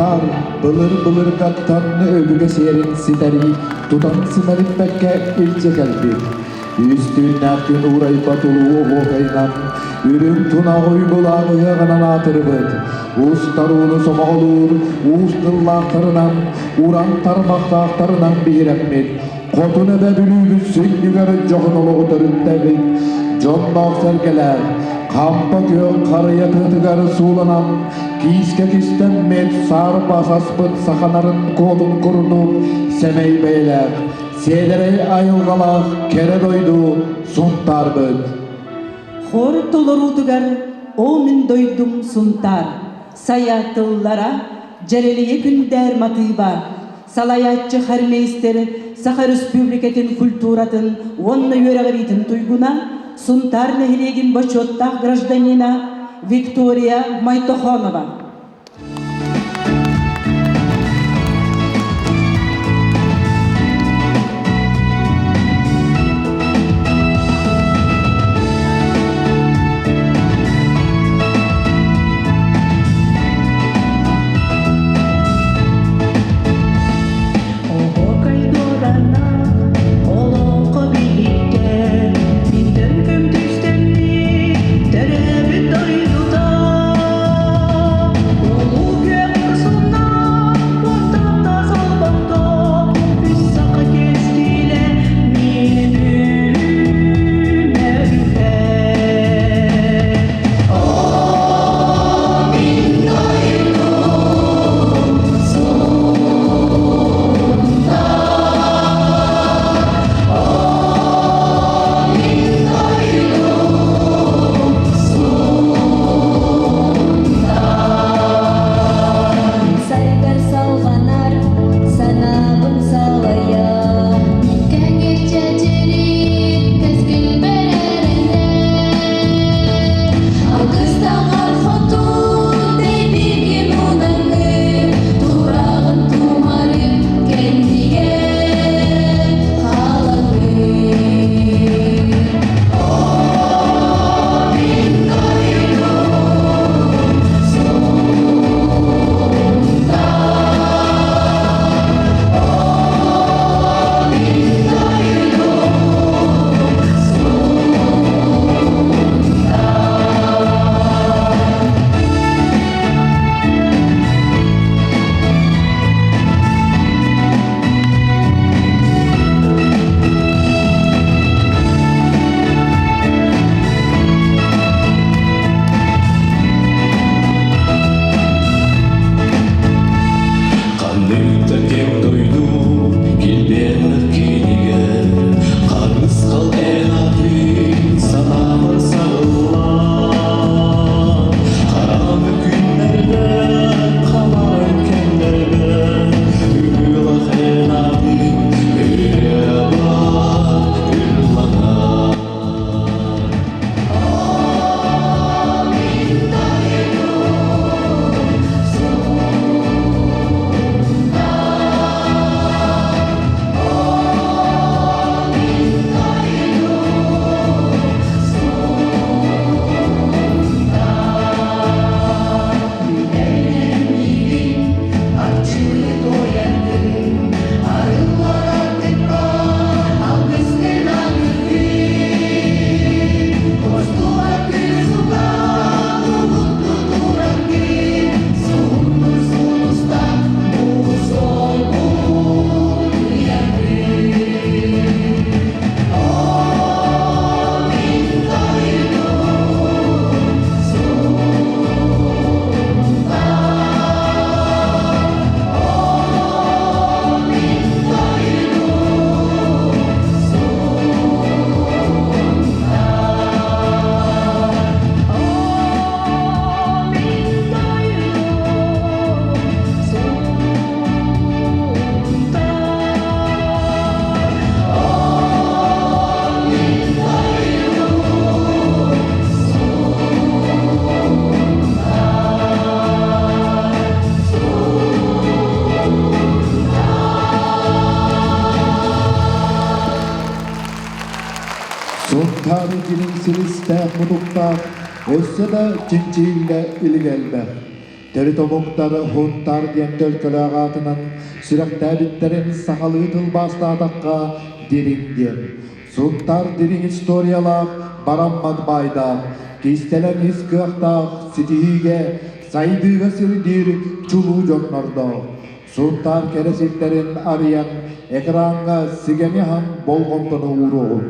Сунтаар былыр-былыргаттан өбүгэ сиэрин ситэри тутан симэлиппэккэ илдьэ кэлбит. Үс түүннээх күн уурайбат улуу оһуокайынан, үрүҥ тунах уйгулаах ыһыаҕынан аатырбыт, устар ууну сомоҕолуур уус тыллаахтарынан, уран тарбахтаахтарынан биһирэммит, Хотун эбэ Бүлүүбүт сүнньүгэр дьоһун олоҕу төрүттэбит, дьонноох-сэргэлээх, хампа күөх харыйа тыатыгар сууланан, киискэ кистэммит, саарба саспыт саханарын куотун курдук сэмэй бэйэлээх, сиэдэрэй айылҕалаах кэрэ дойду Сунтаарбыт. Хор толоруутугар «О мин дойдум Сунтаар» сайа тыллара, дьэрэлийэ күндээр матыыба, салайааччы хормейстер Саха Өрөспүүбүлүкэтин культуратын уонна үөрэҕириитин туйгуна, Сунтаар нэһилиэгин бочуоттаах гражданина Виктория Майтохонова. Оһуокай дуорана олоҥхо биһиккэ Мин көмүстэммит төрөөбүт дойдута Улуу күөх курсунна уоттаах салбахто Үс саха кэскилэ мин үлүмэрбэр Сайдар салҕанар санаабын салайа Кэҥир чэчирин кэскил бэрэринэ Алгыстаҕар хотун дэйбиги мунаҥы Тураҕын тумарык кэннигэр хаалаҥы О, мин дойдум Ханнык да кэм дойду килбиэннэх кинигэр Харысхал эн атын санаабар саҕыллан Хараҥа күннэргэ халаан кэмнэргэ Ырыалах эн атын ырыабар ылланар. Арчылыы туойардын, арыллар артыкка алгыстын аныгын. Костула күн уһукту турангын, суһумнур сулуста мусолбун ыйагын. О, мин дойдум Сунтаар дьиҥ силистээх мутуктаах өссө да чинчийиллэ илик элбэх. Төрүт омуктар Хунтар диэн төлкөлөөх аатынан сүрэхтээбиттэрин сахалыы тылбаастаатахха дириҥ диэн. Сунтаар дириҥ историялаах, бараммат баайдаах, кистэлэҥ ис кыахтаах, ситиһиигэ, сайдыыга сирдиир чулуу дьоннордоох. Сунтаар кэрэ сирдэрин арыйан, экраҥҥа сигэни аһан болҕомтону ууруоҕуҥ.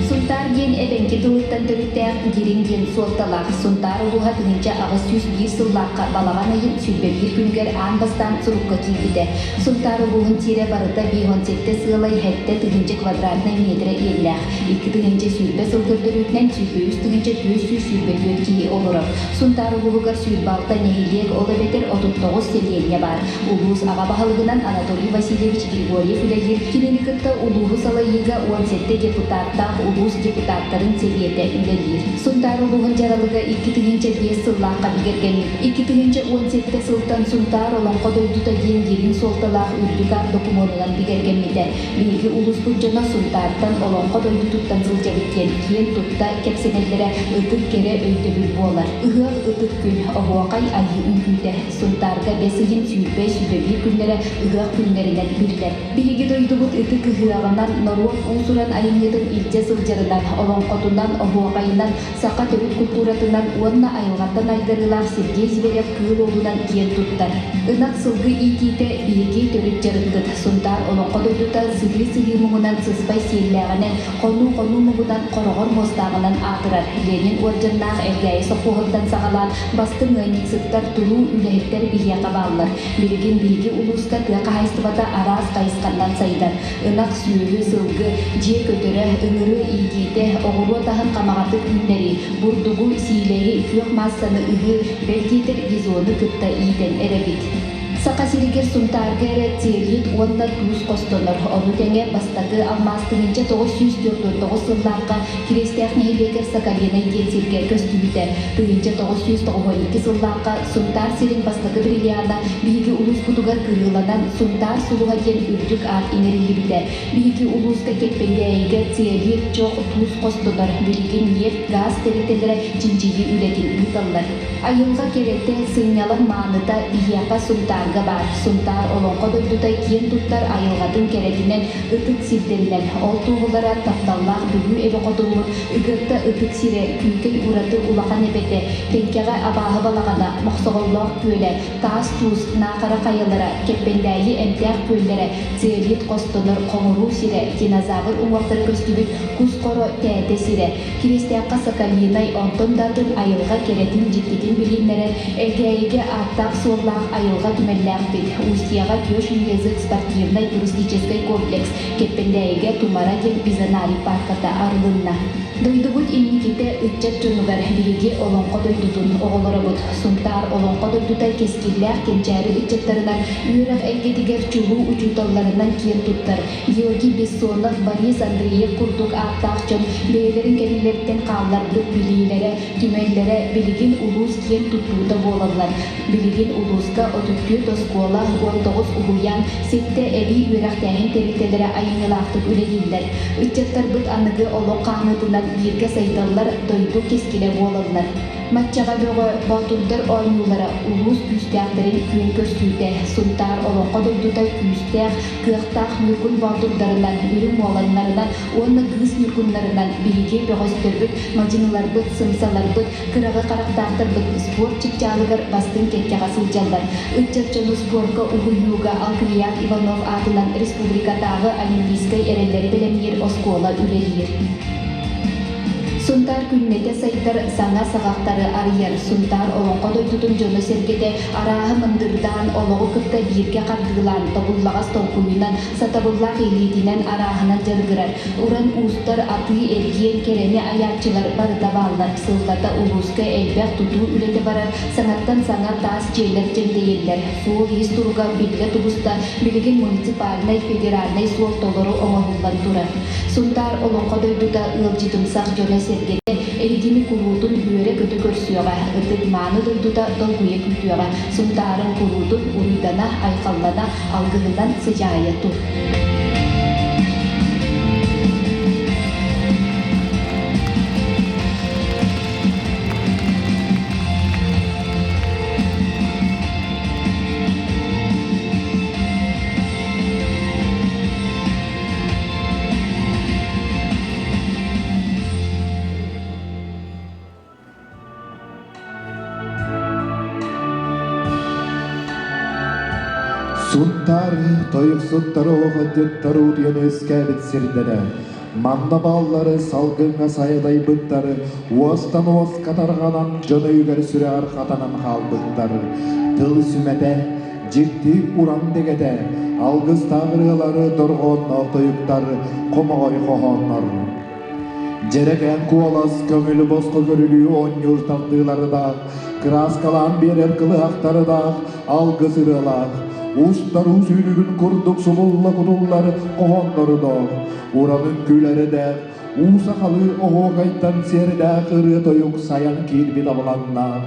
Сунтаар диэн эбэҥки тылыттан төрүттээх дириҥ диэн суолталаах Сунтаар улууһа 1801 сыллаахха балаҕан ыйын 21 күнүгэр аан бастаан сурукка киирбитэ. Сунтаар улууһун сирэ барыта 57 сыалай 7 тыһыынча квадратнай миэтэрэ иэннээх. 2 тыһыынча 20 сыл көрдөрүүтүнэн 23 тыһыынча 424 киһи олорор. Сунтаар улууһугар 26 нэһилиэк, ол эбэтэр 39 сэлиэнньэ баар. Улуус аҕа баһылыгынан Анатолий Васильевич Григорьев үлэлиир. Кинини кытта улууһу салайыыга 17 депутаттаах улуус депутаттарын сэбиэтэ үлэлиир. Сунтаар улууһун дьаралыга 2005 сыллаахха бигэргэммит. 2017 сылтан Сунтаар Олоҥхо дойдута диэн дириҥ суолталаах үрдүк аат докумуонунан бигэргэммитэ. Биһиги улууспут дьоно Сунтаартан Олоҥхо дойдутуттан сылдьабыт диэн киэн тутта кэпсэнэллэрэ ытык кэрэ өйдөбүл буолар. Ыһыах ытык күн, оһуохай айыы үҥкүүтэ. Сунтаарга бэс ыйын 20 21 күннэрэ ыһыах күннэринэн биллэр. Биһиги дойдубут ытык ыһыаҕынан, норуот уус-уран айымньытын илдьэ сылдьарынан, олоҥхотунан, оһуохайынан, саха төрүт култууратынан уонна айылҕаттан айдарыылаах Сергей Зверев Кыыл Уолунан киэн туттар. Ынах сылгы иитиитэ биһиги төрүт дьарыкпыт. Сунтаар олоҥхо дойдута сыһыы-сыһыы муҥунан сыспай сиэллээҕинэн, хонуу-хонуу муҥунан хороҕор муостааҕынан аатырар. Ленин уордьаннаах Элгээйи сопхуоһуттан саҕалаан бастыҥ ыанньыксыттар, туруу үлэһиттэр биһиэхэ бааллар. Билигин биһиги улууска тыа хаһаайыстыбата араас хайысханнан сайдар. Ынах, сүөһү, сылгы, дьиэ көтөрө, ыҥырыы иитиитэ, оҕуруот аһын хамаҕатык үүннэрии, бурдугу, сиилэһи, күөх маассаны ыһыы, бэл диэтэр бизону кытта иитэн эрэбит. Саха сиригэр Сунтаарга эрэ цеолит уонна туус хостонор. Ону тэҥэ бастакы алмаас 1949 сыллаахха Кириэстээх нэһилиэгэр Соколиной диэн сиргэ көстүбүтэ. 1992 сыллаахха Сунтаар сирин бастакы бриллиана биһиги улууспутугар кырыыланан Сунтаар сулуһа диэн үрдүк аат иҥэриллибитэ. Биһиги улууска Кэппэндээйигэ цеолит, чох, туус хостонор. Билигин нефть, газ тэрилтэлэрэ чинчийии үлэтин ыыталлар. Айылҕа кэрэтэ, сынньалаҥ мааныта биһиэхэ Сунтаарга баар. Сунтаар олоҥхо дойдута киэн туттар айылҕатын кэрэтинэн, ытык сирдэринэн, ол туоһулара тапталлаах Бүлүү эбэ хотуммут Ыгыатта ытык сирэ, Күүкэй ураты улахан эбэтэ, Тэҥкэҕэ абааһы балаҕана, Мохсоҕоллоох күөлэ, Таас Туус, Наахара хайалара, Кэппэндээйи эмтээх күөллэрэ, Цеолит хостонор Хоҥоруу сирэ, динозавр уҥуохтара көстүбүт Кус-Хоро Тээтэ сирэ, Кириэстээххэ Соколинай, онтон да атын айылҕа кэрэтин-дьиктитин билиһиннэрэр Элгээйигэ ааттаах-суоллаах айылҕа түмэллээхпит, Устьеҕа Тёшин язык спортивнай туристическай комплекс, Кэппэндээйигэ Тумара диэн бизонарий паарката арылынна. Дойдубут инникитэ ыччат дьонугар биһиги Олоҥхо дойдутун оҕолоробут. Сунтаар Олоҥхо дойдута кэскиллээх кэнчээри ыччаттарынан үөрэх эйгэтигэр чулуу учууталларынан киэн туттар. Георгий Бессонов, Борис Андреев курдук ааттаах дьон бэйэлэрин кэннилэриттэн хаалларбыт билиилэрэ, түмэллэрэ билигин улуус киэн туттуута буолаллар. Билигин улууска 34 оскуола, 19 уһуйаан, сэттэ эбии үөрэхтээһин тэрилтэлэрэ айымньылаахтык үлэлииллэр. Ыччаттарбыт аныгы олох хаамыытынан бииргэ сайдаллар, дойду кэскилэ буолаллар. Маччаҕа бөҕө Боотурдар оонньуулара улуус күүстээхтэрин күөн көрсүүтэ, Сунтаар олоҥхо дойдута күүстээх, кыахтаах ньургун боотурдарынан, үрүҥ уоланнарынан уонна кыыс ньургуннарынан биһиги бөҕөстөрбүт, мадьыныларбыт, сымсаларбыт, кыраҕы харахтаахтарбыт спорт чыпчаалыгар бастыҥ кэккэҕэ сылдьаллар. Ыччат дьону спорка уһуйууга Алквиад Иванов аатынан республикатааҕы олимпийскай эрэллэри бэлэмниир оскуола үлэлиир. Сунтаар күннэтэ сайдар саҥа саҕахтары арыйар. Сунтаар олоҥхо дойдутун дьоно-сэргэтэ арааһы мындырдаан, олоҕу кытта бииргэ хардыылаан, тобуллаҕас толкуйунан, сатабыллаах илиитинэн арааһынан дьарыгырар. Уран уустар, атыы-эргиэн, кэрэни айааччылар барыта бааллар. Сыллата улууска элбэх тутуу үлэтэ барар, саҥаттан саҥа таас дьиэлэр дьэндэйэллэр. Суол-иис туруга биллэ тубуста, билигин муниципальнай, федеральнай суол толору оҥоһуллан турар. Сунтаар олоҥхо дойдута ыалдьытымсах дьоно-сэргэтэ эһигини куруутун үөрэ-көтө көрсүөҕэ, ытык-мааны дойдута долгуйа күүтүөҕэ, Сунтаарын куруутун уруйдана, айхаллана, алгыһынан сыдьаайа тур. Сунтаар тойуксуттара оҕонньоттор утуйан үөскээбит сирдэрэ. Манна бааллары салгыҥҥа сайадайбыттар, уостан уоска тарҕанан дьон өйүгэр сүрэҕэр хатанан хаалбыттар. Тыл сүмэтэ, дьикти уран дэгэтэ, алгыстаах ырыалары дорҕоонноох тойуктар, хомоҕой хоһооннор. Дьэрэкээн куолас көҥүлү босхо көрүлүү оонньуур тардыылардаах, кырааскалаан биэрэр кылыһахтардаах, алгыс ырыалаах, устар уу сүүрүгүн курдук субулла кутуллар хоһооннордоох, уран үҥкүүлэрдээх, уу сахалыы оһуокайтан сиэрдээх ырыа-тойук сайан киирбит абылаҥнаах,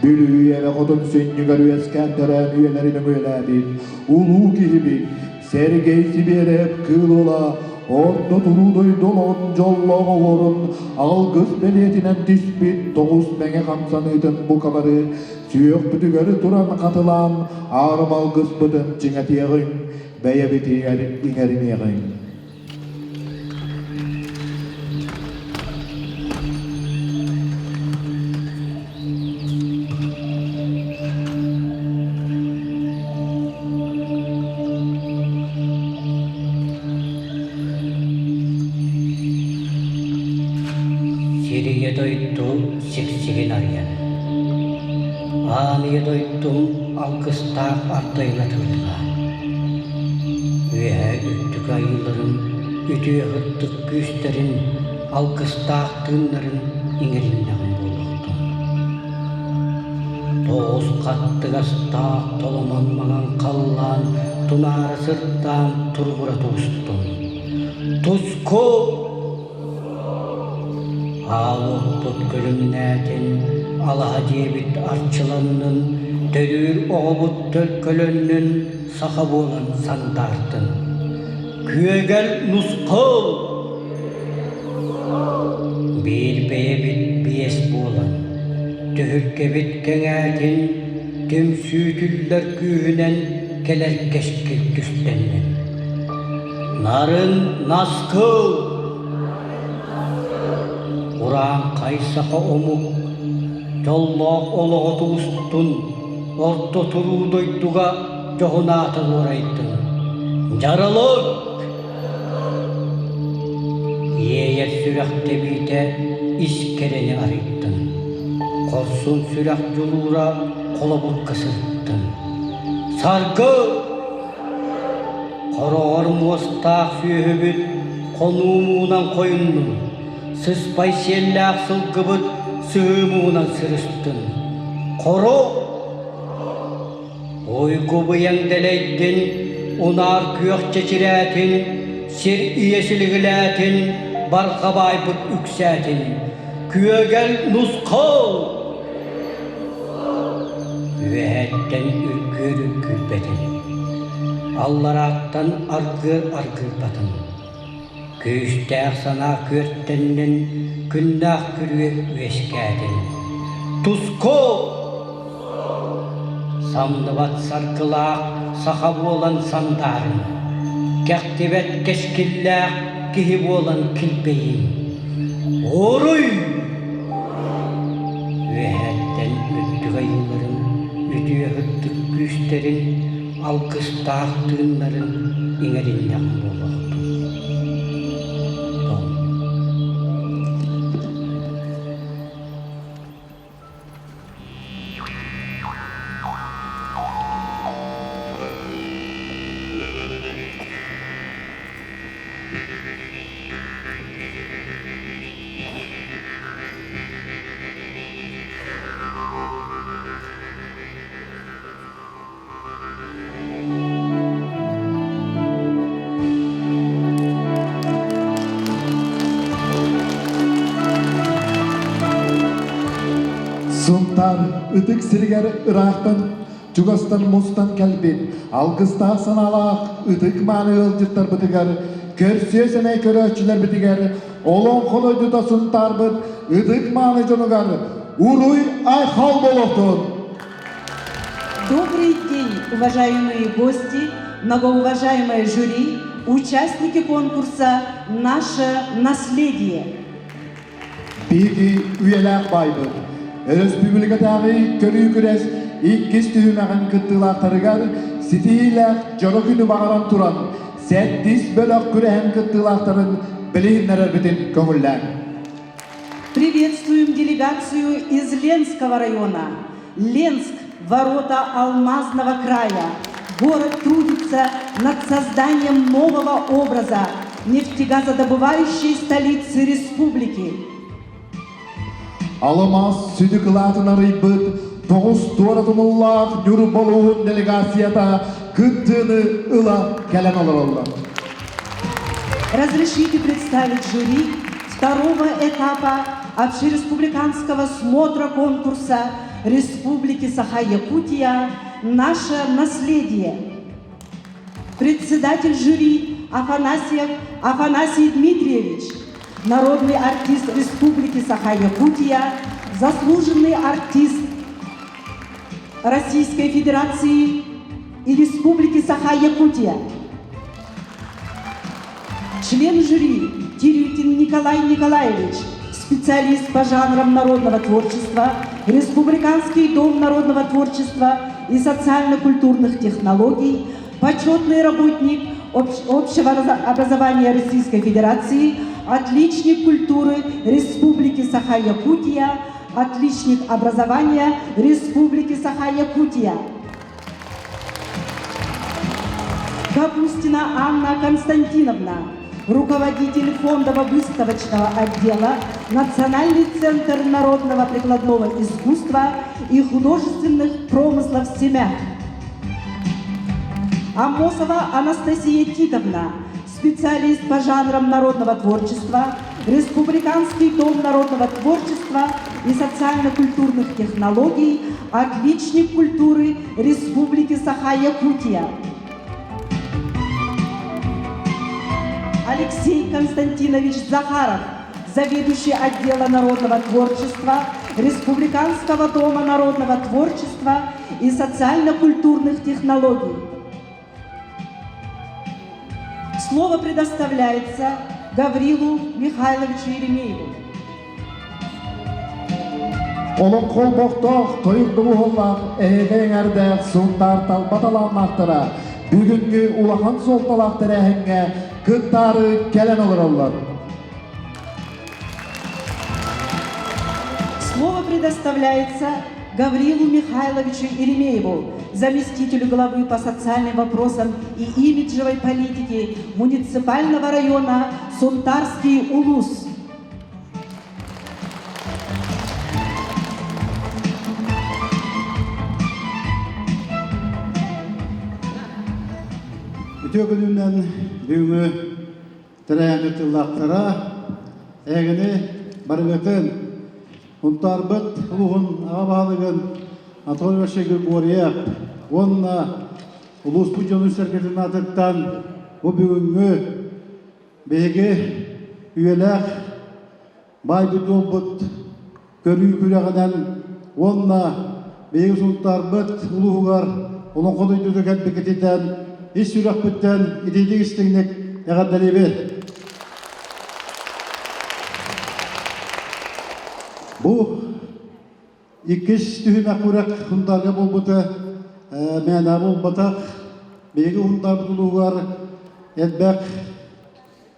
Бүлүү эбэ хотун сүнньүгэр үөскээн төрөөн үйэлэрин өҥүөлээбит улуу киһибит Сергей Сибиэрэп Кыыл Уола орто туруу дойду олоҕун дьоллоох оҕорун алгыс бэлиэтинэн түспүт тоҕус мэҥэ хамсаныытын бука бары сүөхпүтүгэр туран хатылаан аарым алгыспытын чиҥэтиэҕиҥ, бэйэбитигэр иҥэриниэҕиҥ. Сирийэ дойду сиксигин арыйан, Аан ийэ дойдум алгыстаах ардайына тыллаан, Үөһээ үрдүк айыыларын үтүө сырдык күүстэрин алгыстаах тыыннарын иҥэриннэҕим буолуохтун. Тоҕус хаттыгастаах толомон маҥан халлаан тунаара сырдаан туругура туустун. Туску! Аал уоппут күлүмнээтин, алаһа дьиэбит арчыланнын, төрүүр оҕобут төлкөлөннүн, саха буолан сандаартын. Күөгэл нусхал! Биир бэйэбит биэс буолан, түһүлгэбит кэҥээтин, түмсүүтүллэр күүһүнэн кэлэр кэскил түстэннин. Нарын наскыл! Урааҥхай саха омук дьоллоох олоҕо тубустун, орто туруу дойдуга дьоһун аата уорайдын. Дьаралык! Иэйэр сүрэх тэбиитэ ис кэрэни арыйдын, хорсун сүрэх дьулуура холобурга сырыттын. Саргы! Хороҕор муостаах сүөһүбүт хонуу муҥунан хойуннун, сыспай сиэллээх сылгыбыт сыһыы муҥунан сырыстын. Хоро! Уйгу быйаҥ дэлэйдин, унаар күөх чэчирээтин, сир ийэ силигилээтин, барҕа баайбыт үксээтин. Күөгэл нусхал! Үөһэттэн үргүөр үргүйбэтин, алларааттан аргыар аргыйбатын. Күүстээх санаа күөртэннин, күннээх күрүө үөскээтин. Туску! Самныбат саргылаах саха буолан сандаарыҥ, кэхтибэт кэскиллээх киһи буолан килбэйиҥ. Уруй! Үөһэттэн үрдүк айыыларын, үтүө сырдык күүстэрин, алгыстаах тыыннарын иҥэриннэҕим буолуохтун. Сунтаар ытык сиригэр ыраахтан чугастан мустан кэлбит алгыстаах санаалаах ытык мааны ыалдьыттарбытыгар, көрсүө сэмэй көрөөччүлэрбитигэр Олоҥхо дойдута Сунтаарбыт ытык мааны дьонугар уруй айхал буолуохтун! Добрый день, уважаемые гости, многоуважаемое жюри, участники конкурса «Наше наследие». Биһиги үйэлээх баайбыт. Өрөспүүбүлүкэтээҕи көрүү күрэс иккис түһүмэҕин кыттыылаахтарыгар ситиһиилээх дьоро күнү баҕаран туран, сэттис бөлөх күрэһин кыттыылаахтарын билиһиннэрэрбитин көҥүллээҥ. Приветствуем делегацию из Ленского района. Ленск – ворота алмазного края. Город трудится над созданием нового образа нефтегазодобывающей столицы республики. Алмаас сүдү кылаатын арыйбыт тоҕус туора тумуллаах Ньурба улууһун делегацията кыттыыны ыла кэлэн олороллор. Разрешите представить жюри второго этапа общереспубликанского смотра конкурса Республики Саха-Якутия «Наше наследие». Председатель жюри Афанасьев Афанасий Дмитриевич, народный артист Республики Саха-Якутия, заслуженный артист Российской Федерации и Республики Саха-Якутия. Член жюри Тирютин Николай Николаевич, специалист по жанрам народного творчества, Республиканский дом народного творчества и социально-культурных технологий, почетный работник общего образования Российской Федерации, отличник культуры Республики Саха-Якутия, отличник образования Республики Саха-Якутия. Капустина Анна Константиновна, руководитель фондово-выставочного отдела Национальный центр народного прикладного искусства и художественных промыслов «Семя». Амосова Анастасия Титовна, специалист по жанрам народного творчества, Республиканский дом народного творчества и социально-культурных технологий, отличник культуры Республики Саха-Якутия. Алексей Константинович Захаров, заведующий отдела народного творчества Республиканского дома народного творчества и социально-культурных технологий. Слово предоставляется Гаврилу Михайловичу Еремееву. Олоҥхо олбохтоох, тойук доҕуһуоллаах эһэгэ эҥэрдээх Сунтаар талба талааннаахтара бүгүҥҥү улахан суолталаах тэрээһиҥҥэ кыттаары кэлэн олороллор. Слово предоставляется Гаврилу Михайловичу Еремееву, заместителю главы по социальным вопросам и имиджевой политике муниципального района Сунтарский Улус. Үтүө күнүнэн бүгүҥҥү тэрээһин тыллаахтара эһигини барыгытын Сунтаарбыт улууһун аҕа баһылыгын Анатолий Иванович Григорьев уонна улууспут дьонун-сэргэтин аатыттан бу бүгүҥҥү Биһиги үйэлээх баайбыт-дуолбут көрүү күрэҕинэн уонна биһиги Сунтаарбыт улууһугар Олоҥхо дойдута кэлбиккититтэн ис сүрэхпиттэн итиитик истиҥник эҕэрдэлиибит. Бу Иккис түһүмэх күрэх Сунтаарга буолбута мээнэ буолбатах. Биһиги Сунтаарбыт улууһугар элбэх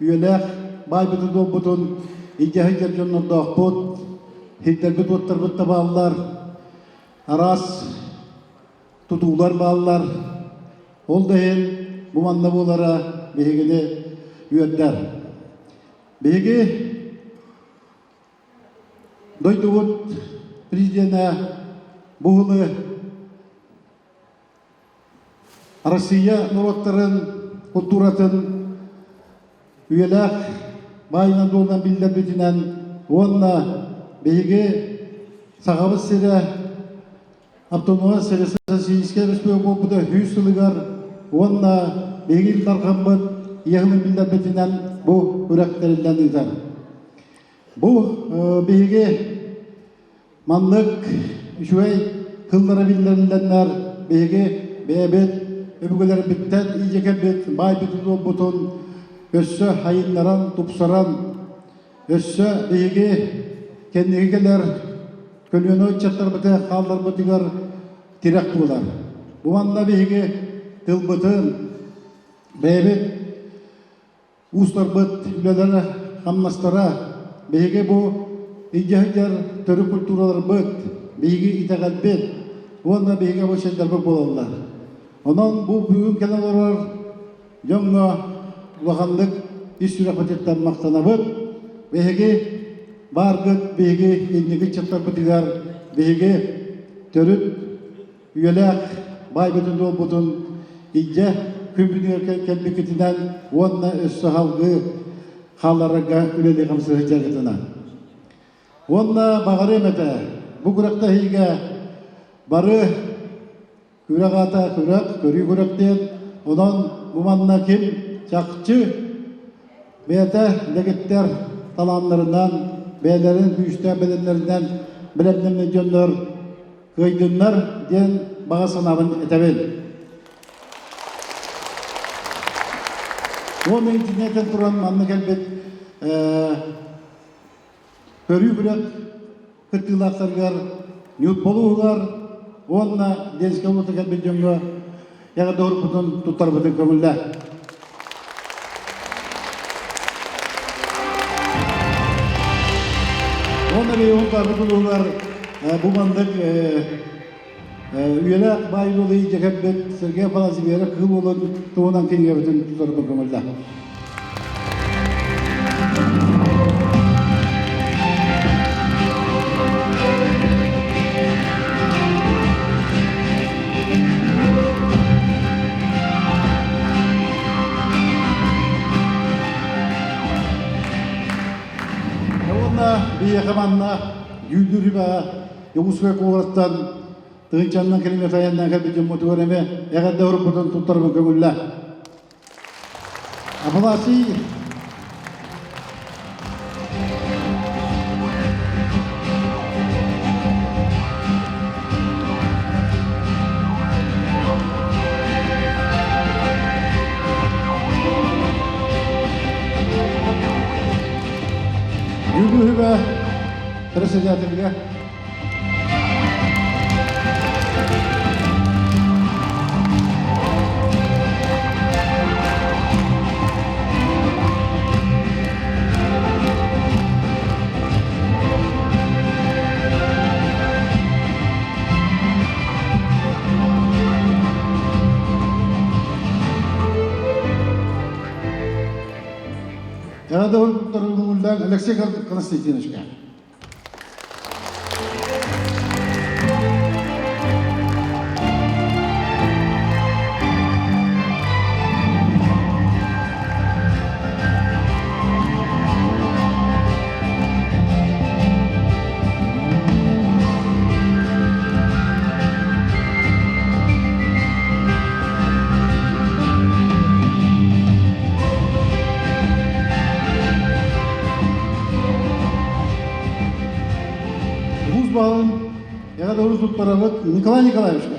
үйэлээх баайбытын дуолбутун илдьэ сылдьар дьоннордоохпут, сирдэрбит-уоттарбыт да бааллар, араас тутуулар бааллар. Ол да иһин бу манна буолара биһигини үөрдэр. Биһиги Дойдубут президенэ бу сылы Россия норуоттарын култууратын үйэлээх баайынан-дуолунан биллэрбитинэн уонна биһиги Сахабыт сирэ автономия Российскай Республика буолбута 100 сылыгар уонна биһиги Ил Дархаммыт иэһин биллэрбитинэн бу күрэх тэриллэн ыытар. Бу биһиги маннык үчүгэй тыллары биллэриллэннэр биһиги бэйэбит өбүгэлэрбиттэн иитэ кэлбит баайбытын-дуолбутун өссө хайыннаран, тупсаран, өссө биһиги кэнники кэлэр көлүөнэ ыччаттарбыты хаалларбытыгар тирэх буолар. Бу манна биһиги тылбытын, бэйэбит уустарбыт үлэлэрэ, хамнастара, биһиги бу илдьэ сылдьар төрүт культураларбыт, биһиги итэҕэлбит уонна биһиги обычайдарбыт буолаллар. Онон бу бүгүн кэлэн олорор дьоҥҥо улаханнык ис сүрэхпититтэн махтанабыт. Биһиги бааргыт, биһиги инники ыччаттарбытыгар биһиги төрүт үйэлээх баайбытын-дуолбутун илдьэ күммүтүгэр кэлбиккитинэн уонна өссө салгыы хаалларарга үлэлии-хамсыы сылдьаргытынан. Уонна баҕарыам этэ, бу күрэхтэһиигэ бары күрэх аата күрэх, көрүү күрэх диэн, онон бу манна ким чахчы бэйэтэ дэгиттэр талааннарынан, бэйэлэрин күүстээх бэлэмнэринэн бэлэмнэммит дьоннор кыайдыннар диэн баҕа санаабын этэбин. Уонна интинэтэн туран манна кэлбит көрүү күрэх кыттыылаахтарыгар Ньурбалууһугар уонна Ленскэй улуута кэлбит дьоҥҥо эҕэрдэ уруккутун туттарбытын көҥүллээ. Уонна биһиги барбыт улууһугар бу маннык үйэлээх баай уолу илдьэ кэлбит Сергей Афанасьев Кыыл уолун туһунан кинигэбитин тутарбын көҥүллээ. Уонна биһиэхэ манна дьүүллүүр сүбэҕэ Дьокуускай куораттан тыһыынчаннан километр айаннаан кэлбит дьоммутугар эмиэ эҕэрдэ уруккутун туттарбын көҥүллээ. Афанасий Дьүүллүүр председателгэ Алексей Константиновичка. Улуус баһылын эҕэ туттарабыт Николай Николаевичка.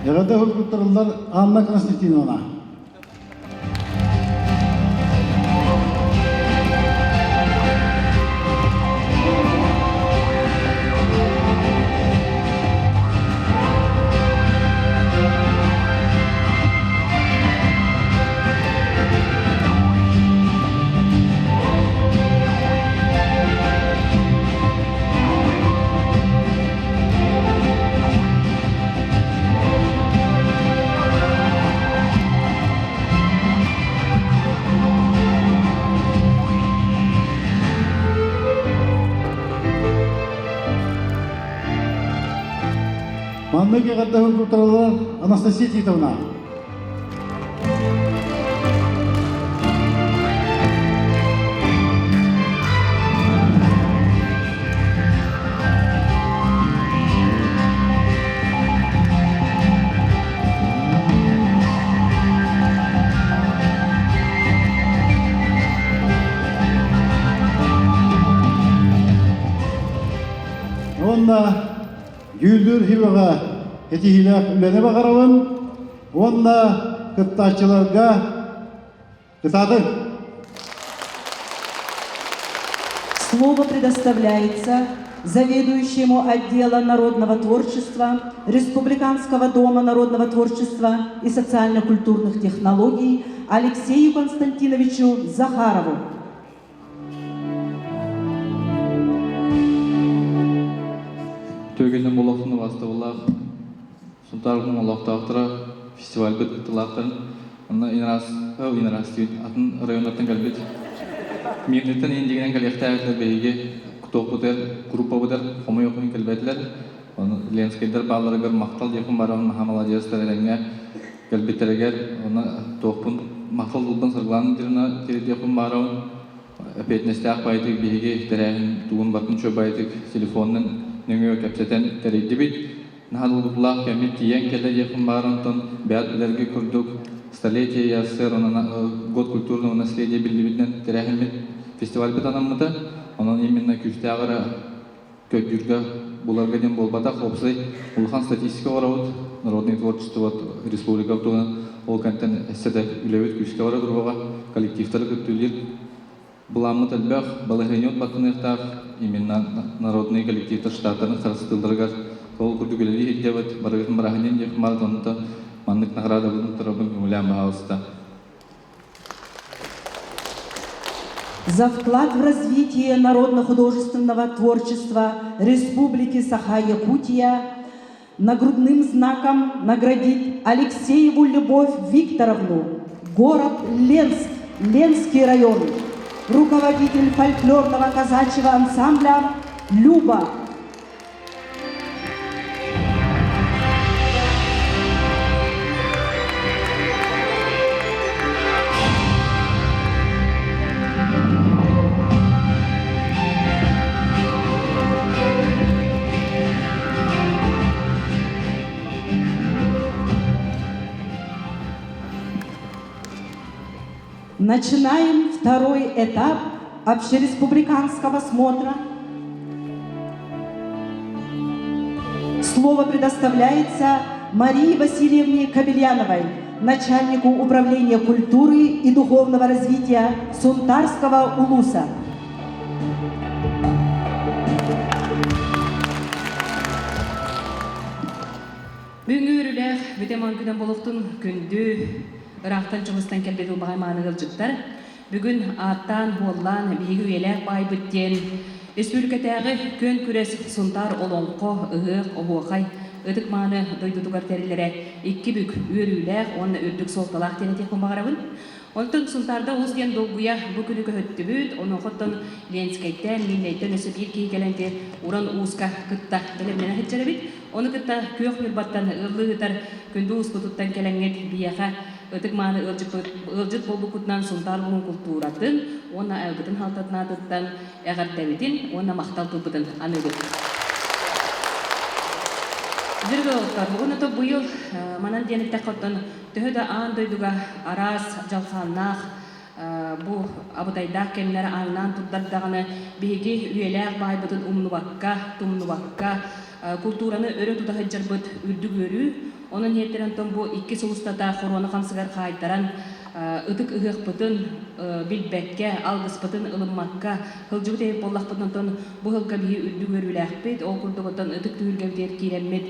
Эҕэрдэ туттарыллар Анна Константиновна. Маннык эҕэрдэ туттараллар Анастасия Титовна. Уонна дьүүллүүр сүбэҕэ ситиһиилээх үлэни баҕарабын уонна кыттааччыларга кытаатыҥ! Слово предоставляется заведующему отдела народного творчества Республиканского дома народного творчества и социально-культурных технологий Алексею Константиновичу Захарову. Түгэнин олохтун убастабыллаах Сунтаарбын олохтоохторо фестивальбыт кыттыылаахтарын онно инраас инраас атын районнартан кэлбит Мирныйтан индигинэн кэлиэхтээхтэр биһиги туохпутугар группабытыгар хомойуох иһин кэлбэтилэр ону Ленскэйдэр баалларыгар махтал диэхпин барабын наһаа маладьыастар этэҥҥэ кэлбиттэригэр уонна туохпун махтал тылбын Саргылаана Дмитриевна тиэрдиэхпин баарабын эппиэтинэстээх баайытык биһиги тэрээһин тугун бартын үчүгэй баайытык телефонунан нөҥүө кэпсэтэн тэрийдибит наһаа долгутуулаах кэммит тиийэн кэллэ диэхпин баар онтон бэйэт билэргэ курдук столетие СССР год культурного наследия биллибитинэн тэрээһиммит фестивальбыт анаммыта онон именно күүстээх эрэ көрдүүргэ буларга диэн буолбатах уопсай улахан статистика оҥоробут народное творчество республика туһунан ол кэнтэн өссө да үлэбит күүскэ бара туруоҕа коллективтары кытта Былааммыт элбэх, балаһыанньабыт баттаныахтаах, именно народные коллективтар штаттарын харыстыылларыгар ол курдук үлэлии сылдьабыт, барыгытын бырааһынньык диэх маратонута маннык наҕараадабытын турабын көҥүлээн баһаалыста. За вклад в развитие народно-художественного творчества Республики Саха-Якутия нагрудным знаком наградит Алексееву Любовь Викторовну, город Ленск, Ленский район, руководитель фольклорного казачьего ансамбля «Люба». Начинаем второй этап общереспубликанского смотра. Слово предоставляется Марии Васильевне Кабельяновой, начальнику управления культуры и духовного развития Сунтарского улуса. Бүгүҥҥү үөрүүлээх бүтэ күнэн болохтун күндү ыраахтан чугастан кэлбит ылбаҕай мааны ыалдьыттар бүгүн ааттаан буоллаан биһиги үйэлээх баайбыт диэн республикатааҕы күөн күрэс Сунтаар олоҥхо ыһыах оһуохай ытык мааны дойдутугар тэриллэрэ икки бүк үөрүүлээх уонна үрдүк суолталаах диэн этиэхпин баҕарабын. Онтон Сунтаарда олус диэн долгуйа бу күнү көһүттүбүт. Онуохаттан Ленскэйтэн, Мииннэйтэн өссө биир киһи кэлэн ити Уран Ууска кытта бэлэмнэнэ сылдьар эбит. Ону кытта Күөх Ньурбаттан ыаллыы ыытар күндү ууспутуттан кэлэҥҥит биһиэхэ ытык мааны ыалдьыт буолбуккутунан Сунтаар улууһун култууратын уонна айылгытын халтатын аатыттан эҕэрдэбитин уонна махтал тылбытын аныыбыт. Дьыргылыктар, уонна то быйыл манан диэн эттэххэ оттон төһө да аан дойдуга араас дьалхааннаах бу абытайдаах кэмнэр ааҥнаан турдар даҕаны биһиги үйэлээх баайбытын умнубакка, тумнубакка култуураны өрө тута сылдьарбыт үрдүк үөрүү. Онон иһиттэн онтон бу икки сыл устата хоруона хамсыгар хаайтаран ытык ыһыахпытын билбэккэ, алгыспытын ылыммакка сылдьыбыт эбит буоллахпытына онтон бу сылга биһи үрдүк үөрүүлээхпит. Ол курдук оттон ытык түһүлгэбитигэр киирэммит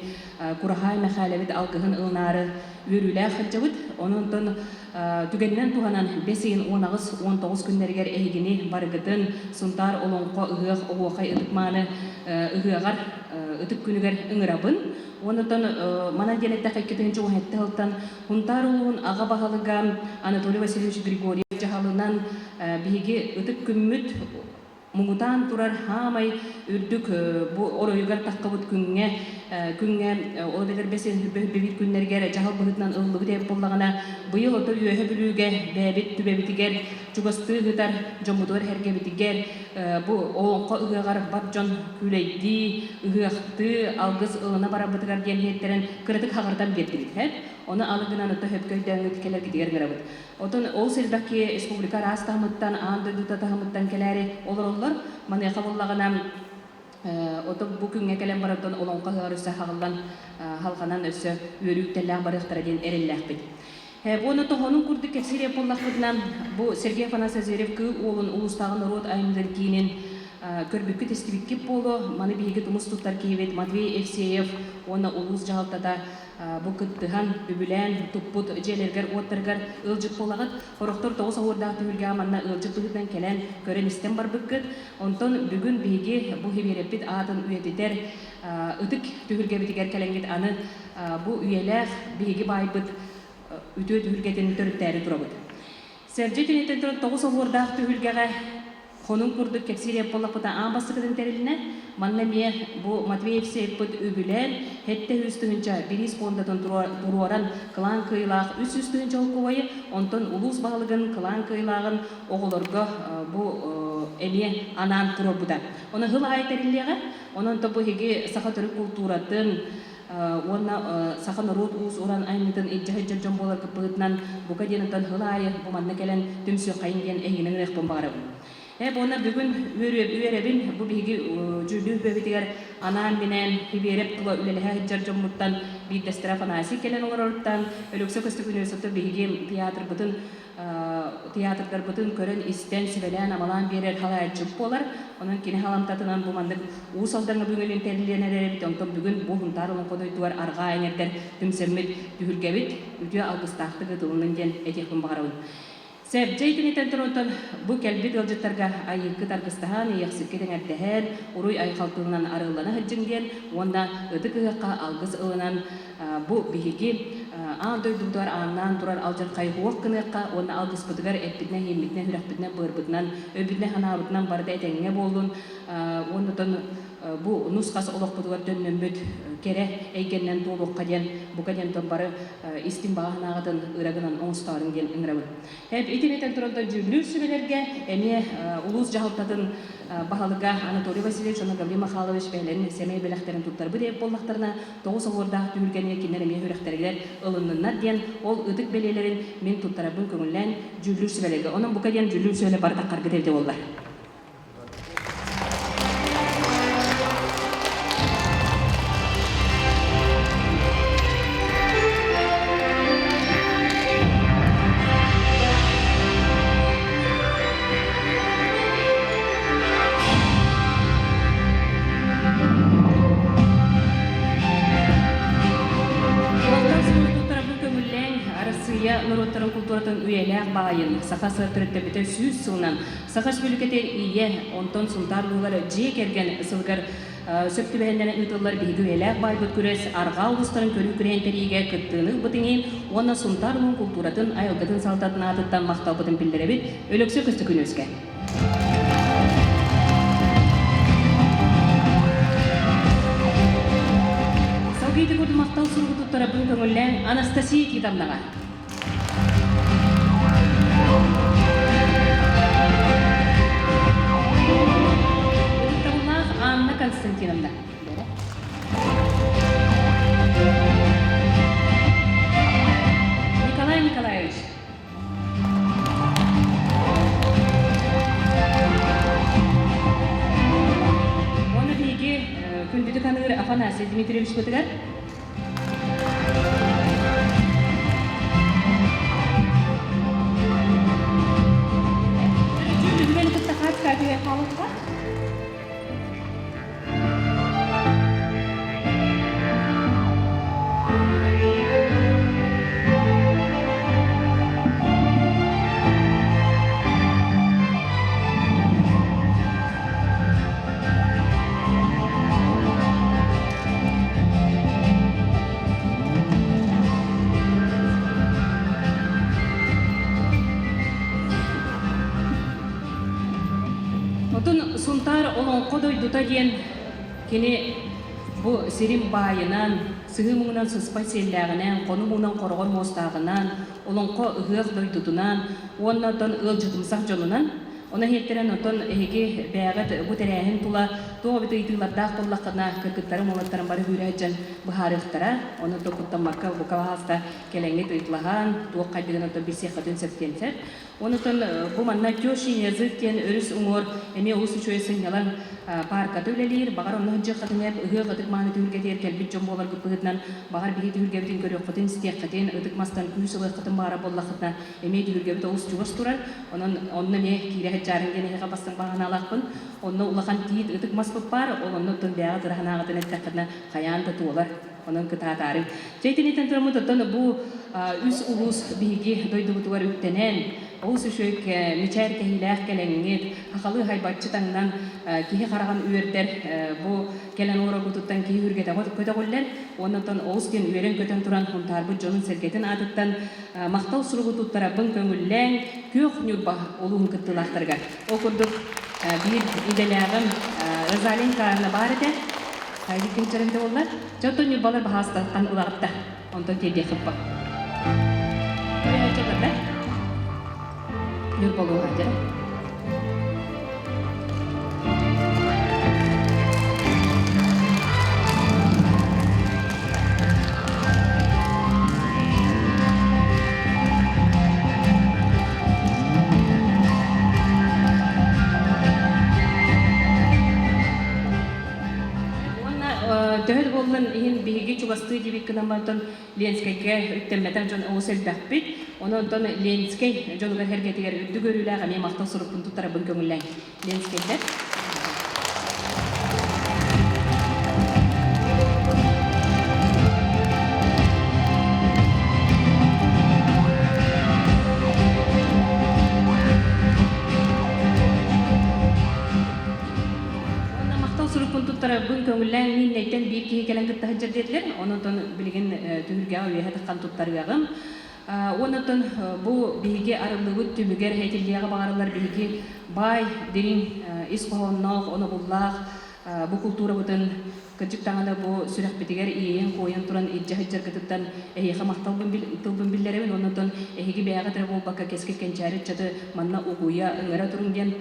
Кураһаай Мэхээлэбит алгыһын ылынаары үөрүүлээх сылдьабыт. Онон онтон түгэнинэн туһанан бэс ыйын 18-19 күннэригэр эһигини барыгытын Сунтаар Олоҥхо ыһыах оһуохай ытык мааны ыһыаҕар ытык күнүгэр ыҥырабын. Онтон манан диэн эттэххэ 2017 сылтан Һунтаар улууһун аҕа баһылыга Анатолий Васильевич Григорьев дьаһалынан биһиги ытык күммүт муҥутаан турар хаамай үрдүк бу оройугар таххыбыт күҥҥэ күҥҥэ ол эбэтэр бэс биир күннэригэр дьаһал быһыытынан ыллыбыт эбит буоллаҕына быйыл ото үөһэ бүлүүгэ бэйэбит түбэбитигэр чугастыы ыытар дьоммутугар эргэбитигэр бу олоҥхо ыһыаҕар бар дьон күүлэйдии ыһыахтыы алгыс ылына барарбытыгар диэн иһиттэрэн кыратык хаҕырытан биэрдибит ону алы гынан ото сөпкө өйдөөҥҥүт кэлэргитигэр ыҥырабыт Отон ол сирбэкки республика араас таһымыттан, аан дойдута таһымыттан кэлээри олороллор. Маныаха буоллаҕына, Ото бу күҥҥэ кэлэн барантан олоҥхо ыһыаҕар өссө хаҕыллан, халҕанан өссө үөрүү үктэллээх барыахтара диэн эрэллээхпит. Уонна тоһоонун курдук кэпсиир буоллахпытына, бу Сергей Афанасьевич Зверев Кыыл Уолун улуустааҕы норуот айымньытын киинин көрбүккүт-истибиккит буолуо. Маны биһиги тумус туттар киһибит Матвей Евсеев уонна улуус дьаһалтата бу кыттыһан, үбүлээн туппут дьиэлэригэр-уоттарыгар ыалдьыт буолаҕыт. Сорохтор тоҕус оһуордаах түһүлгэҕэ манна ыалдьыт быһыытынан кэлэн, көрөн-истэн барбыккыт. Онтон бүгүн биһиги бу Хибиэрэппит аатын үйэтитэр ытык түһүлгэбитигэр кэлэҥҥит аны бу үйэлээх биһиги баайбыт үтүө түһүлгэтин төрүттээри турабыт. Сэрдьи түнэттэн туран тоҕус оһуордаах түһүлгэҕэ хонун курдук кэпсиир буоллахпытына аан бастакытын тэрилинэ. Манна эмиэ бу Матвей Евсеевпыт үбүлээн 700 тыһыынча бириис фондатын туруоран кылаан кыайыылаах 300 тыһыынча холкуобайы, онтон улуус баһылыгын кылаан кыайыылааҕын оҕолорго бу эмиэ анаан туруорбута. Онон сыл аайы тэриллиэҕэ. Онон то бу эһиги саха төрүт култууратын уонна саха норуот уус-уран айымньытын илдьэ сылдьар дьон буоларгыт быһыытынан бука диэн оттон сыл аайы бу манна кэлэн түмсүөххэйиҥ диэн эһигини ыҥырыахпын баҕарабын. Ээ буонна бүгүн үөрэбин бу биһиги дьүүллүүр бэбитигэр анаан-минээн Хибиэрэп тула үлэлэһэ сылдьар дьоммуттан биирдэстэрэ Афанасий кэлэн олороруттан Өлөксө Көстөкүүнүөсөтө биһиги театрбытын театрдарбытын көрөн-истэн, сүбэлээн-амалаан биэрэр халаайчык буолар. Онон кини халамтатынан бу маннык Уус Алдаҥҥа бүгүн тэриллиэн эрэр эбит. Онтон бүгүн бу Һунтаар олоҥхо дойдугар арҕаа эҥэрдэр түмсэммит түһүлгэбит үтүө алгыстаахтык ытылыннын диэн этиэхпин баҕарабын. Сэрдьэй киниттэн туруонтан бу кэлбит ыалдьыттарга айыыккыт аргыстаһан, ийэхсиккит эҥэрдэһэн, уруй айхал тылынан арыаллана сылдьыҥ диэн уонна ытык ыһыахха алгыс ылынан бу биһиги аан дойдубутугар ааҥнаан турар алдьархайы суох гыныахха уонна алгыспытыгар эппитинэн, иэммитинэн, сүрэхпитинэн, быарбытынан, өйбүтүнэн-санаабытынан барыта этэҥҥэ буоллун уонна оттон бу нус-хас олохпутугар төннөммүт кэрэ эйгэннэн туолуохха диэн бука диэн бары истиҥ баҕа санааҕытын ыра гынан оҥостоорун диэн ыҥырабын. Итини этэн туран дьүүллүүр сүбэлэргэ эмиэ улуус дьаһалтатын баһылыга Анатолий Васильевич уонна Гаврил Михайлович бэйэлэрин сэмэй бэлэхтэрин туттарбыт эбит буоллахтарына, тоҕус оһуордаах түһүлгэни кинилэр эмиэ үрэхтэригэр ылынныннар диэн ол ытык бэлиэлэрин мин туттарарбын көҥүллээн дьүүллүүр сүбэлэргэ. Онон бука диэн дьүүллүүр сүбэлэр бары таххаргыт эбитэ буоллар. Олохтоох суруйу туттарарбын көҥүллээҥ, Арассыыйа норуоттарын култууратын үйэлээх баайын, Саха СССР төрүттэммитэ 100 сылынан Саха Республикатын Ийэ, онтон Сунтаар улууһугар дьиэ кэргэн сылыгар сөп түбэһиннэрэн ыытыллар биһиги үйэлээх баайбыт күрэс арҕаа улуустарын көрүү күрэһин тэрийиигэ кыттыыны ылбытын иһин уонна Сунтаар улууһун култууратын, айылгытын салалтатын аатыттан махталбытын биллэрэбит. Өлөксөй Көстөкүүнүөскэ. Салгыы ити курдук махтал суругу туттарабын көҥүллээн Анастасия Титовнаҕа. Ытыктабыллаах Анна Константиновна. Николай Николаевич. Уонна биһиги күндүтүк аныыр Афанасий Дмитриевичпытыгар Дьүлүһүмэни кытта хаачка түһэн хаалыахха. Отун Сунтаар олоҥхо дойдута диэн кини бу сирин баайынан, сыһыы муҥунан сыспай сиэллээҕинэн, хону муҥунан хороҕор муостааҕынан, олоҥхо ыһыах дойдутунан уонна оттон ыалдьытымсах дьонунан. Онон иһиттэрэн онтон эһиги бэйэҕит бу тэрээһин тула туох эбит ыйытыылардаах буоллаххына, кыргыттарым, уолаттарым бары күүрэ сылдьан быһаарыахтара. Онон куттаммакка бука баһаалыста кэлэҥҥит ыйыталаһан, туох хайдыгын оттон билсиэххитин сөп диэн сөп. Онутун бу манна Тещин язык диэн өрүс уҥуор эмиэ олус үчүгэй сынньалаҥ паарката үлэлиир. Баҕар онно сылдьыаххытын эп, ыһыах ытык мааны түһүлгэтигэр кэлбит дьон буоларгыт быһыытынан, баҕар биһи түһүлгэбитин көрүөххүтүн, истиэххитин, ытык мастан күүс ылыаххытын баҕарар буоллаххытына, эмиэ түһүлгэбит олус чугас турар. Онон онно эмиэ киирэ сылдьаарыҥ диэн эһиэхэ бастыҥ баҕанаалаахпын. Онно улахан тиит ытык маспыт баар, ол онно оттон бэйэҕит ыраһынаҕытын эттэххитинэ хайаан да туолар. Онон кытаатаарыҥ. Дьэ итинниттэн тураммыт оттон бу үс улуус биһиги дойдубутугар үктэнэн, олус үчүгэй мичээр кэһиилээх кэлэҥҥит, хахалыы хайбаччы таҥнан киһи хараҕын үөрдэр бу кэлэн олороргутуттан киһи үргэтэ көтөҕүллэр. Уонна оттон олус диэн үөрэн-көтөн туран Һунтаарбыт дьонун-сэргэтин аатыттан махтал суругу туттарабын көҥүллээҥ Күөх Ньурба улууһун кыттыылаахтарыгар. Ол курдук биир идэлээҕим Розалия Николаевна баар этэ. Хайдык киһи эбитэ буолла. Дьэ оттон ньурбалар баһаастан ылаҕытта. Онтон тиэрдиэххит ба. Ньурбалуу дьэ. Уонна төһө да буоллун иһин биһиги чугастыы диэбит гынан баран Ленскэйгэ үктэммэтэх дьон олус элбэхпит. Онон онтон Ленскэй дьонугар сэргэтигэр үрдүк өрүүлээх эмиэ махтал сурукпун туттарабын көҥүллээҥ. Ленскэйдэр. Уонна махтал сурукпун туттарарбын көҥүллээн Мииннэйтэн биир киһи кэлэн кытта сылдьар диэтилэр. Онон билигин түһүлгэҕэ үөһэ таххан туттарыаҕым. Уонна бу биһиги арыллыбыт түмүгэр этиллиэҕи баҕарыллар биһиги баай, дириҥ ис хоһоонноох, онобуллаах бу култуурабытын кырдьык даҕаны бу сүрэхпитигэр иэйэн-куойан туран илдьэ сылдьаргытыттан эһиэхэ махталбын тылбын биллэрэбин уонна оттон эһиги бэйэҕит эрэ буолбакка кэскил кэнчээри ыччаты манна угуйа ыҥыра туруҥ диэн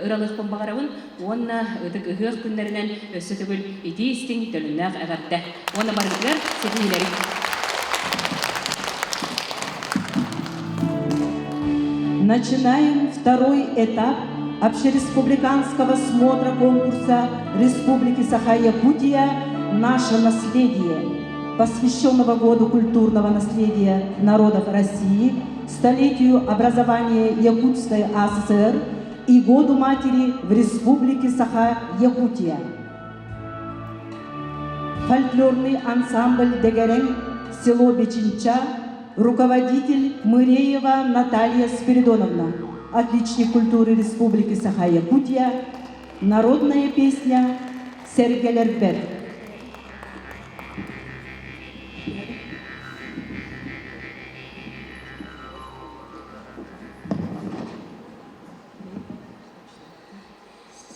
ыралыахпын баҕарабын уонна ытык ыһыах күннэринэн өссө төгүл итии-истиҥ төлөннөөх эҕэрдэ уонна барыгытыгар ситиһиилэри! Начинаем второй этап общереспубликанского смотра конкурса Республики Саха-Якутия «Наше наследие», посвященного году культурного наследия народов России, столетию образования Якутской АССР и Году матери в Республике Саха-Якутия. Фольклорный ансамбль «Дегерен» село Бечинча, руководитель Мыреева Наталья Спиридоновна, отличник культуры Республики Саха-Якутия, народная песня «Сергелербер».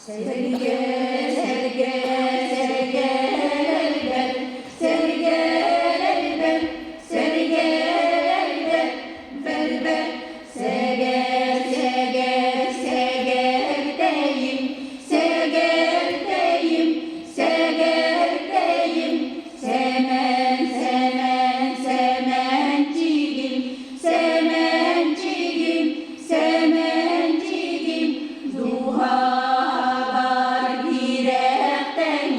Сэргэ, сэргэ, сэргэлэрбэр, сэргэлэрбэр, сэргэлэрбэр, бэрбэр, сэгээр, сэгээр, сэгэртэйим, сэгэртэйим, сэгэртэйим, Сэмэн, Сэмэн, Сэмэнчигим, Сэмэнчигим, Сэмэнчигим, дууһабар бирэхтэҥин.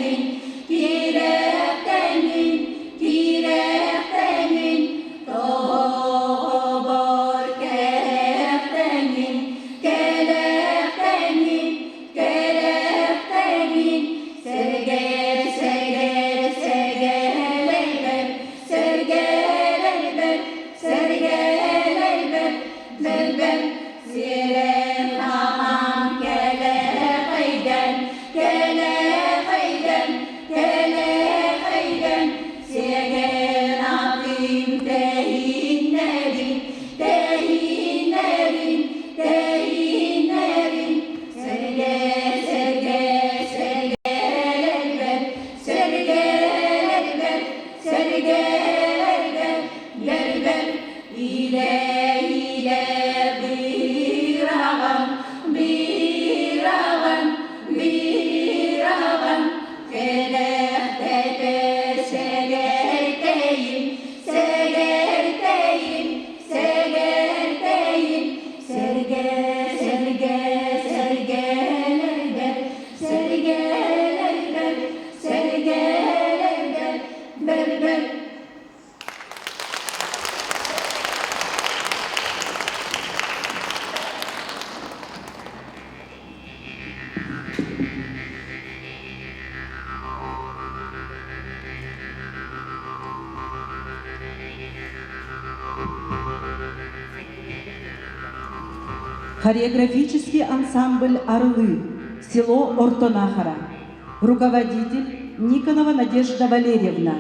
Хореографический ансамбль «Орлы», село Ортонахара. Руководитель Никонова Надежда Валерьевна.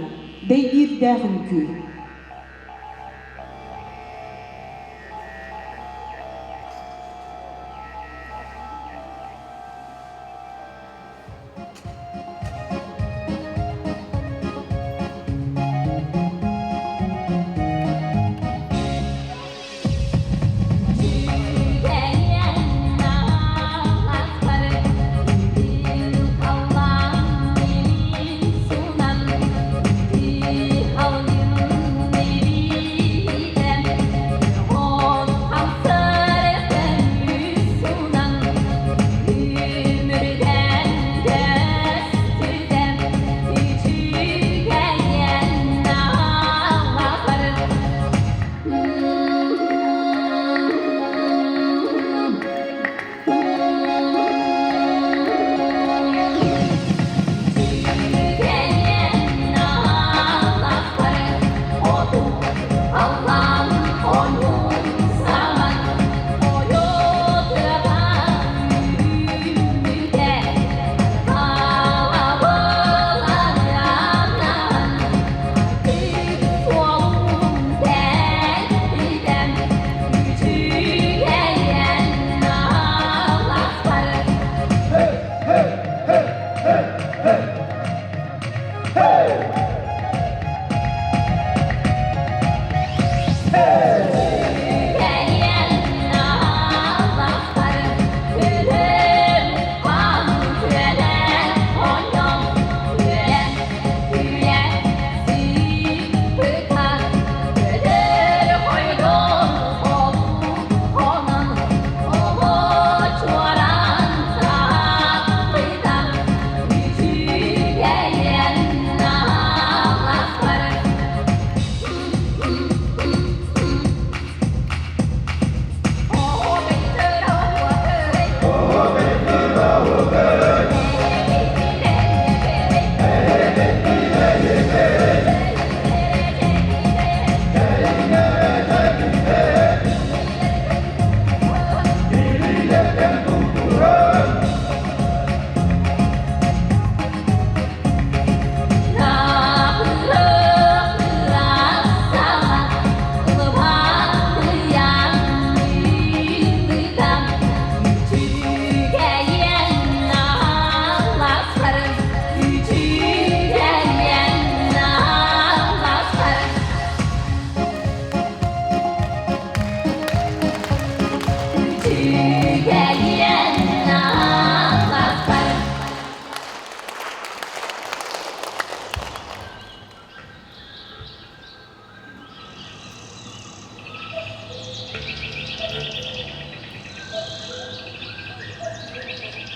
Дэйбиирдээх үҥкүү.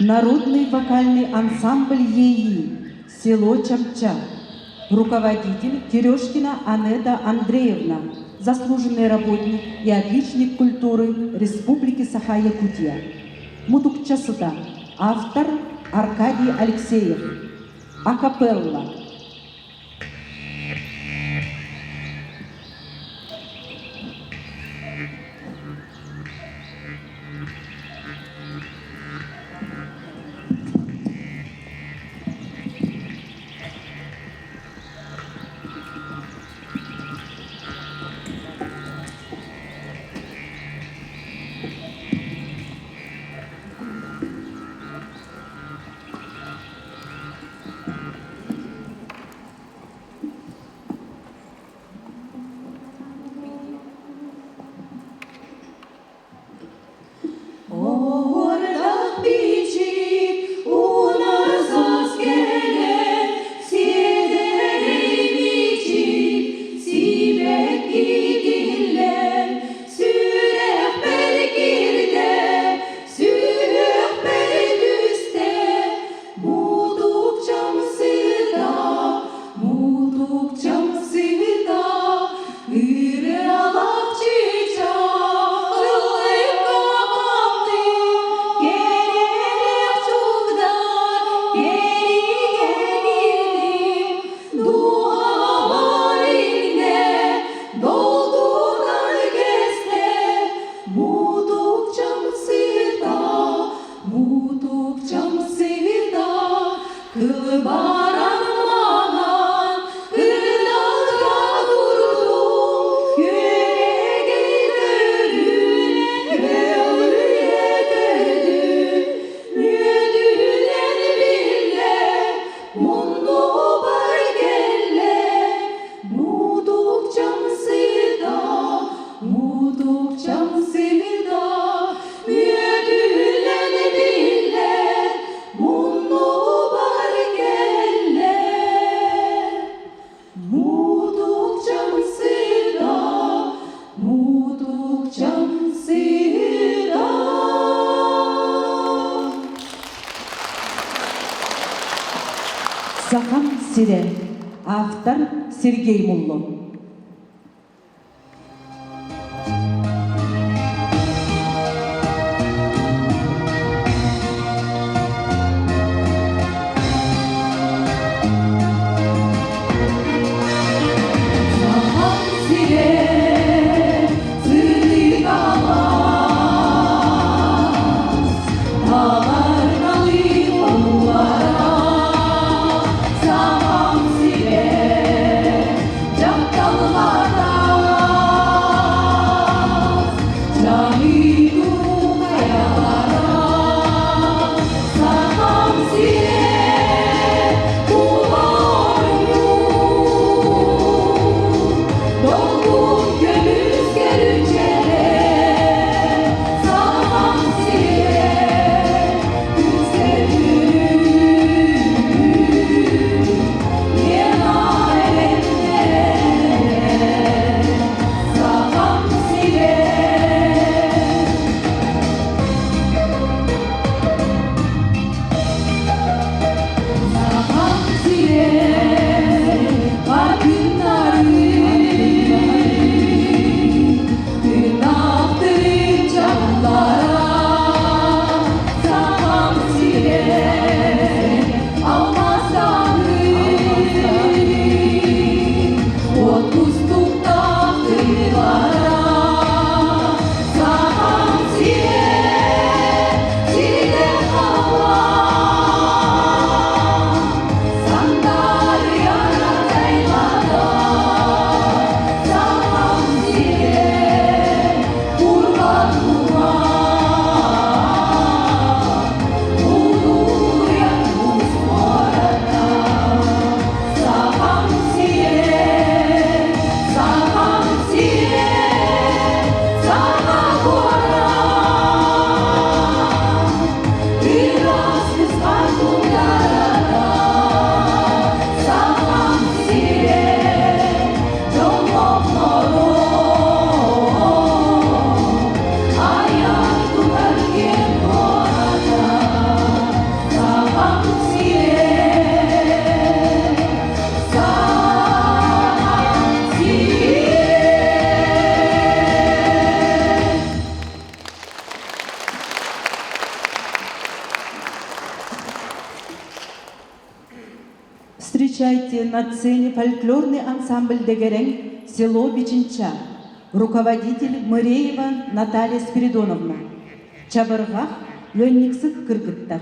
Народный вокальный ансамбль ЕИ, село Чамча. Руководитель Терешкина Анеда Андреевна, заслуженный работник и отличник культуры Республики Саха-Якутия. Мутукчасыта. Автор Аркадий Алексеев. Акапелла. Баран манан кынатка курдук күөрэгэй көрүн Мөлүйэ көрдүм Мүөтүнэн биллэ муннубар кэллэ Мутукчам сыта, мутукчам сыта Мүөтүнэн биллэ муннубар кэллэ Мутукчам сыта, мутукчам сыта. Сахам сирэ. Автор Сергей Мулло. Сахам сирэ сырдык алаас, Аларгалы Сахам сирэ дьахталлардаах, Дьайыы хайалара Сахам сирэ кубарыйуу, Долгун көмүс көрүчэрэ Сахам сирэ Сахам сирэ Сахам сирэ хатыҥнары Тынаахтырын чаллара Сахам сирэ алмастаныы От кустуктаах тыылара Сахам сирэ сиргэ халлаан Сандаарыйа дайлата Сахам сирэ курбат кумаан Улуйа муората Сахам сирэ, Сахам сирэ, Саха куорат Ыраас кыспар куйаарата Сахам сирэ, дьоллоох Айар тутар киэҥ куората Сахам сирэ, Сахам сирэ. Встречайте на сцене фольклорный ансамбль «Дегерень» село Бичинча. Руководитель Мыреева Наталья Спиридоновна. Чабырҕах ыанньыксыт кыргыттар.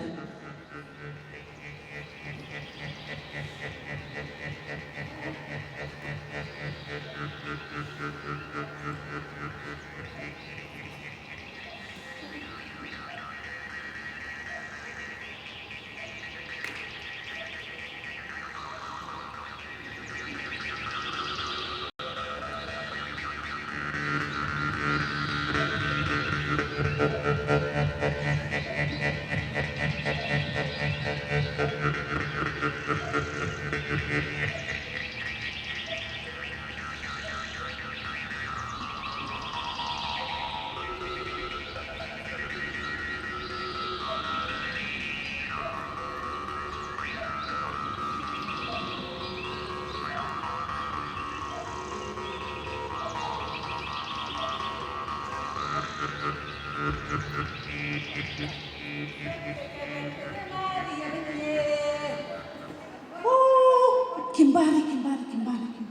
Ким баар, ким баар, ким баар, ким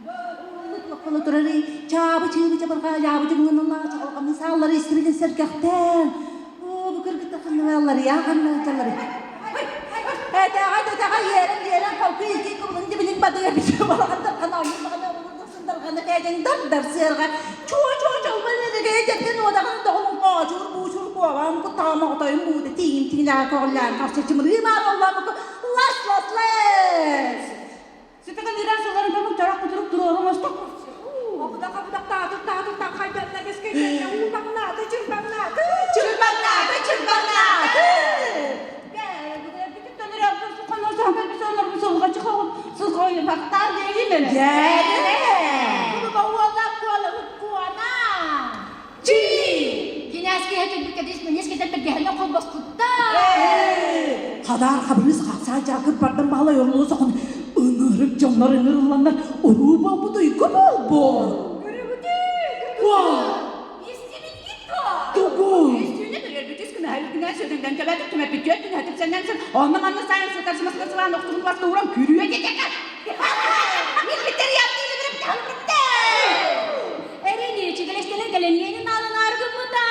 Туоххала турары, чаабы чыыбы чабырҕа, дьаабы чуҥҥаналла, чаҕылҕаны сааллары истибитин сэргэхтэн. Оо, бу кыргыттар ханналааллар, я ханналааллар. Этэҕэ, этэҕэ. Иэрэн иэрэн холку илки кубулун дибилин бадыга бити балаҕандар ханаайын баҕана сындарҕана кээдьэҥ дар сыарҕа чуо чуо чолбон эдэгэй дэргэн уодаҕын доҕун хоочур буучур куобаан куттаҕа моҕотойун буута тииҥим тиҥилэҕэ көҕүллээн харчы чымырыы баар оллоомуку лас лас лес Сытыгын иран сылларын көмүк чорох кутурук туруору оҥостук. Обудах обудах таатыр таатыр таҥхайданна бэскэйдэннэ уулаҥнааты чырбаҥнааты чырбаҥнааты чырбаҥнааты Хадаар хабырыыс хапсаа дьаакыр бардан баһылай орлуу сохон ынырык дьоннор ыҥырылланнар уруу буолбут уйгу буолбут. Тугу? Онно манна сайын сытар сымаскасылаан охтубут баста уран күрүө диэтэкэ. Эрини, чигэлэстэлэр кэлэнниэнин наалан аргыммыта.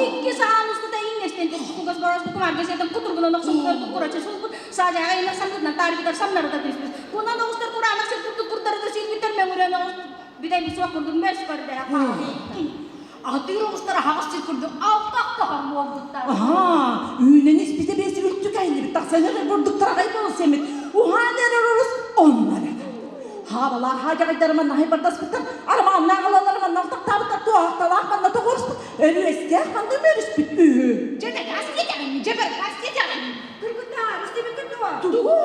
Икки саан устута иҥнэстэн кугас борос кумарга сетен кутургунан охсуммутар курачы сулбут саажаға инак самгытынан таарбитар самнарыта түспүт. Кунан оҕустар кураанах сир курдук курдарыта сүүрбүттэр мөҥүрэн оҕус бүтэй суох курдук мөс көрдө. Атыыр оҕустар аһаҕас сир курдук алтах тахар буолбуттар. Аха, үүнэн испите бэс үлтүк айныбыт тахсан эрэр бурдуктар аҕай буолсемит. Уһаан эрэр орус оннар. Хаабалаах хаадьаҕайдарыма наһай бардаспыттар, армааннаах алалар манна алтахтаабыттар, туоһахталаах манна тоҕуоруспут, өрүөстээх манна үмүөрүспүт үһү. Дьэ наказ диэтэҕин, дьэ баркас диэтэҕин. Кыргыттаар, истибиккит дуо? Тугу?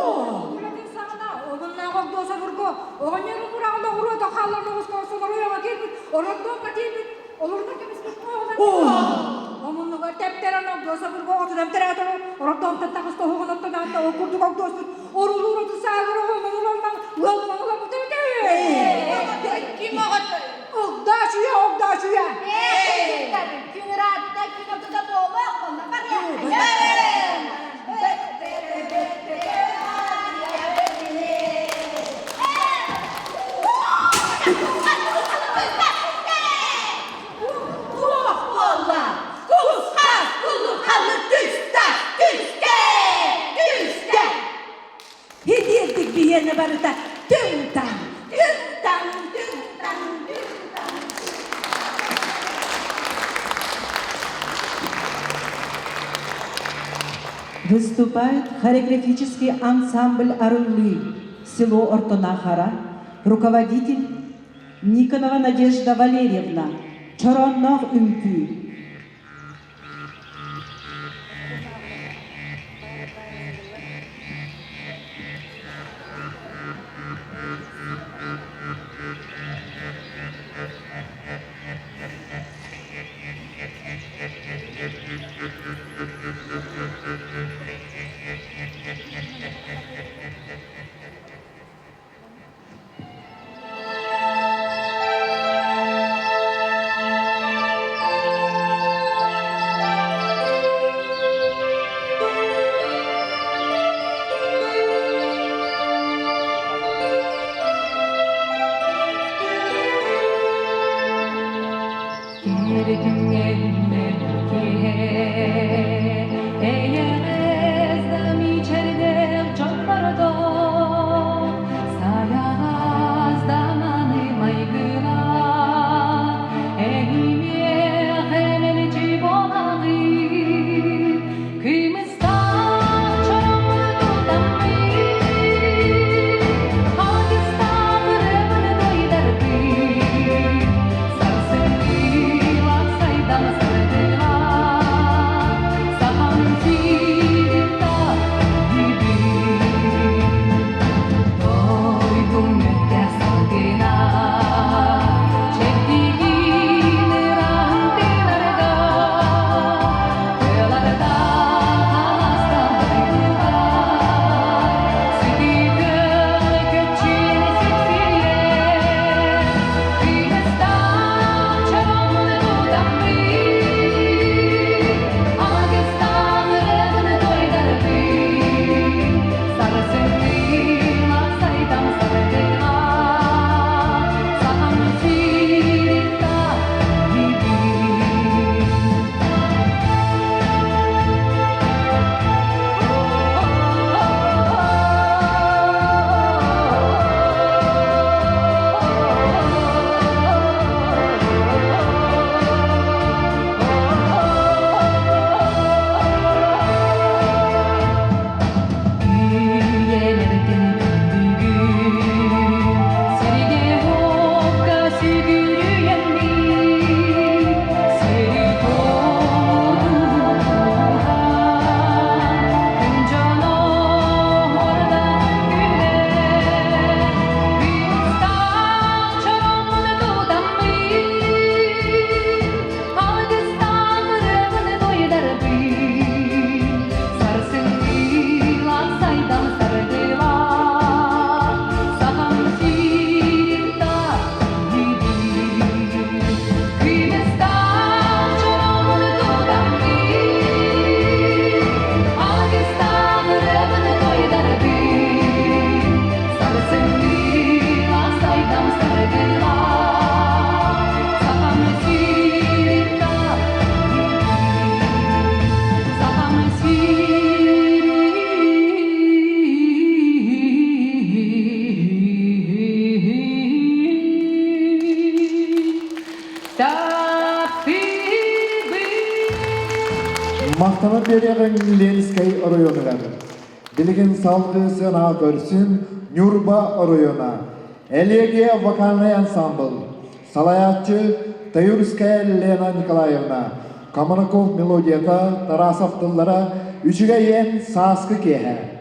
Үлэтин саҕана обуннаах огдоосо бургу оҕонньорун кураҕын оҕуруота хааллар оҕуска солоруйаҕа киирбит, орордуокка тиийбит, олорунан кэбиспит оҕолор. Омуннугар тэптэрэн огдоосо бургу оҕотунан тэрээтэр, орордоонтон таҕыста оһоҕун оттон аатта ол курдук огдооспут орулуур оту саагыр оҕолон олорон ыаллан олорбут эбит. Ким оҕотой? Огдоочуйа, огдоочуйа! Күн ыраатта, күн ортото буолуох, онно Туох буолла? Кус-хас, кулу-халы түстэ, түстэ, түстэ! Хидиэрдик биһиэнэ барыта түҥ-таҥ, түҥ-таҥ, түҥ-таҥ, түҥ-таҥ. Выступает хореографический ансамбль «Орлы», село Ортонахара, руководитель Никонова Надежда Валерьевна, Чороннох үҥкүү. биэриэҕиҥ Ленскэй оройуонугар. Билигин салгыы сыанаҕа көрсүн Ньурба оройуона. Элегия вокальнай ансамбл. Салайааччы Таюрская Лена Николаевна. Комараков мелодията, Тарасов тыллара «Үчүгэй эн сааскы киэһэ».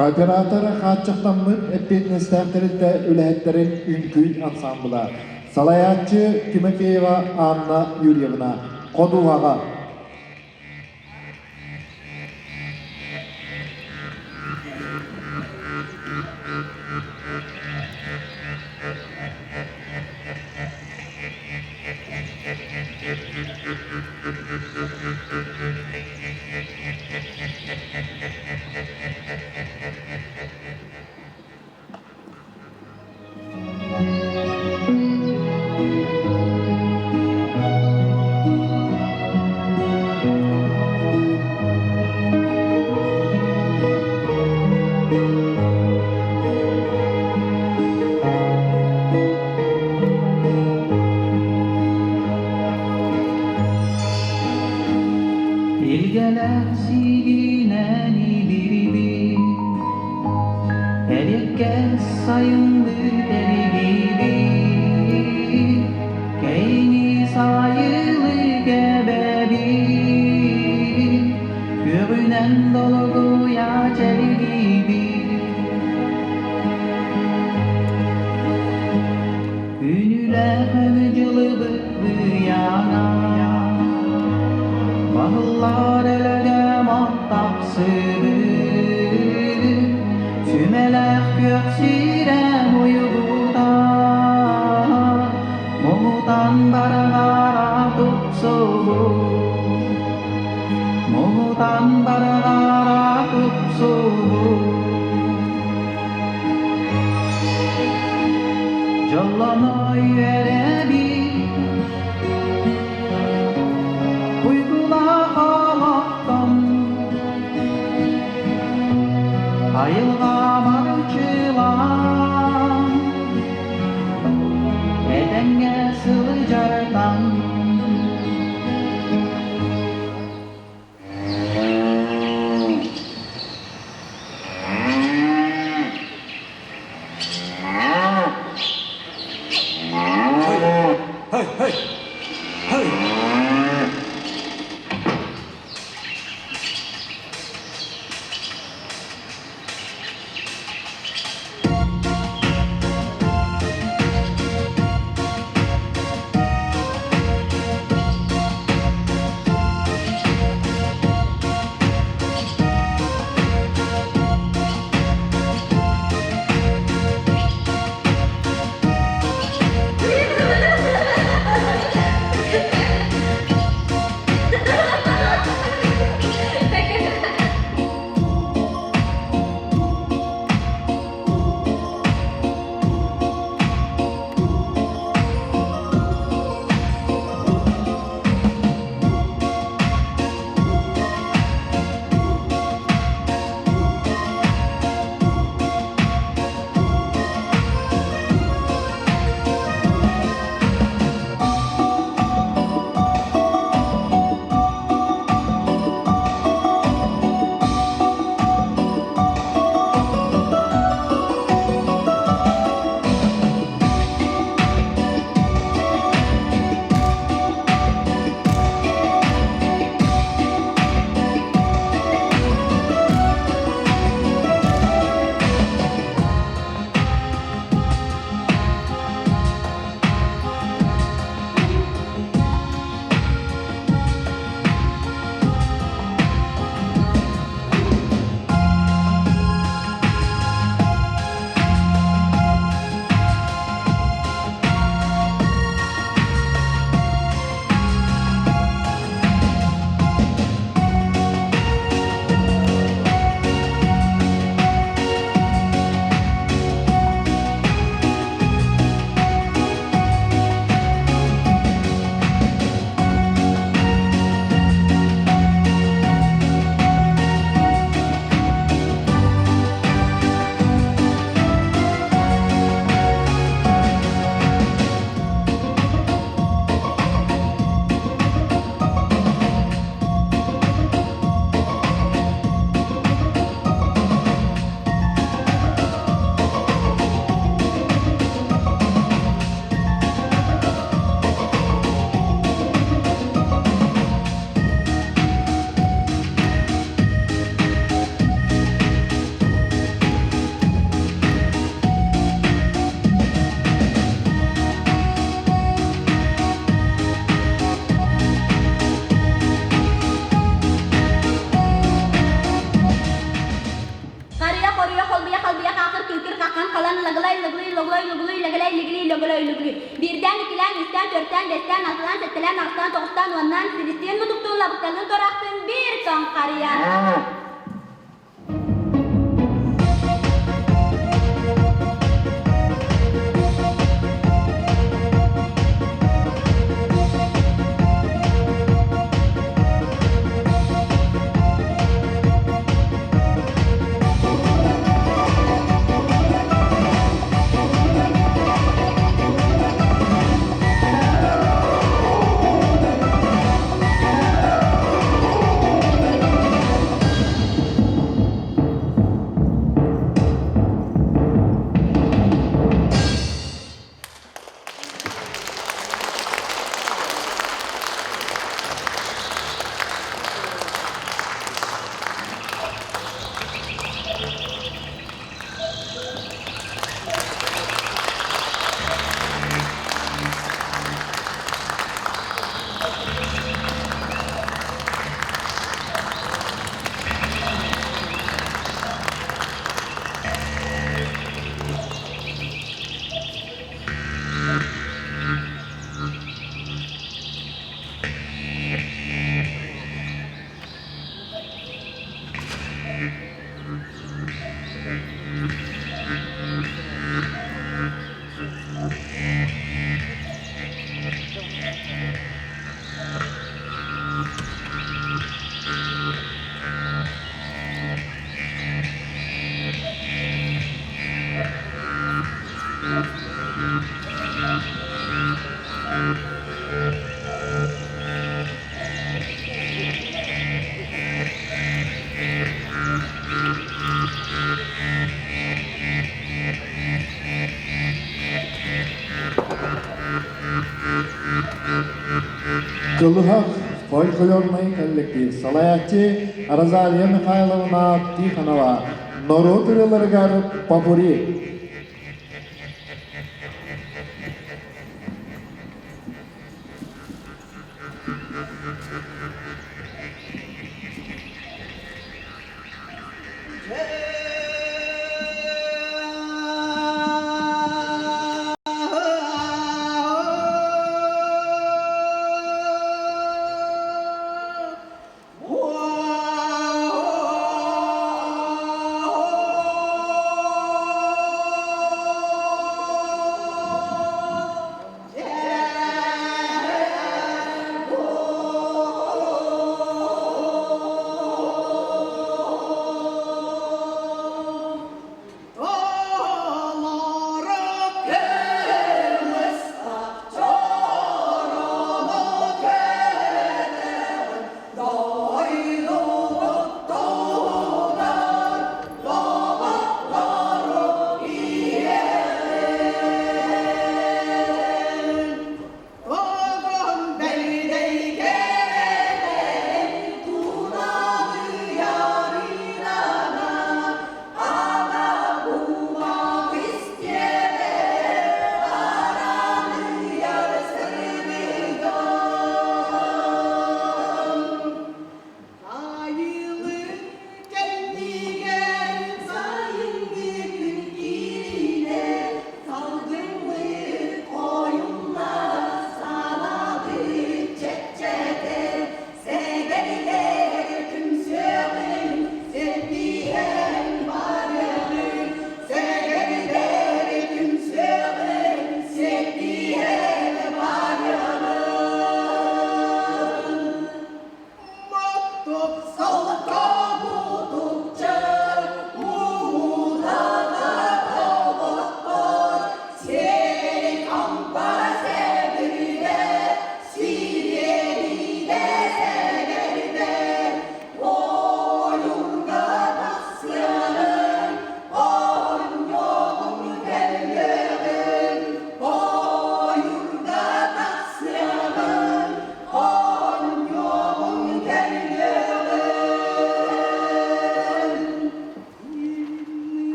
Кооператор хааччахтаммыт эппиэтинэстээх тэрилтэ үлэһиттэрин үҥкүү ансаамбыла. Салайааччы Тимофеева Анна Юрьевна. Ходуһаҕа. Илгэлээх сиигинэн илиибин, Эриэккэс сайынныы тэригиибин, Кэйиҥи сайылыы кэбэбин, Күөҕүнэн долгуйа чэлгийбин. Күнүүлээх өҥү дьылыбыт быйаҥа, Баһыллар өлөгөм от тахсыбыт, Сүмэлээх күөх сирэм уйгута, Муҥутан барҕара тупсубут, Муҥутан барҕара тупсубут. Дьоллоно үөрэбит, уйгулаах олохтон, айылҕабар чылаан, этэҥҥэ сылдьартан. Hey, hey, hey! илэгэлэй илигилий лөгөлөй үлүгүлүй. Биирдээн, иккилээн, үстээн, түөртээн, бэстээн, алталаан, сэттэлээн, аҕыстаан, тоҕустаан, уоннаан, силистиин, мутуктуун, лабыкталыын, туораахтыын биир тоҥхарыйан. Кылыһах фольклорнай коллектив салайааччы Розалия Михайловна Тихонова норуот ырыаларыгар попури.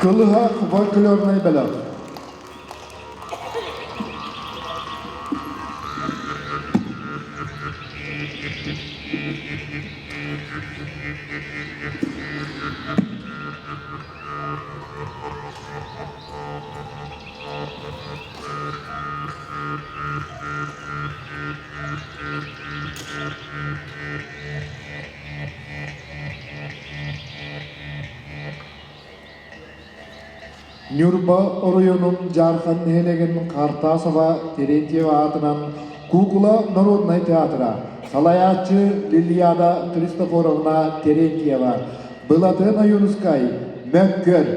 Кылыһах фольклорнай бөлөх. Ньурба оройуонун Дьаархан нэһилиэгин Хартасова Терентьева аатынан Куукула народнай театра, салайааччы Лилиада Христофоровна Терентьева, Былатыан Ойуунускай, Мөккөр.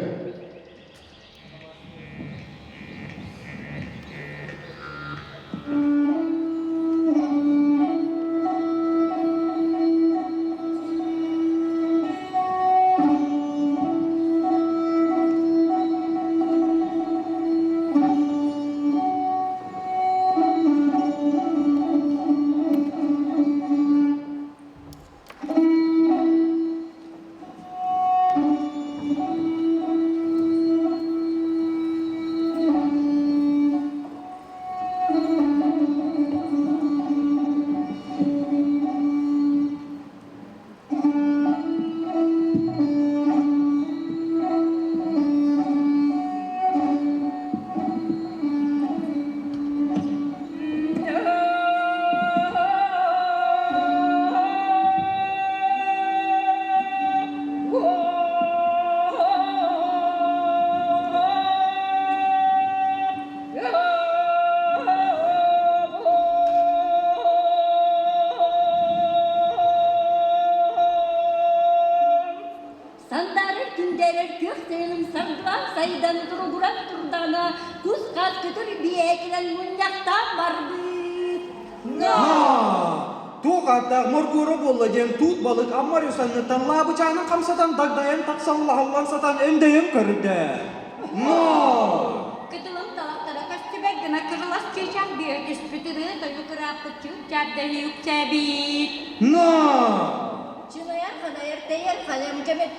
Сандаарар күндээрэр күөх сайыным саргылаах сайдан туругуран турдаҕына кус-хаас көтөр биэкинэн мунньахтаан барбыт. Но! Туох ааттаах моргуора буолла диэн туут балык Аммар санныттан лаабычаанын хамсатан дагдайан тахсаллаһаллан сатан өндөйөн көрдө. Но! Кытылым талахтара көстүбэт гына кырылас чыычаах биэ түспүт ырыа тойук ырааппыт чыып-чаап дэһии үксээбит. Но! Чынайар ханайар тэйэр халям кэмэт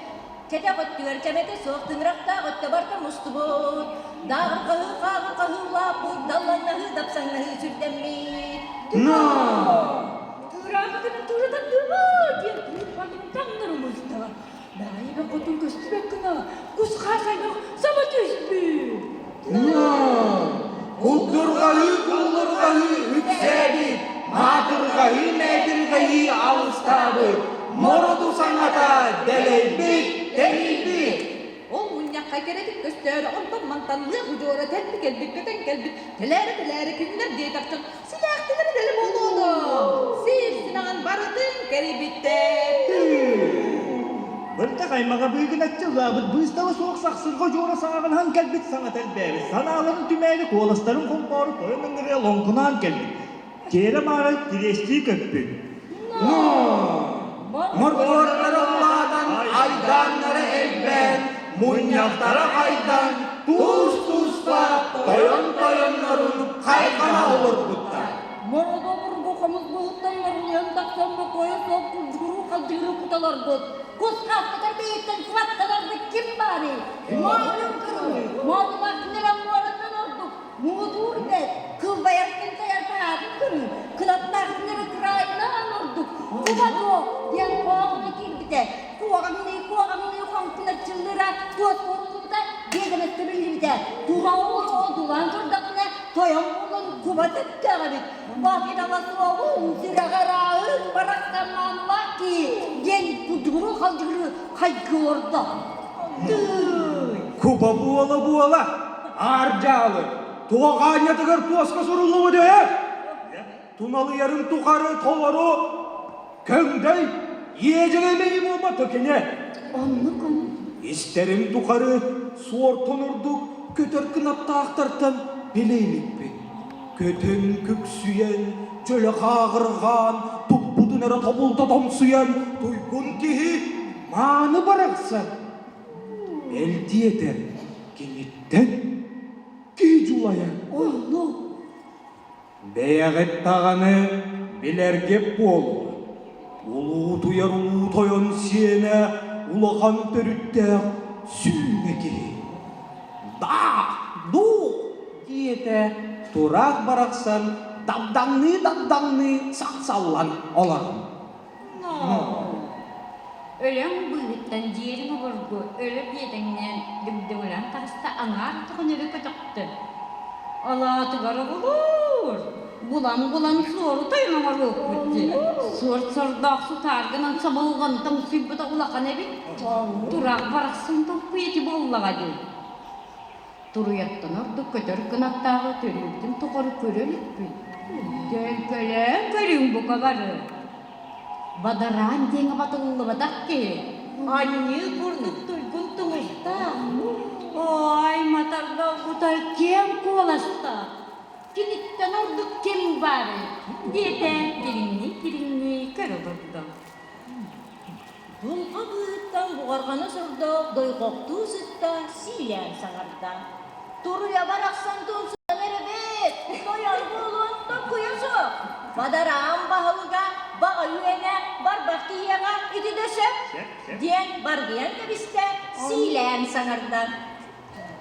кэтэх өттүгэр кэмэтэ суох тыҥырахтаах өттө барыта мустубут. Дааҕырҕаһыы хааҕырҕаһыылааппыт, даллаҥнаһыы дапсаҥнаһыы сүрдэммит. Но! Тыыраахытын тыырытан дыма диэн тыырбанын таҥнары муста. Даайыга хотун көстүбэт гына кус-хаас аймах саба түспүт. Но! Кулдурҕаһыы куллурҕаһыы үксээбит, маатырҕаһыы мээтирҕэһии алыстаабыт, мороду саҥата дэлэйбит, тэнийбит. Ол мунньахха кэрэтик көстөөрү онтон мантан лыах удьуора тэлби кэлбит көтөн кэлбит тэлээрэ-тэлээрэ кинилэр диэтэхтэн силээхтилэрэ дэлэ буолуону сир симэҕин барытын кэрийбиттэр Бырдах аймаҕа быыгыначчылаабыт быыстала суох сахсырҕа удьуора сааҕынаһан кэлбит саҥата элбээбит санааларын түмээри куоластарын холбоору тойон ыҥырыа лоҥкунаан кэлбит тиэрэ-маара кириэстии көппүт Моргуордара улаатан, айдааннара элбээн, мунньахтара хайдан, тус-туспа тойон-тойоннорун хайҕана олорбуттар. Мородобургу хомус быһыттан моруйан тахсан бокуойа суох курдугуруу халдьыгырыы куталарбыт, кус-хаастатар бэйэттэн сыбаттанарбыт ким баарый? Моонньун кырыы, моонньулаах кинилэр муораттан ордук, муҥутуур бэт, кылбайар кынтайар таһаатын көрүү, кынаттаах кинилэри кыраайынан ордук, куба дуо диэн хоһооҥҥо киирбитэ, куоҕаҥныы куоҕаҥныы хоҥкуначчыллыра туос туоруллубута, биэдэмэстэ биллибитэ, тура одулаан турдахпына тойон буолан куба сөптөөх эбит, баттала суоҕун, сүрэҕэ ырааһын, барахсан маанылаах киһи диэн кудьугуруу-халдьыгырыы хайгыы олордо. Куба буола-буола, аар дьаалы, туох аанньатыгар туоска суруллубут үһү? Туналыйарын тухары толору көҥдөй иэдьэгэй мэйии буолбата кини. Оннук оннук. Истэрим тухары суортун ордук көтөр кынаттаахтартан билэ иликпин. Көтөн күксүйэн, чөлө хааҕырҕаан, туппутун эрэ тобулта тоҥсуйан, туйгун киһи мааны барахсан. Бэл диэтэр, киниттэн киһи дьулайар. Оннук. Бэйэҕит даҕаны билэргит буолуо, улуутуйар улуу тойон сиэнэ улахан төрүттээх сүүнэ киһи. Даа! Дуу! диэтэ тураах барахсан дабдаҥныы-дабдаҥныы сахсаллан олорон. Өлөҥ быыһыттан дьиэриҥ обургу өлө биэтэҥнээн дыгдыҥыран таҕыста аҥаар атаҕын өрө көтөхтө. Алаатыгар оҕолоор, булан-булан суору тойон оҥоруохпут дии. Суор сордоох сутааргынан собулҕантан сүйбүтэ улахан эбит. Тураах барахсан толкуй ити буоллаҕа дии. Туруйаттан ордук көтөр кынаттааҕы төрүүртүн тухары көрө иликпин. Төлкөлөөн көрүҥ бука бары. Бадараан диэҥэ батыллыбатах киһи. Анньыы курдук туйгун тумустаах. Ой, матарга кутай киэҥ куоластаах. Киниттэн ордук ким баарый? диэтэ кириҥнии-кириҥнии көрө олордо. Дулҕа быыһыттан буҕарҕана сордоох дойҕохтуу сытта сиилээн саҥарда. Туруйа барахсан тумсунан эрэбит, тойон буолуон токуйа суох. Бадараан баһылыга, баҕа үөнэ, барбах киһиэхэ ити да сөп, диэн баргыйан кэбистэ, сиилээн саҥарда.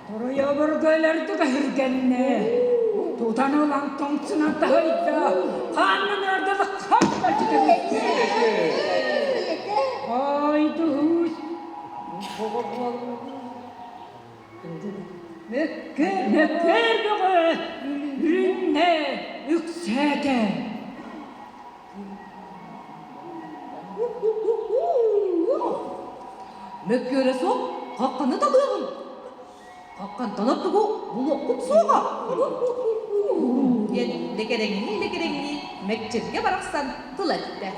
Туруйа обургу өлөрдүк өһүргэннэ. Тутан ылан тоҥсунан таһыйда. Хааннан ыардылык хап да Ой, дуһуус. Мөккүөр бөҕө үлүннэ, үксээтэ. Мөккүөрэ суох хахханы талыаҕыҥ. Хаххантан ордугу булуоххут суоҕа. Диэн лэкэрэҥнии-лэкэрэҥнии мэкчиргэ барахсан тыл эттэ.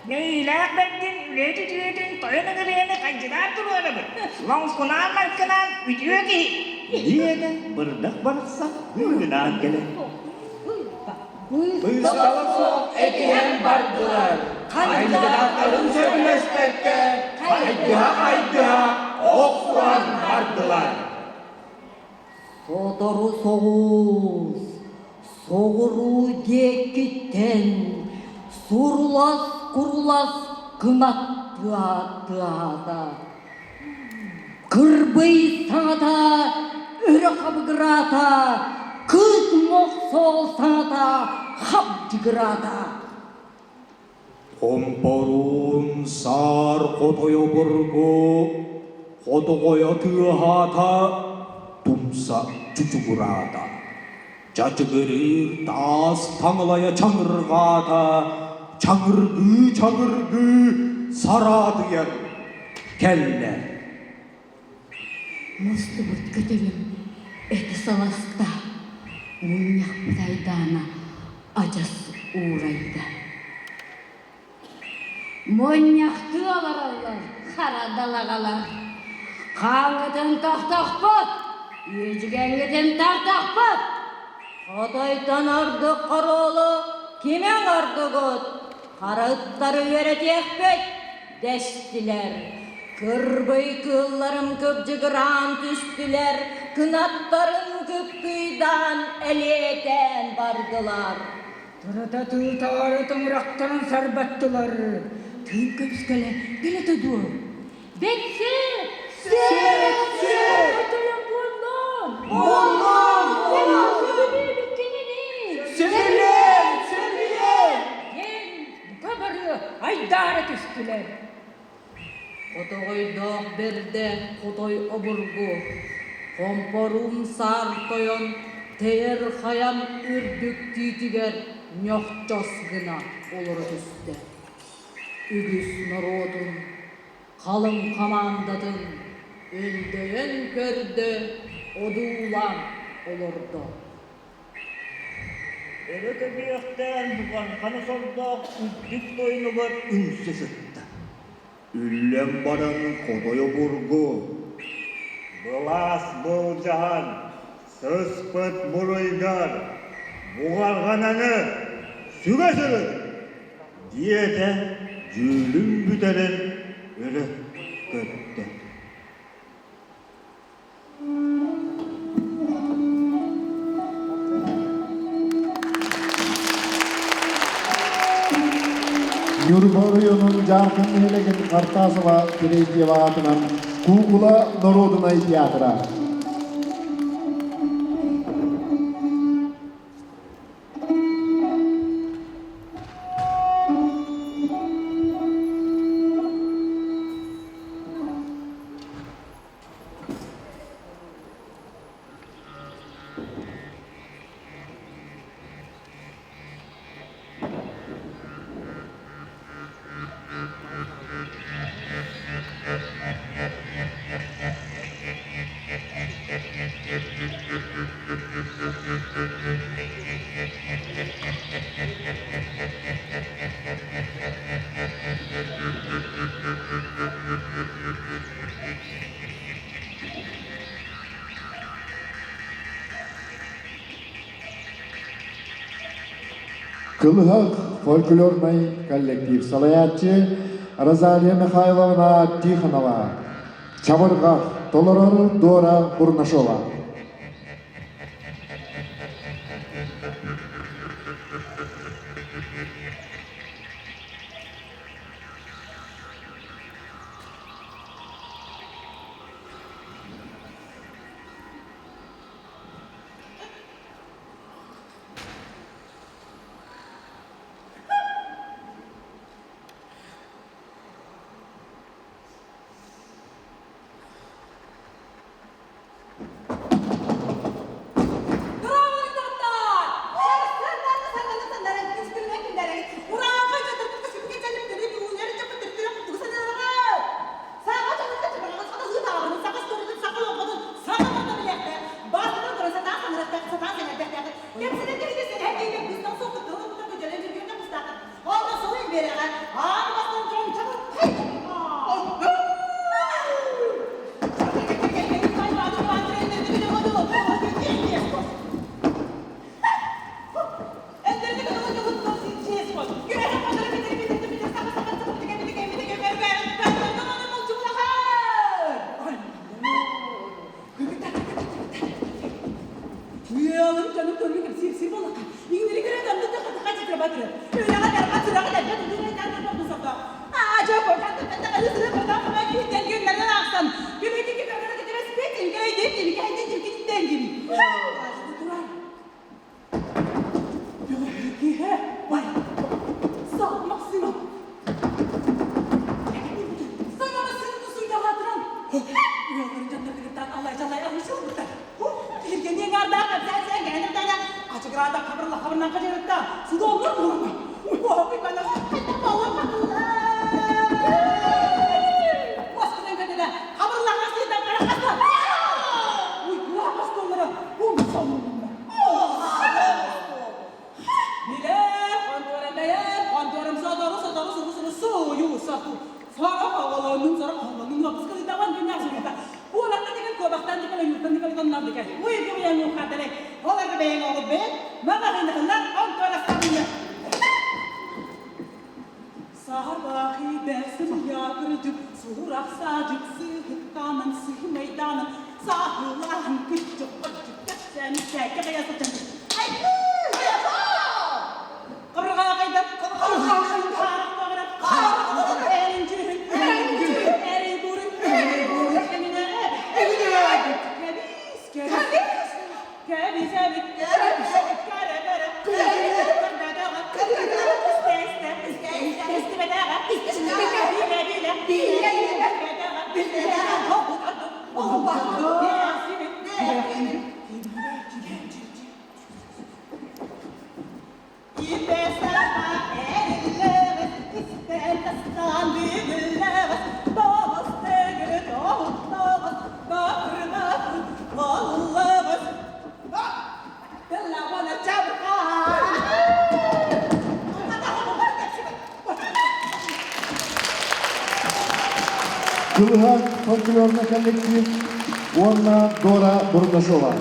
Мэйиилээх бэрдин үлэһит үтүөтүн тойон ыҥырыаны хадьынаан туруорабыт. Лоҥкунаан-лаҥкынаан үтүө киһи. Диэтэ бырдах барахсан быыгынаан кэлэн. Быыстала суох этиһэн бардылар. Хандьыдааттарын сөбүлэспэккэ хайдыһа-хайдыһа охсуһан бардылар. Сотору соҕус, соҕуруу диэкиттэн сурулас-курулас кынат тыаһаата. Кырбый саҥата өрө хабыгыраата, кыыс мохсоол саҥата хабдьыгыраата. Хомпоруун саар хотойо бургу, хотоҕойо тыаһаата, тумса чучугураата. Чачыгырыыр таас таҥылайа чаҥырҕаата, чаҥыргыы-чаҥыргыы сараадыйан кэллэ. Мустубут көтөрүм этэ саласта, мунньахпыт айдаана адьас уурайда. Мунньахтыы олороллор хара далаҕалар. Хааҥҥытын тохтохпут, үөдьүгэҥҥитин тартахпыт. Хотойтон ордук хоруолу кими оҥордугут? Хара ыттары үөрэтиэхпит, дэстилэр. Кырбый кыылларым кыбдьыгыраан түстүлэр, кынаттарын кыптыйдаан элиэтээн бардылар. Турута тыытаары тыҥырахтарын сарбаттылар. Тыын көмүскэлэ дэлэтэ дуо? Бэтсэ! Сиэт! Сиэт! Тойон буоллун! Буоллун! Сөбүлүүбүт кинини! Сөбүлээн! Сөбүлээн! Диэн бука бары айдаара түстүлэр. Хотоҕойдоох бэрдэ хотой обургу, хомпоруун саар тойон тэйэр хайам үрдүк тиитигэр ньохчос гына олоро түстэ. Үгүс норуотун, халыҥ хамаандатын өндөйөн көрдө, одуулаан олордо. Өрө көбүөхтээн буҕарҕаны сордоох үрдүк тойонугар үҥсэ сытта. Үллэн баран хотой обургу, былаас былдьаһан, сыспыт буруйгар буҕарҕананы сүгэ сырыт, диэтэ дьүүлүн бүтэрэн өрө көттө. Ньурба оройуонун Дьаархан нэһилиэгин Картасова Терентьева аатынан Куукула норуодунай театра. Кылыһах фольклорнай коллектив салайааччы Розалия Михайловна Тихонова, Чабырҕах толорор Дора Бурнашова. Кылыһах фольклорный коллектив уонна Дора Бурнашова.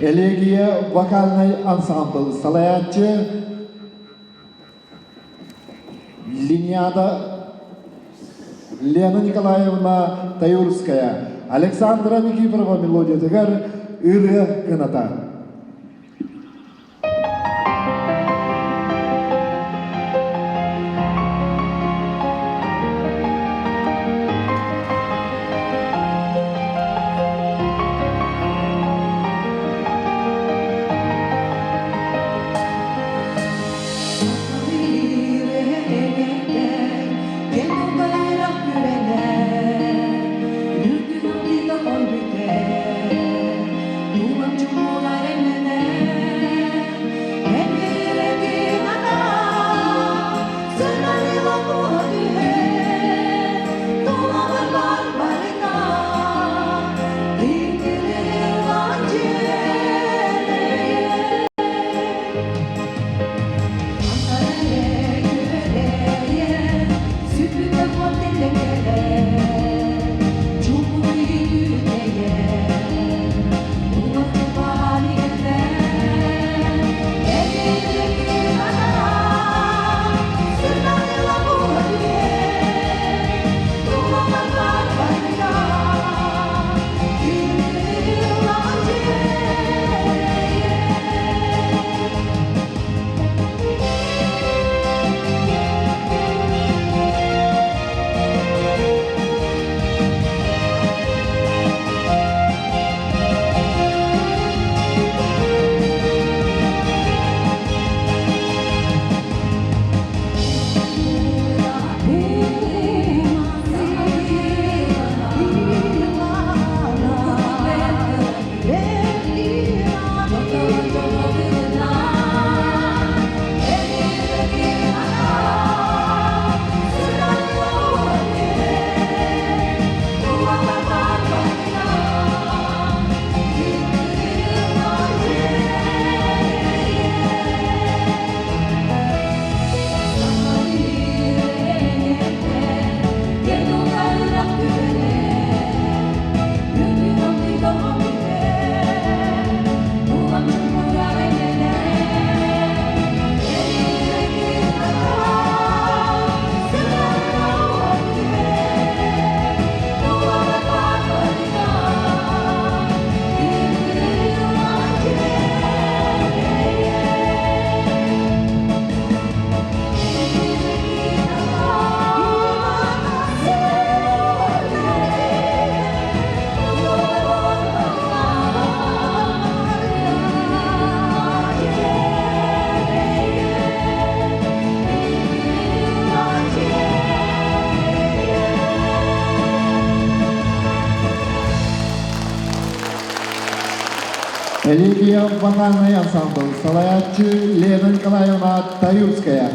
Элегия вокальнай ансамбл салайааччы Линиада Лена Николаевна Таюрская, Александра Никифорова мелодиятыгар ырыа кыната. Элегия вокальный ансамбль салайааччы Лена Николаевна Таюрская.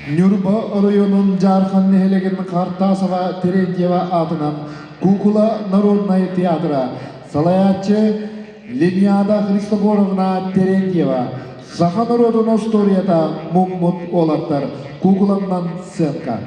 Ньурба оройуонун Дьаархан нэһилиэгин Хартасова Терентьева аатынан Куукула народнай театра салайааччы Лениада Христофоровна Терентьева саха норуотун остуоруйата муммут уолаттар куукуланнан сценка.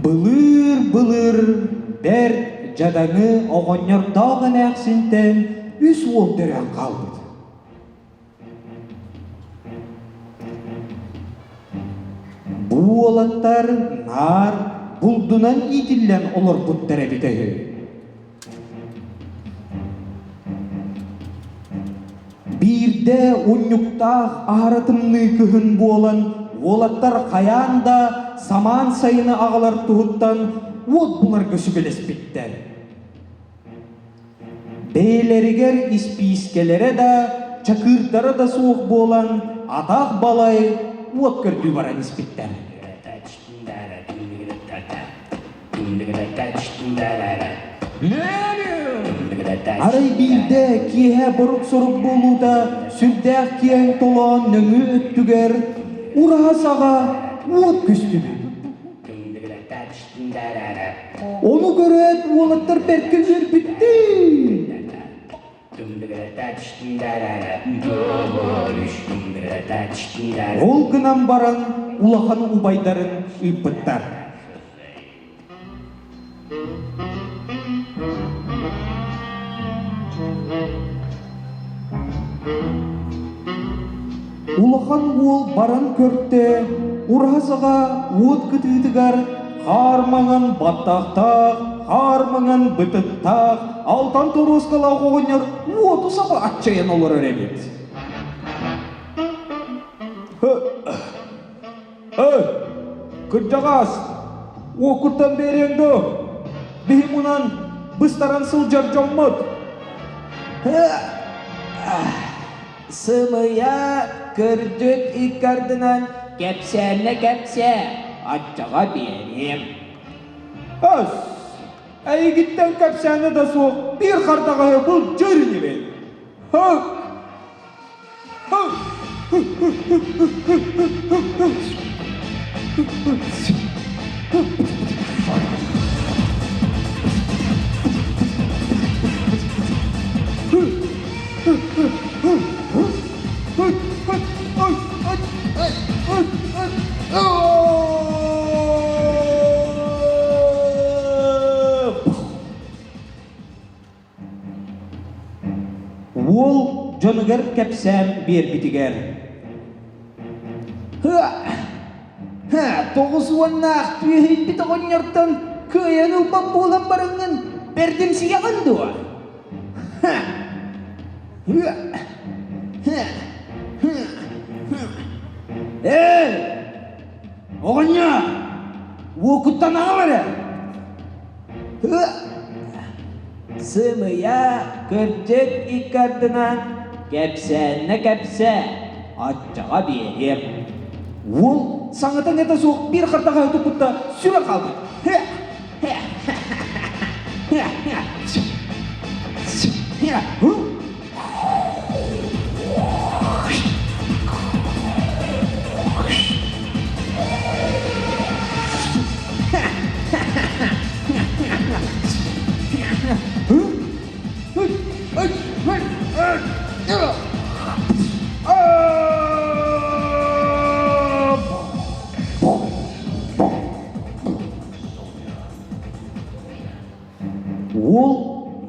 Былыыр-былыр бэрт дьадаҥы оҕонньордоох эмээхсинтэн үс уол төрөөн хаалбыт. Бу уолаттар наар булдунан иитиллэн олорбуттар эбитэ үһү. Биирдэ унньуктаах аһара тымныы кыһын буолан, уолаттар хайаан да самаан сайыны аҕалар туһуттан уот буларга сүбэлэспиттэр. Бэйэлэригэр испиискэлэрэ да, чакыырдара да суох буолан, атах балай уот көрдүү баран испиттэр. Арай биирдэ киэһэ борук-сорук буолуута сүрдээх киэҥ толоон нөҥүө өттүгэр ураһа саҕа уот көстүбүт. Ону көрөөт уолаттар бэркэ үөрбүттэр. Ол гынан баран улахан убайдарын ыыппыттар. Улахан уол баран көртө, ураһа саҕа уот кытыытыгар хаар маҥан баттахтаах, хаар маҥан бытыктаах, алтан торуоскалаах оҕонньор уоту саба аччайан олорор эбит. Эй, кырдьаҕаас, уоккуттан биэриэҥ дуо? Биһи мунан быстаран сылдьар дьоммут. Сымыйа, кырдьык иккардынан кэпсээннэ кэпсээ, аччаҕа биэриэм. Өс, эйигиттэн кэпсээнэ да суох биир хардаҕаһы былдьыыр инибин. Һык! Уол дьонугар кэпсээн биэрбитигэр 90-наах түөһүйбүт оҕонньортон кыайан ылбат буолан бараҥҥын бэрдимсийэҕин дуо? Эй! Оҕонньор! Уокуттан аҕал эрэ! Сымыйа, кырдьык икки ардынан кэпсээннэ кэпсээ, оччоҕо биэриэм. Уол саҥата-иҥэтэ суох биир хардаҕаһы туппутта сүрэн хаалбыт. Уол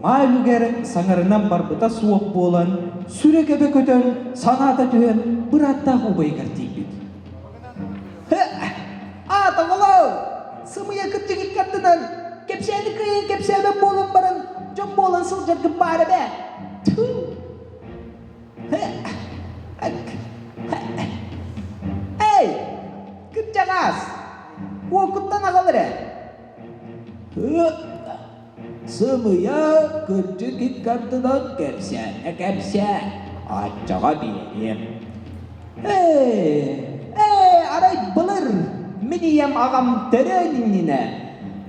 маай үлүгэр саҥарынан барбыта суох буолан, сүрэ кэбэ көтөн, санаата түһэн, бырааттаах убайыгар тиийбит. Аата оҕолоор, сымыйа кырдьык иккардынан кэпсээни кыайан кэпсээбэт буолан баран, дьон буолан сылдьаргыт баар эбээ. Эй, кырдьаҕаас, уокуттан аҕал эрэ. Сымыйа кырдьык иккардынан кэпсээнэ кэпсээ, аччаҕа биэриэм. Ээ, ээ, арай былыр мин ийэм аҕам төрөөн иннинэ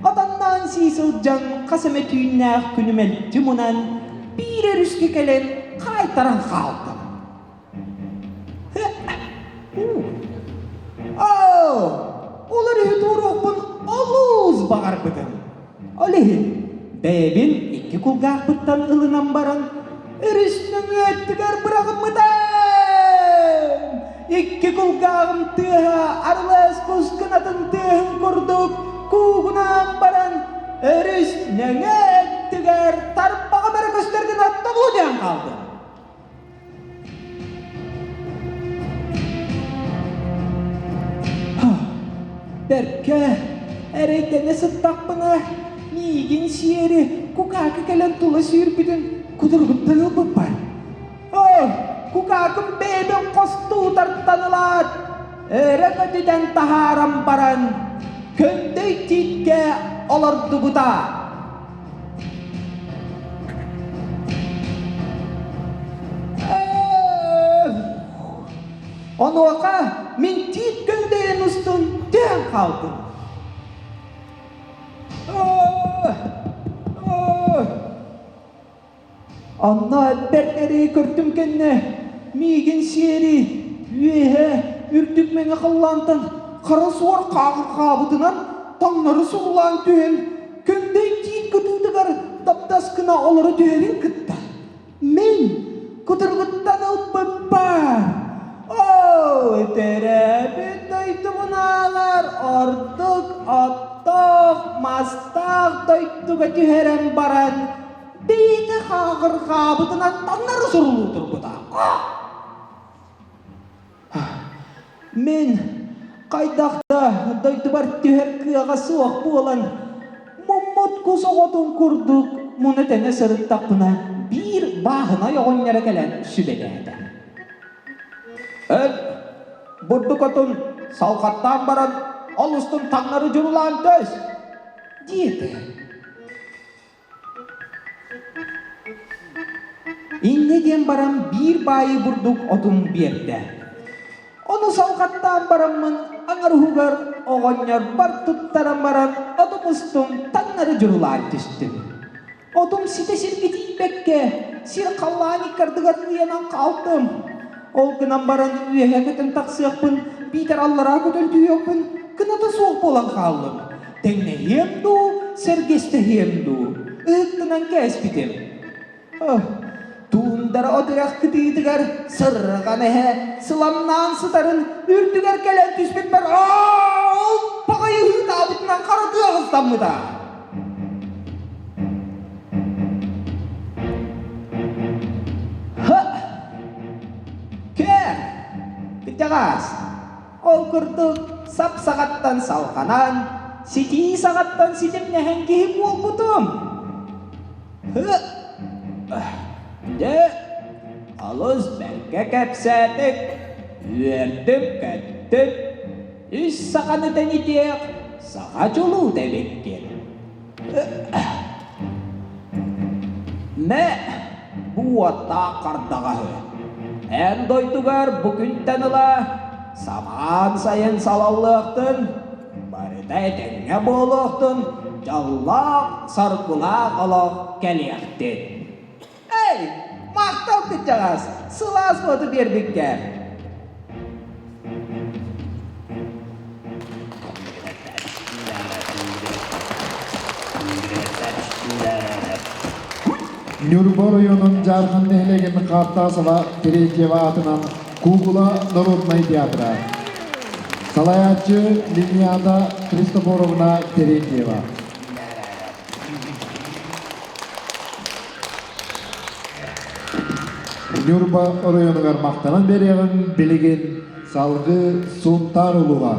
отонноон сии сылдьан хас эмэ түүннээх күнү мэлдьи мунан биир өрүскэ кэлэн хаайтаран хаалтым. Оо, ол өрүһү туоруохпун олус баҕарбытым. Ол иһин бэйэбин икки кулгаахпыттан ылынан баран өрүс нөҥүө өттүгэр быраҕыммытым. Икки кулгааҕым тыаһа арылаас кус кынатын тыаһын курдук куугунаан баран өрүс нөҥүө өттүгэр тарбаҕым эрэ көстөр гына тобулу түһэн хаалдым. Бэркэ эрэйдэнэ сыттахпына, миигин сиэри кукаакы кэлэн тула сүүрбүтүн кутуругуттан ылбыппар. кукаакым бэйэбин хостуу тартан ылаат, өрө көтүтэн таһааран баран, көндөй тииткэ олордубута. Онуоха мин тиит көндөйүн устун түһэн хаалтым. Онно бэрт эрэйи көртүм кэннэ миигин сиэри үөһэ үрдүк мэҥэ халлаантан хара суор хааҕырҕаабытынан таҥнары суллаан түһэн көҥдөй тиит кытыытыгар таптас гына олоро түһэрин кытта мин кутургуттан ылбыппар оо төрөөбүт дойдубунааҕар ордук оттоох мастаах дойдуга түһэрэн баран бэйэтэ хааҕырҕаабытынан таҥнары сурулуу турбута. Мин хайдах да дойдубар түһэр кыаҕа суох буолан, муммут кус оҕотун курдук муна-тэнэ сырыттахпына, биир бааһынай оҕонньоро кэлэн сүбэлээтэ. Өл, бурдук отун салҕаттаан баран, ол устун таҥнары дьурулаан төс, диэтэ. Инньэ диэн баран биир баайы бурдук отун биэрдэ. Ону салҕаттаан бараммын аҥар уһугар оҕонньорбор туттаран баран отум устун таҥнары дьурулаан түстүм. Отум ситэ сиргэ тиийбэккэ сир халлаан иккардыгар ыйанан хаалтым. Ол гынан баран үөһэ көтөн тахсыахпын биитэр аллараа көтөн түһүөхпүн кыната суох буолан хааллым. Тэҥнэһиэм дуу, сэргэстэһиэм дуу, ыһыктынан кээспитим. Туундара от үрэх кытыытыгар сырҕан эһэ сыламнаан сытарын үрдүгэр кэлэн түспүппэр ол баҕайы ыһыытаабытынан хара тыа ыстаммыта. Ха! Кээ! Кыдьаҕаас! Ол курдук сап саҕаттан салҕанан, ситии саҕаттан ситимнэһэн киһи буолбутум. Дьэ, олус бэркэ кэпсээтик, үөрдүм-көттүм. Үс саханы тэнитиэх саха чулуута эбиккин. Мэ, бу уоттаах хардаҕаһы. Эн дойдугар бу күнтэн ыла самаан сайын салаллыахтын, барыта этэҥҥэ буолуохтун, дьоллоох, соргулаах олох кэлиэхтин. Эй, махтал кыччаҕас, сылаас уоту биэрбиккэр. Ньурба оройуонун Дьаархан нэһилиэгин Хаартаасова Терентьева аатынан Куукула народнай театра. Салайааччы Линиада Христофоровна Терентьева. Ньурба оройуонугар махтанан биэриэҕиҥ билигин салгыы Сунтаар улууһа.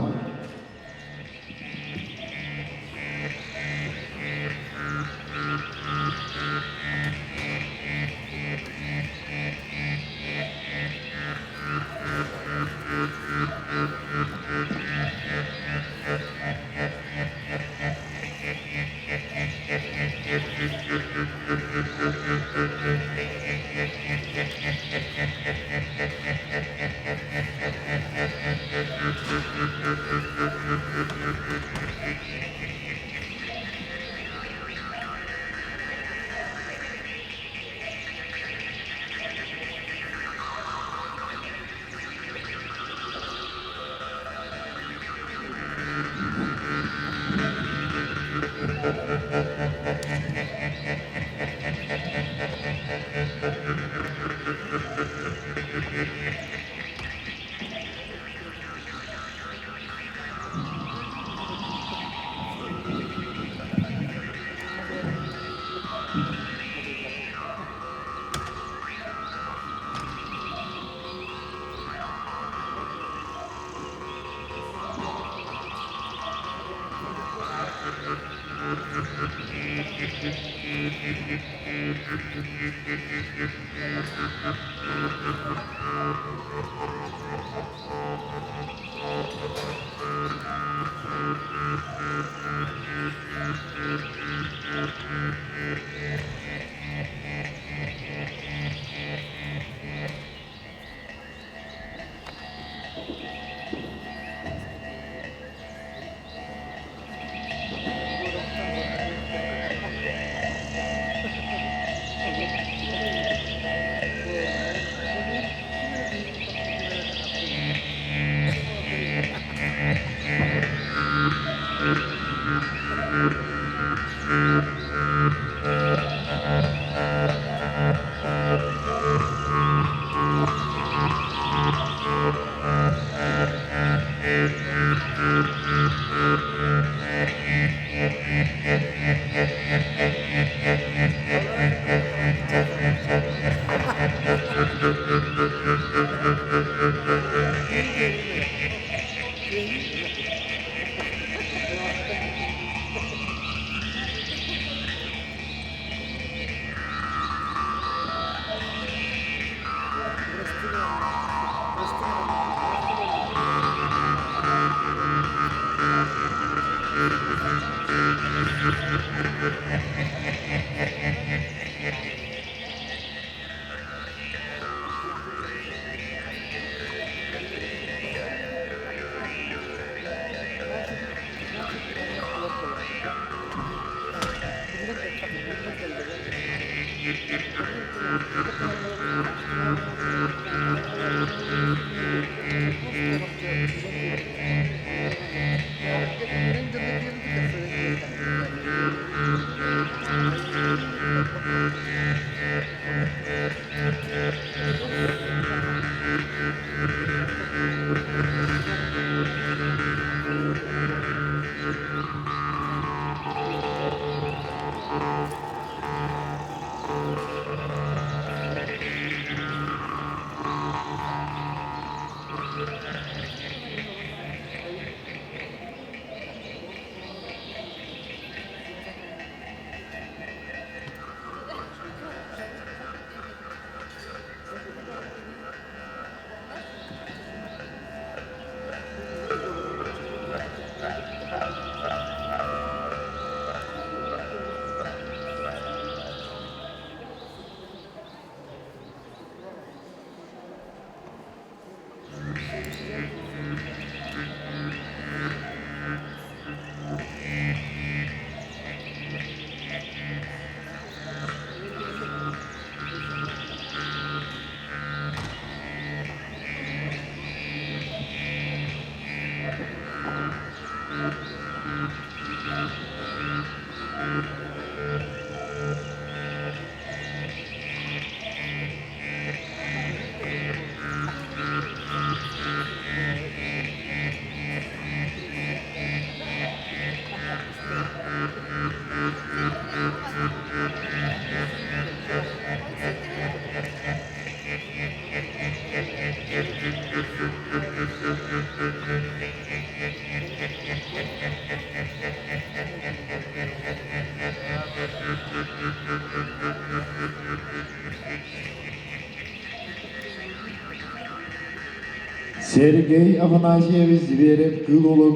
Сергей Афанасьевич Зверев-Кыыл Уолун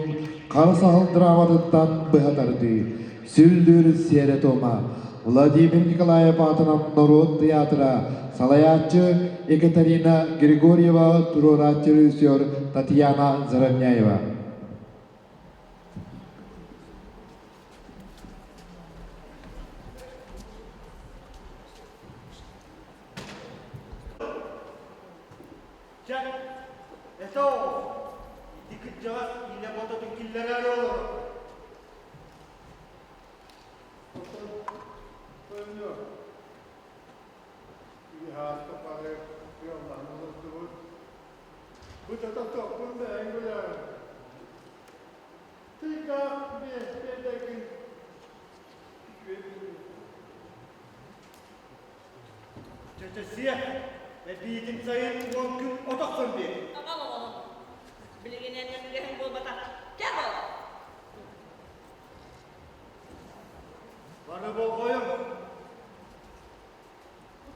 хара саһыл драматыттан быһа тардыы, Сүллүүр сиэрэ-туома, Владимир Николаев аатынан норуот тыйаатыра, салайааччы Екатерина Григорьева, туруорааччы режиссер Татьяна Заровняева. Чэ, этэ оҕус, ити кырдьаҕас илэ бототун киллэрээри олорор. Чэ-чэ, эбиитин сайын уон күн от охсон биэр. Аҕал оҕону. Билигин эн үгэһиҥ буолбатах. Кэл ол. Бары болҕойуҥ!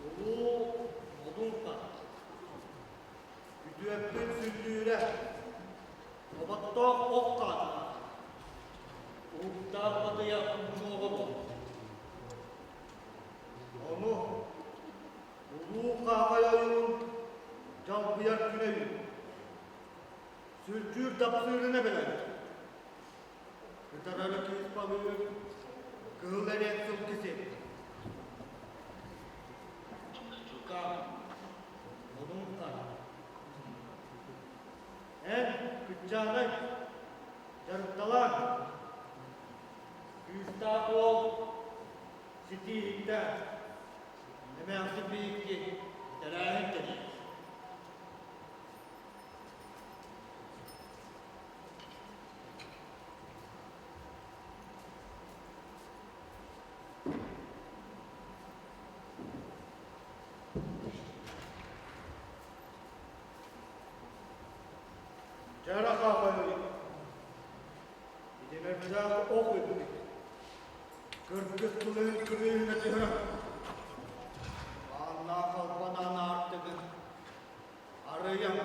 Улуу Одуҥха Күтүөппүт сүллүүрэ Оботтоох ох хаатыгар Уһуктаах батыйа унчуоҕа буолла. Ону Улуу Хаахай ойуун дьалбыйар күнэ үүннэ. Сүрдьүүр дапсыырын эбэлэр. Кытарары кыыс балыыр, кыһыл эриэн сылгы сиэппит. Чука, онуҥ хара. Эн, кыччаанай, дьарыкталаан. Кыыстаах уол ситииһиттээх, эмээхсин биһикки тэрээһин тэрийэр. Дьара хаапайый, итинэрдээх ох үрдүк, кыргыс тылын кырыыһына түһэрэ, ааннаах албанаан аартыгын арыйан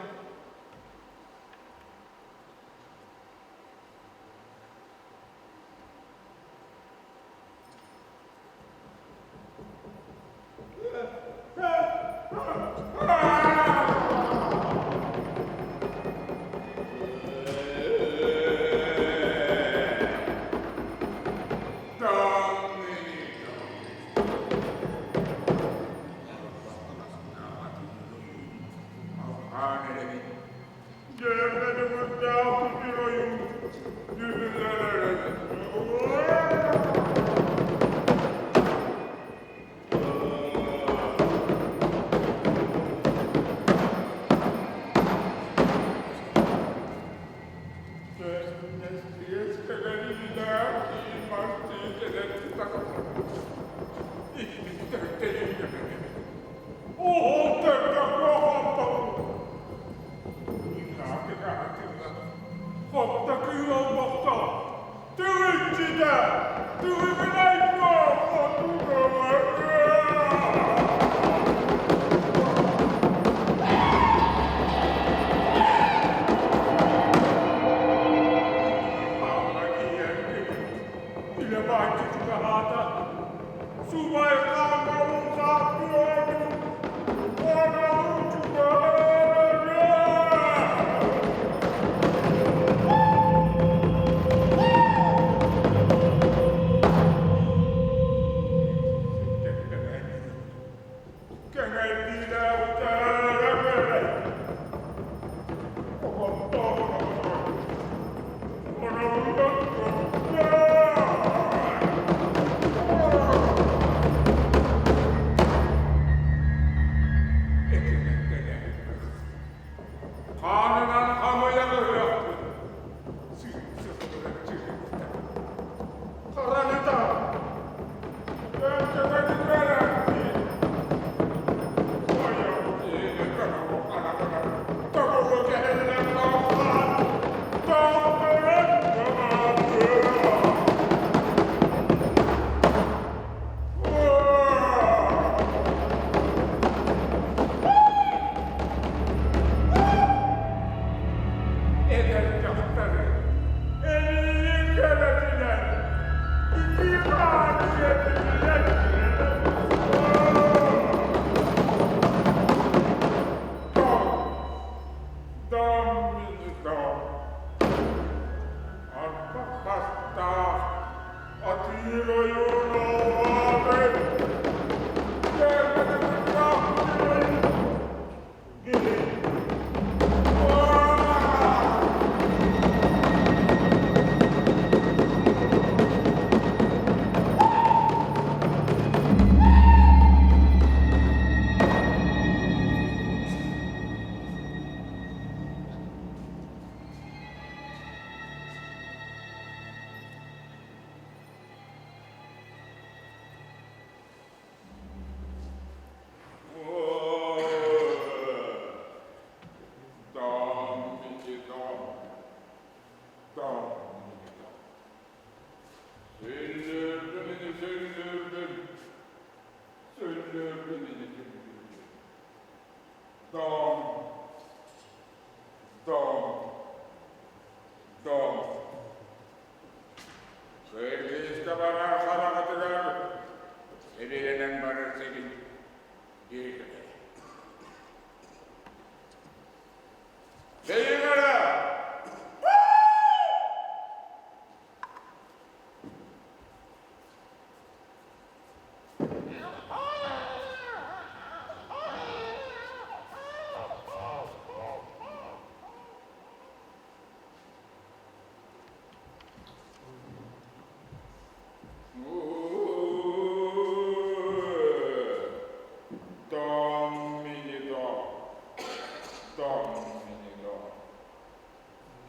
Кыргыыска барар хараҕытыгар сэбирэнэн барар сирин диэки. Бэйиҥ эрэ! Домминидо, Домминидо,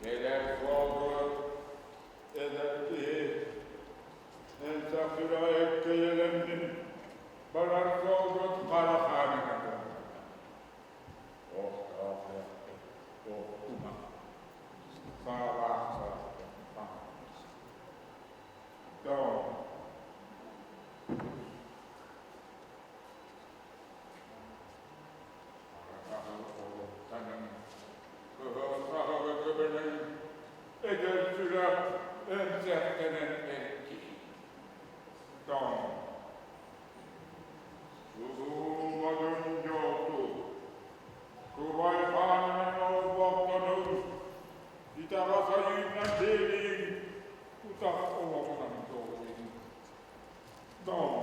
кэлэр суолгут эдэр киһи эмсэх сүрэҕи эккэйэлэммин барар суолгут хара хаанынан Охтоох охтума саалаах саастан Дом. Олуктанын, кыһыл саһылы көбөнөн, эдэр сүрэх эмсэхтэнэн эркий. Дом. Улуу дьолту, кубай хаанынан олбохтонун, итэҕэс айыынан сиэлиин, тутах олоҕунан туолуйун. Дом.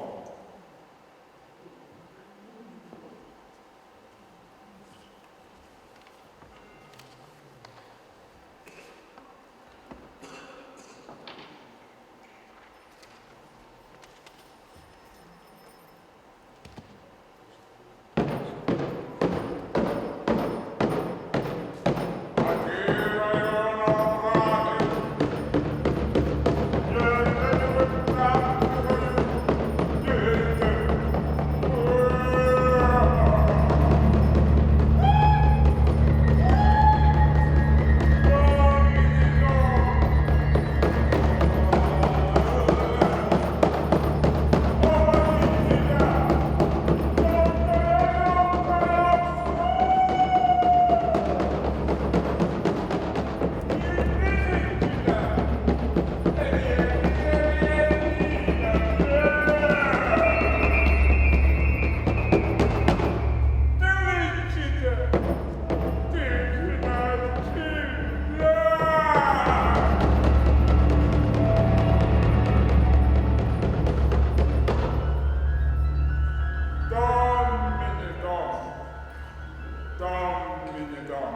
Дом,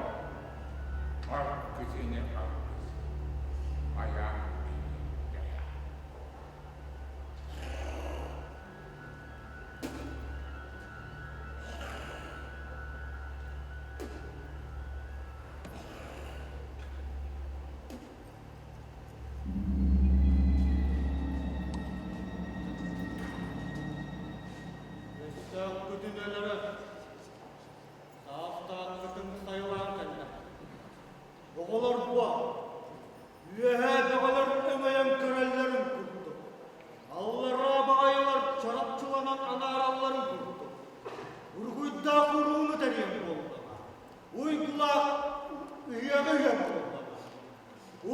аргысыны аргыс, айаан дайа. Өстөөхпүтүн өлөрө Саастаахпытын сайылаан кэллэ. Оҕолор буо, үөһээ бөҕөлөр өҥөйөн көрөллөрүн курдук, аллараа баҕайылар чарапчыланан анааралларын курдук, уругуйдаах урууну тэрийэн буоллаҕа, уйгулаах ыһыаҕы ыһыан буоллаҕа.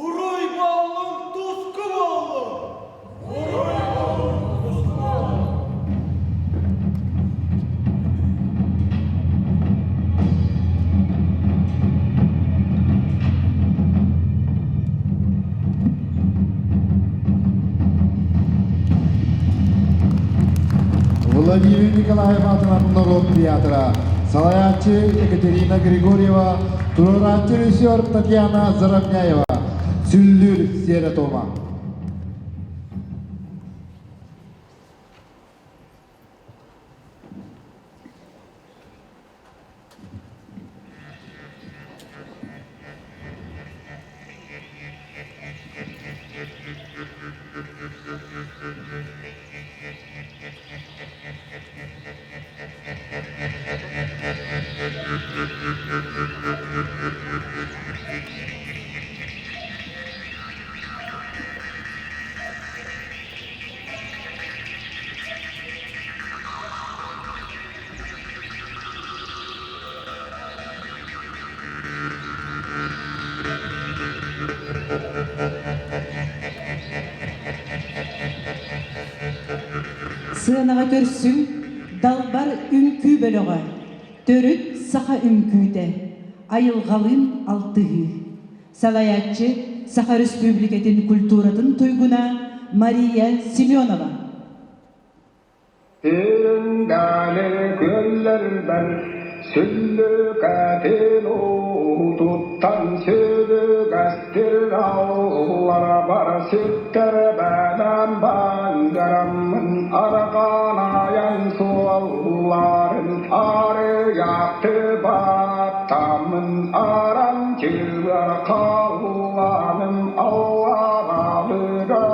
Уруй буоллун, туску буоллун! Уруй буоллун, туску буоллун! Владимир Николаев аатынан норуот театра, салайааччы Екатерина Григорьева, туруорааччы режиссер Татьяна Заровняева, Сүллүүр Сиэрэ-Тома. Сыанаҕа көрсүҥ Далбар үҥкүү бөлөҕө, төрүт саха үҥкүүтэ, айылҕалыын алтыһыы. Салайааччы Саха Өрөспүүбүлүкэтин культуратын туйгуна Мария Семенова. Тыындааны күөллэрбэр сүллүкэтин уутуттан сүлүгэстир алларабар сүктэрбэнэн баангараммын арҕаанайан суолларын арыйаахты баттаммын аранчыгар халлааным алларалыга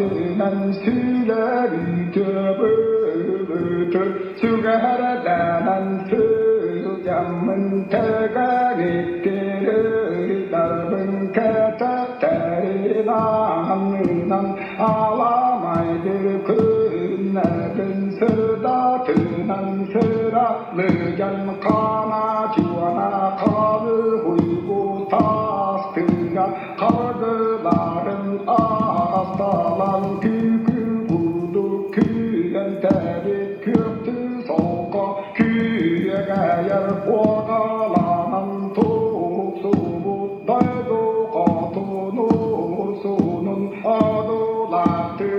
Түнэн сүлэбүтэ бөлүтэ сүгэһэрдэнэн сылдьаммын тэгэниттири ыйдарбын кэтэхтэрин аннынан аламайдыр күннэрбин сырдатынан сыралыйан хана чуана халы хуйгу тастыга Харгыларын асталан күкү курдук күлэнтэбит күөхтү солко күөгэйэр куогаланан тупсубут дойду хотун урсунун одуулаахты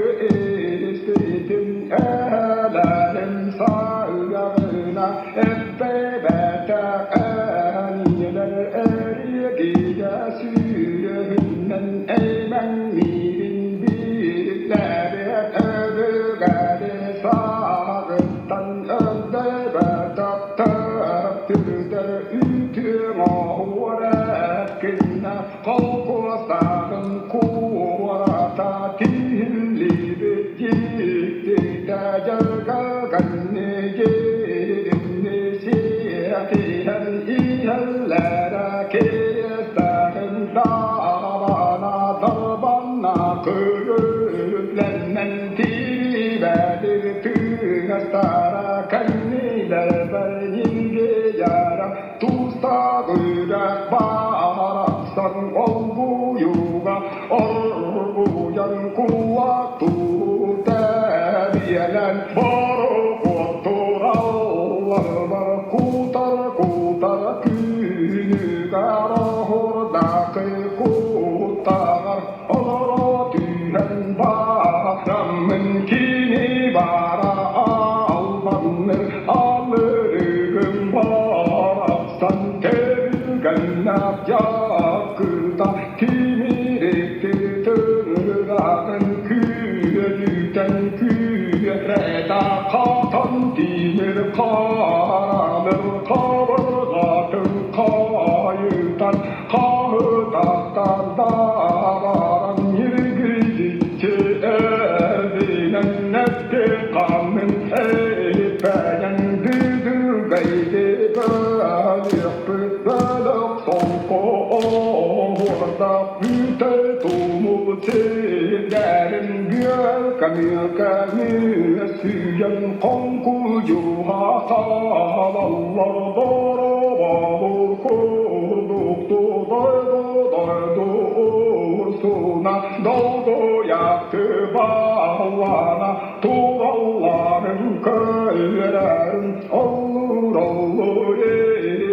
испитим эһэлэрим саыаҕына эппэбэтэх эниэлэр эриэгийэ сүөһүнэн эймэҥниирин биирдээбит өбүгэри сааҕыттан өлдөбөтөх төрөппүтэр үтүө оһуор эркиннэ холкуостааҕын куората тиһиллибит дьиктитэ дьаргагынны дьиримни сиэтиһэн иһэллэрэ киэстээҕин даабана дарбанна көрүлэннэн тиривэдир тыҥастара кэннилэрбэр ньиргийэрэ Туустаах үрэх барахсан олгуйуга оргуйан кулактуу тэбиэлэн борокуоттуралларбар кутар-кутар күнүгэр оһурдакы куттаҕар олоро түһэн бараммын кини бара албанныр алырыгым барахсан тэбилгэннээх дьаккыта тимирикти тыҥыраҕын күөдүтэн күөрэтэ хатан тимир хараныр хабырҕатын хайытан хаһытахтан дараран ньиргийдиччи эрдинэн этти ханнын эппэйэн бүдүргэйди бөлүөхпүт бөлөх солко оһуорда бүтэ тумул сирдэрин бүөл көмүө сүүйэн хоҥкуйуха хаалаллар дороболур курдукту дойду дойду урсуна долгуйахты бааллана туралларын көрөрүн оллур оллур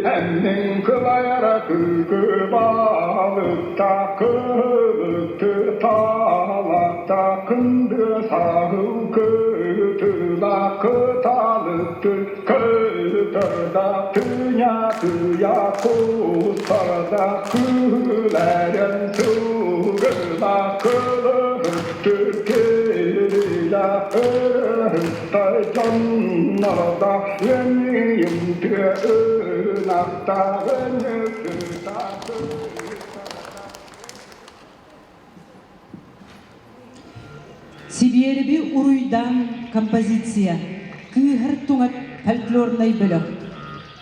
Эннин кылайара күкү балыкта кылыкты талакта кынды саһыл кытыла кыталыкты кытырда тыня тыя кустарда күлэрен сылгыла кылыһытты кирилэ ырыһыттай дьоннорда Өнүйүмтүө ынахтаҕын Сибиэрэби уруйдаан композиция Кыыһар туҥат фольклорнай бөлөх.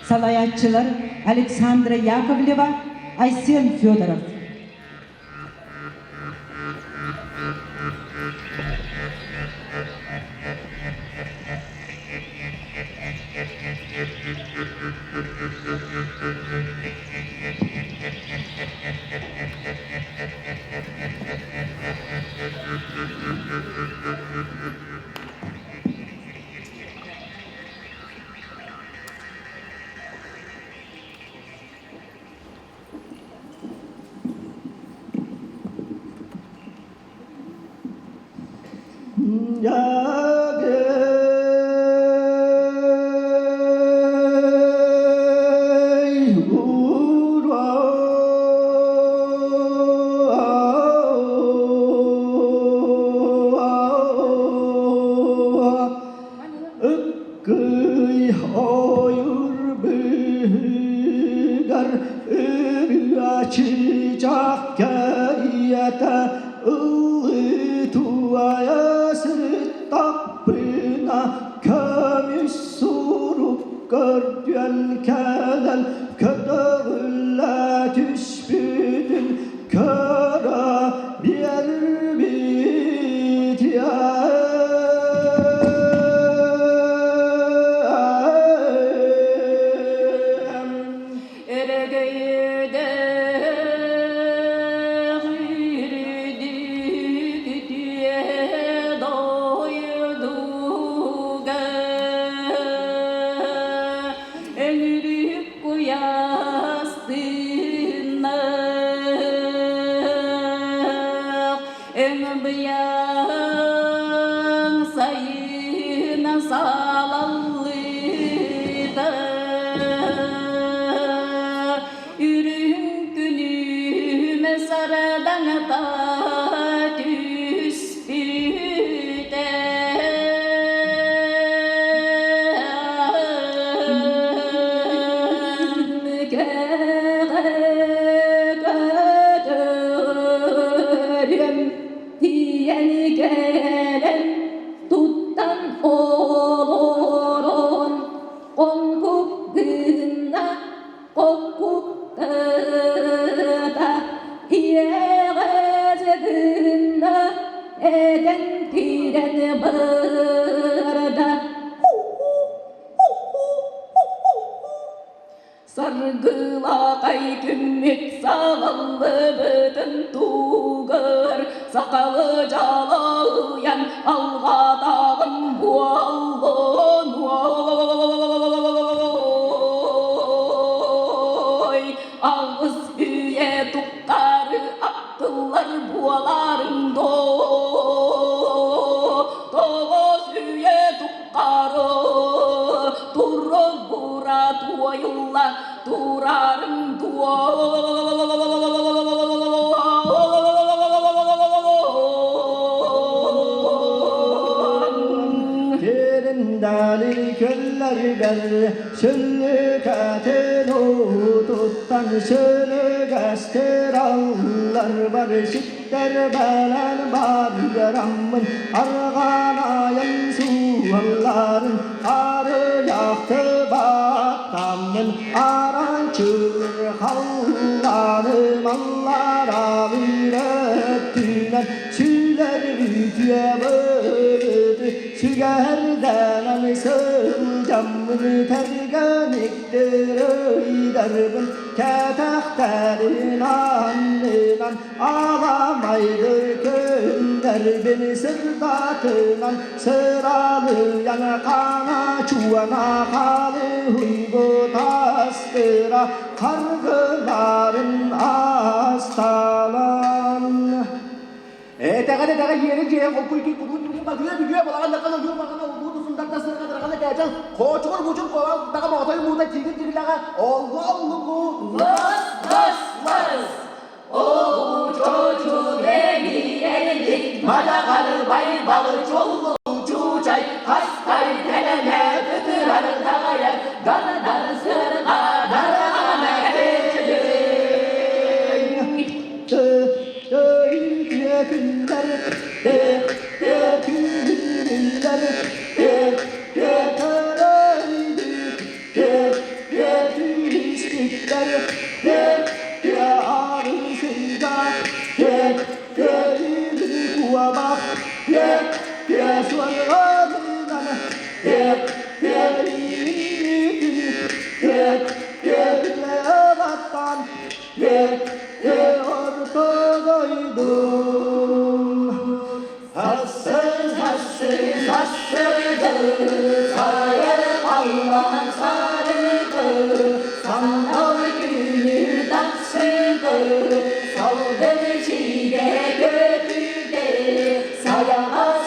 Салайааччылар Александра Яковлева, Айсен Федоров. Ыккый ойур быһыгар ырыа чыычаах кэриэтэ ыллыы туойа сырыттахпына көмүс сурук көрдүөн кэлэн көтөҕүллэ түспүтүн көрө биэрбит. Өрөгөйдөөх үрдүк үтүө дойдуга өҥүрүк куйаас тыыннаах өҥ быйаҥ сайына салаллыыта үрүҥ күнүм сардаҥата түспүтэ. Көтөрүм тиийэн кэлэн туттан олорон оҥкук гынна Оккуктата иэҕэдьэ гынна этэн киирэн барда. Саргылаахай күммүт салаллыбытын тугар сахалы дьалайан алҕаатаҕым буоллун ой аҕыс үйэ тухтары аттылар буоларым доо тоҕус үйэ тухтары туругура туойулла турарым дуо. Дали көлләргәр сүллүкәтен утуттан сүлүгәстер аллар бар ситтер бәлән барыраммын арғанайын суалларын арыяқты баттамын аранчыр халланы маллара үйрөттүнэн сүлэр үтүө быты сүгэрдэнэн сылдьаммын тэргэниктер ыйдарбын кэтэхтэрин аннынан аламайдыр күннэрбин сырдатынан сыралыйан хаҥа чуона халыһуйбут астыра харгыларын асталан. Этэҕэ этэҕэ иэри дьиэ холкуйкуй кудун түгэн батыа бүтүө балаҕан дакан ойуу маҕана улуу тусундар да сырҕа кээчэн хоочугур бучур кола даҕа моҕотой муута тиигин тигилэҕэ оллу оллугу Лыс лыс лыс Оҕучочу дэмиэлик Мадаҕарбай балы чоллу чуучай хастай тэлэнэ ытырар даҕайар дардар сырҕа дараҕана Күннэр күннэр Hassız hassız hassızdı, sayar Allah'ın sarıdı, sandal günü tatsızdı, saldır çiğde götüde, sayamaz.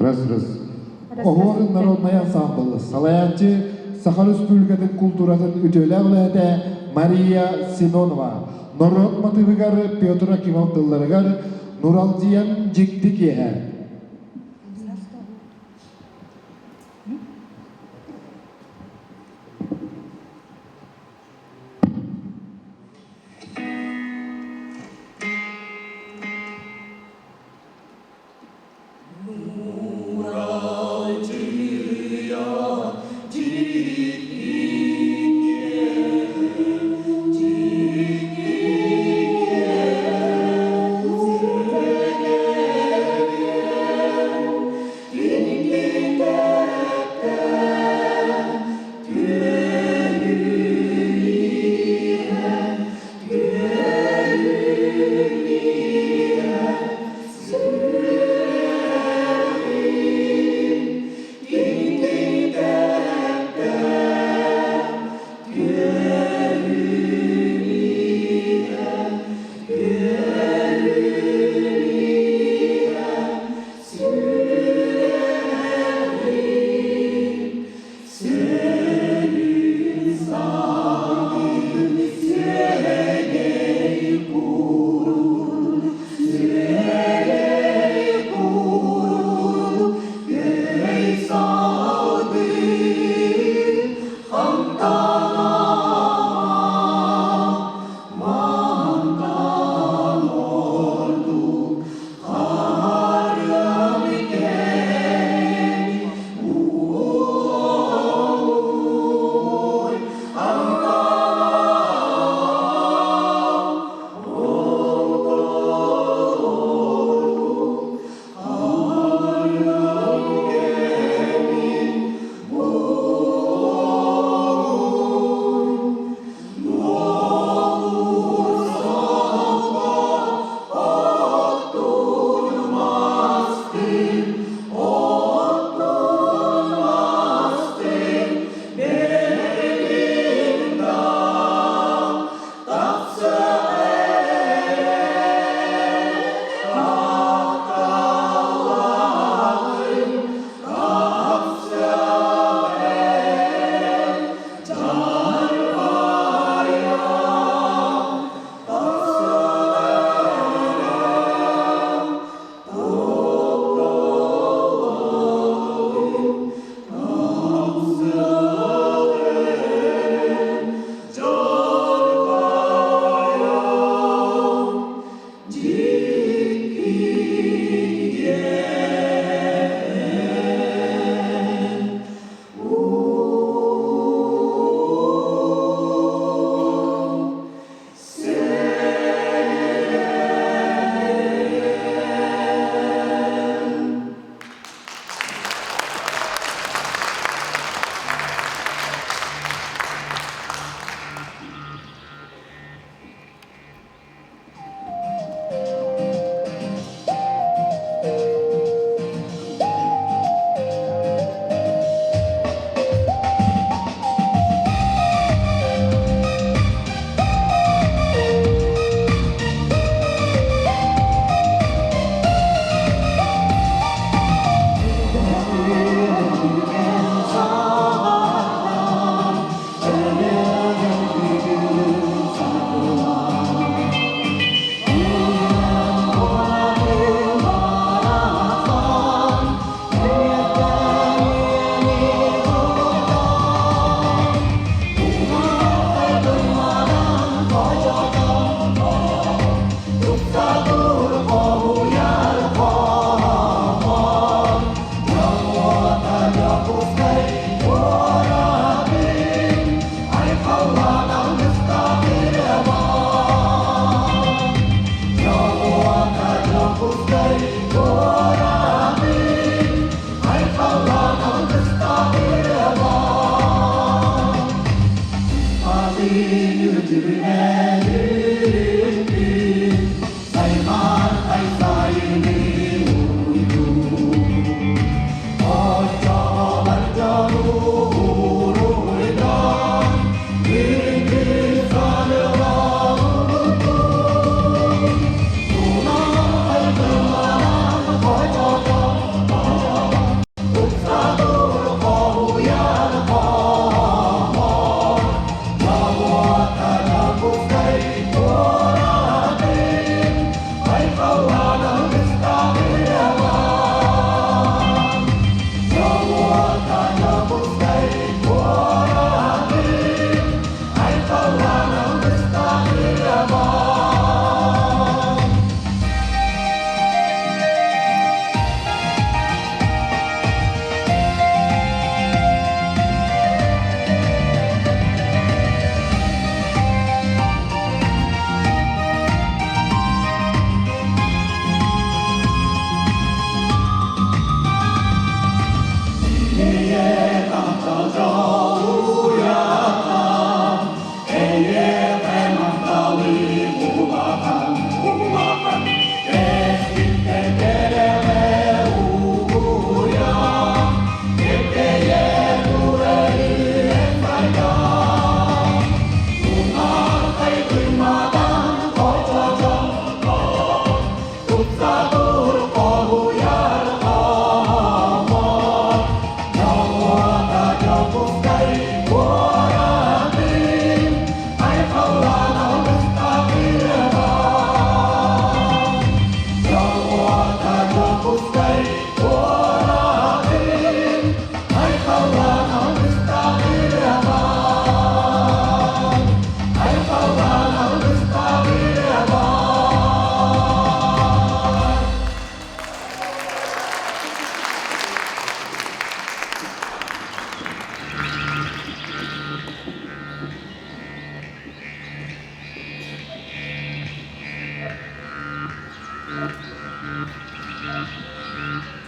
Раз, раз. Оһуор народнай ансамбл салайааччы Саха Республикатын култууратын үтүөлээх үлэһитэ Мария Семенова, норуот матыыбыгар Петр Акимов тылларыгар Нуралдьыйан дьикти киэһэ.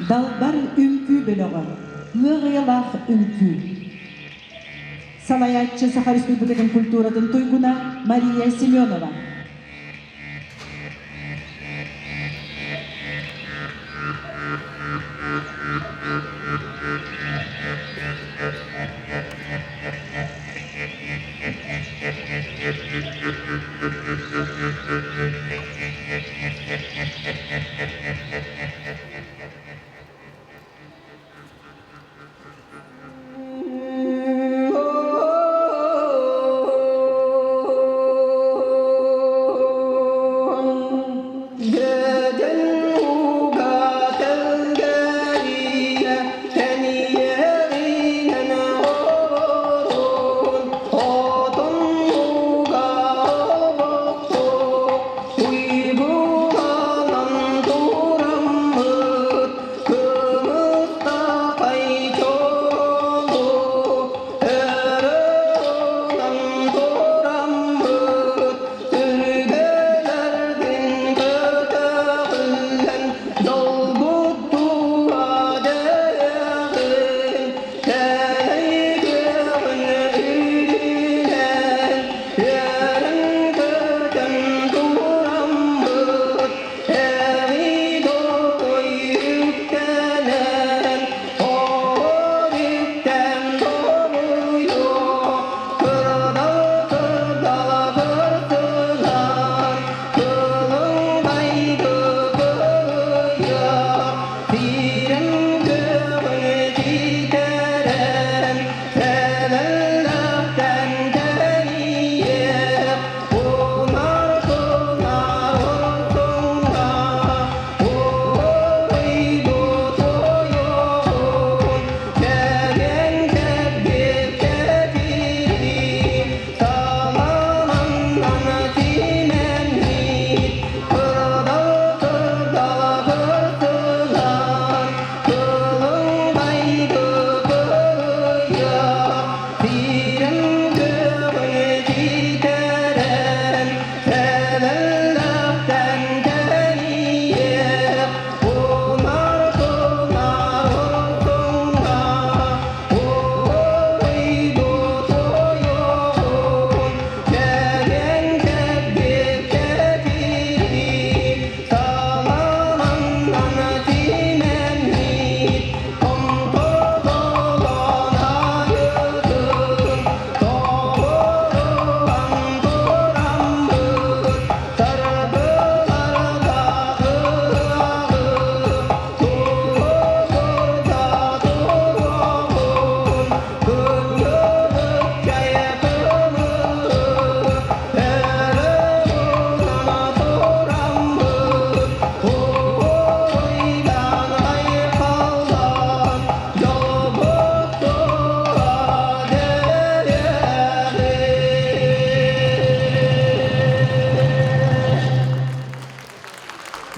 Далбар үҥкүү бөлөҕө, ыаҕыйалаах үҥкүү. Салайааччы Саха Республикатын культуратын туйгуна Мария Семенова.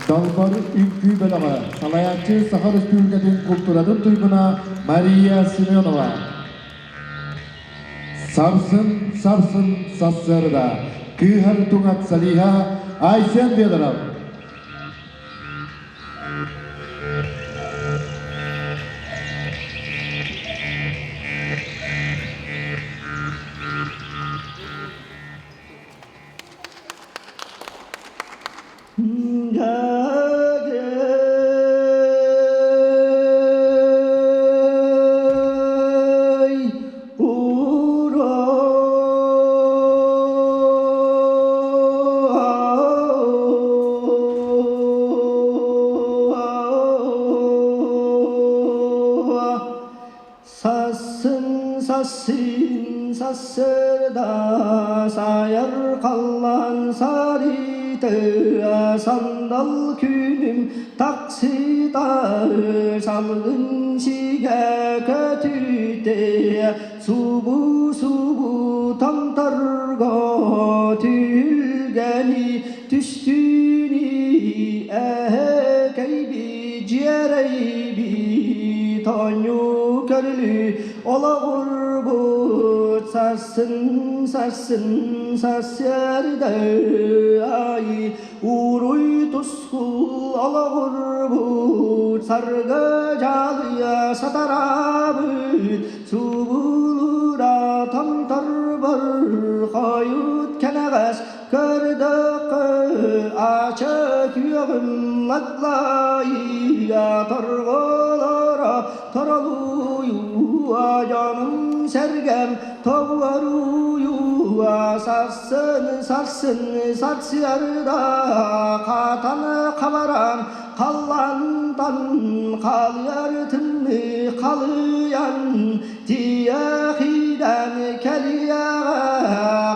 Далбар үҥкүү бөлөҕө, салайааччы Саха Өрөспүүбүлүкэтин култууратын туйгуна Мария Семенова. Сарсын, сарсын сарсыарда кыыһар туҥат Салиха Айсен Федоров. Сасын, сасын, сасырда сайар қаллан сариты сандал күнім тақсыта салғын сиге көтүте субу субу таңтарга түлгәни түстүни әһәкәйби дьиэрэйби тоонньуу көрүлү олоҕурбут сарсын сарсын сарсыарда айы уруй тускул олоҕурбут. Саргы дьалыйа сатараабыт Субулура томторбор хойут кэнэҕэс Көрдөххө ача күөҕүм лаглайа торҕолоро торолуйуа дьонум сэргэм тоҕуоруйуа сарсын сарсын сарсыарда хатан хабаран халлантан халыар тымныы халыйан Тиэхийдэн кэлиэҕэ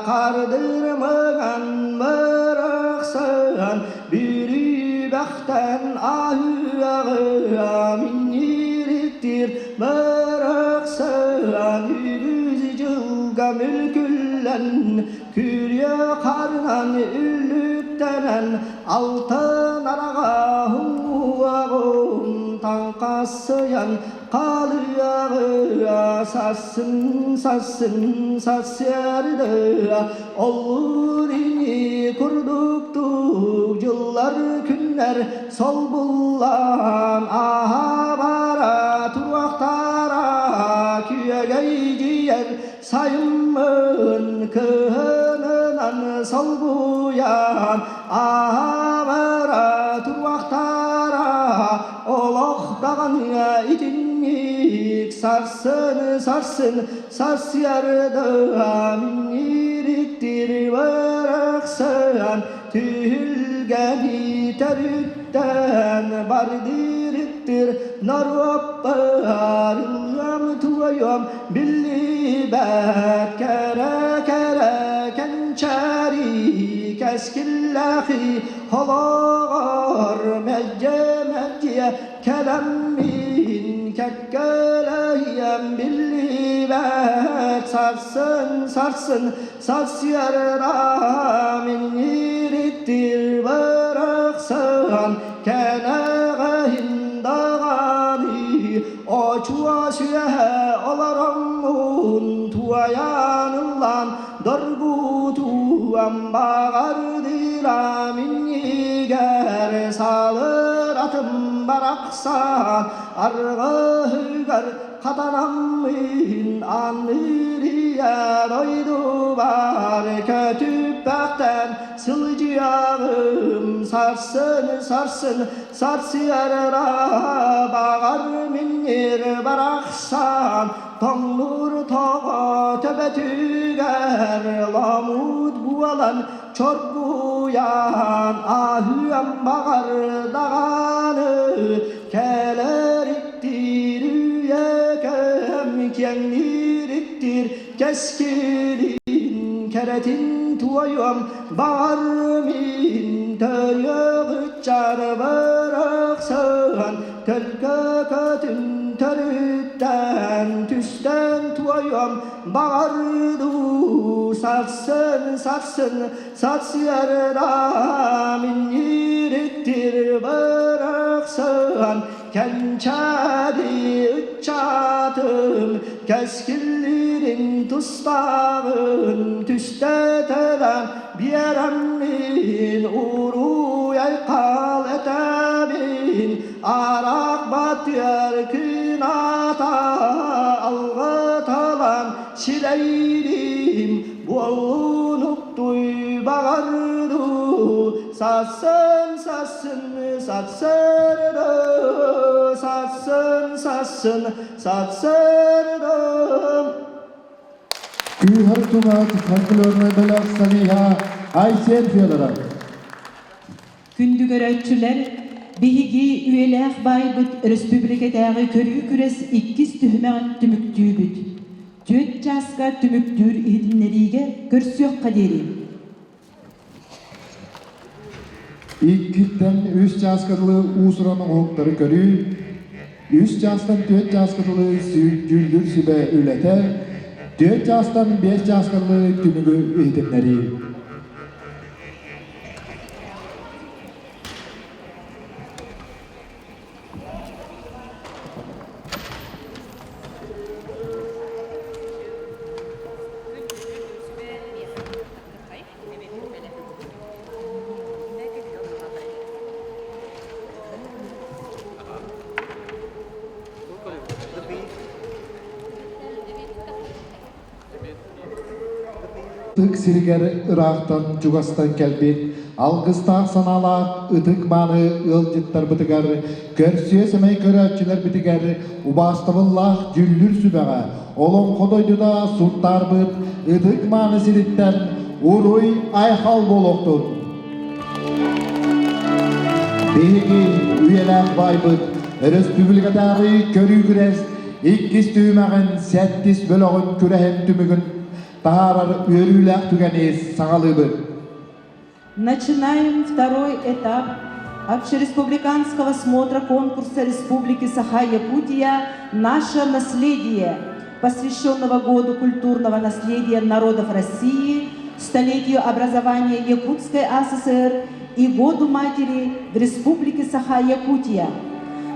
хардырмыган бырахсан бүрүүбэхтэн аһыаҕыа минньириктир бырахсан үгүс дьылга мүлкүллэн күрүө харынан үллүктэнэн алтын араҕа уҥуоҕун таҥхассыйан Халыаҕыа сассын сассын сарсыарда оллуур ини курдуктук дьыллар күннэр солбуллан ааһа бара туруохтара күөгэйдийэр сайыммын кыһынынан солбуйан ааһа бара туруохтара Олох даҕаны итинник сарсын сарсын сарсыарда минньириктир барахсан түһүлгэни төрүттэн бардырыктыр норуоппар ыллыам туойуом биллибэт кэрэ кэрэ кэнчээри кэскиллээхи Холоҕор мэлдьи-мэлдьи кэлэммин кэккэлэһиэм биллибэт сарсын сарсын сарсыарда минньириктир бырахсан кэнэҕэһин даҕаны очуо сүөһэ олороммун туойан ыллаан Доргутуам баҕардыра минньигэр салыр атым барахсан аргыһыгар хатанаммын анныырыйа дойдубар көтүппэхтэн сылдьыаҕым сарсын сарсын сарсыарда баҕар минньир барахсан Тоҥнуур тоҕо төбөтүгэр ломуут буолан чоргуйан аһыам баҕар даҕаны кэлэр иттиир үйэкэм киэҥниир иттиир кэскилин кэрэтин туойуом баҕар мин төрүөх ыччар барахсан Төлкө көтүн төрүттэн түстэн туойуом баҕардуу сарсын сарсын сарсыарда минньириктир бырахсан кэнчээри ыччатым кэскиллиирин тустааҕын түстэтэлэн биэрэммин уруй айхал этэбин Араак батыар күн ата алгыталан силэйдим буолунуктуй баҕарду сассын сассын сарсырды сассын сассын сарсырды Күүһэр тумат фольклорнай бөлөх солиһа Айсен Федоров. Күндү көрөөччүлэр, биһиги үйэлээх баайбыт өрөспүүбүлүкэтээҕи көрүү күрэс иккис түһүмэҕин түмүктүүбүт. Түөрт чааска түмүктүүр иһитиннэриигэ көрсүөххэ диэри. Иккиттэн үс чааска дылы уус-уран оҥоһуктары көрүү, үс чаастан түөрт чааска дылы дьүүллүүр сүбэ үлэтэ, түөрт чаастан биэс чааска дылы түмүгү иһитиннэрии. Ытык сиригэр ыраахтан чугастан кэлбит алгыстаах санаалаах ытык-мааны ыалдьыттарбытыгар, көрсүө сэмэй көрөөччүлэрбитигэр убаастабыллаах дьүллүр сүбэҕэ Олоҥхо дойдута Сунтаарбыт ытык-мааны сириттэн уруй-айхал буолуохтун! Биһиги үйэлээх баайбыт өрөспүүбүлүкэтээҕи көрүү күрэс иккис түһүмэҕин сэттис бөлөҕүн күрэһин түмүгүн таһаарар үөрүүлээх түгэни саҕалыыбыт. Начинаем второй этап общереспубликанского смотра конкурса Республики Саха-Якутия «Наше наследие», посвященного году культурного наследия народов России, столетию образования Якутской АССР и Году матери в Республике Саха-Якутия.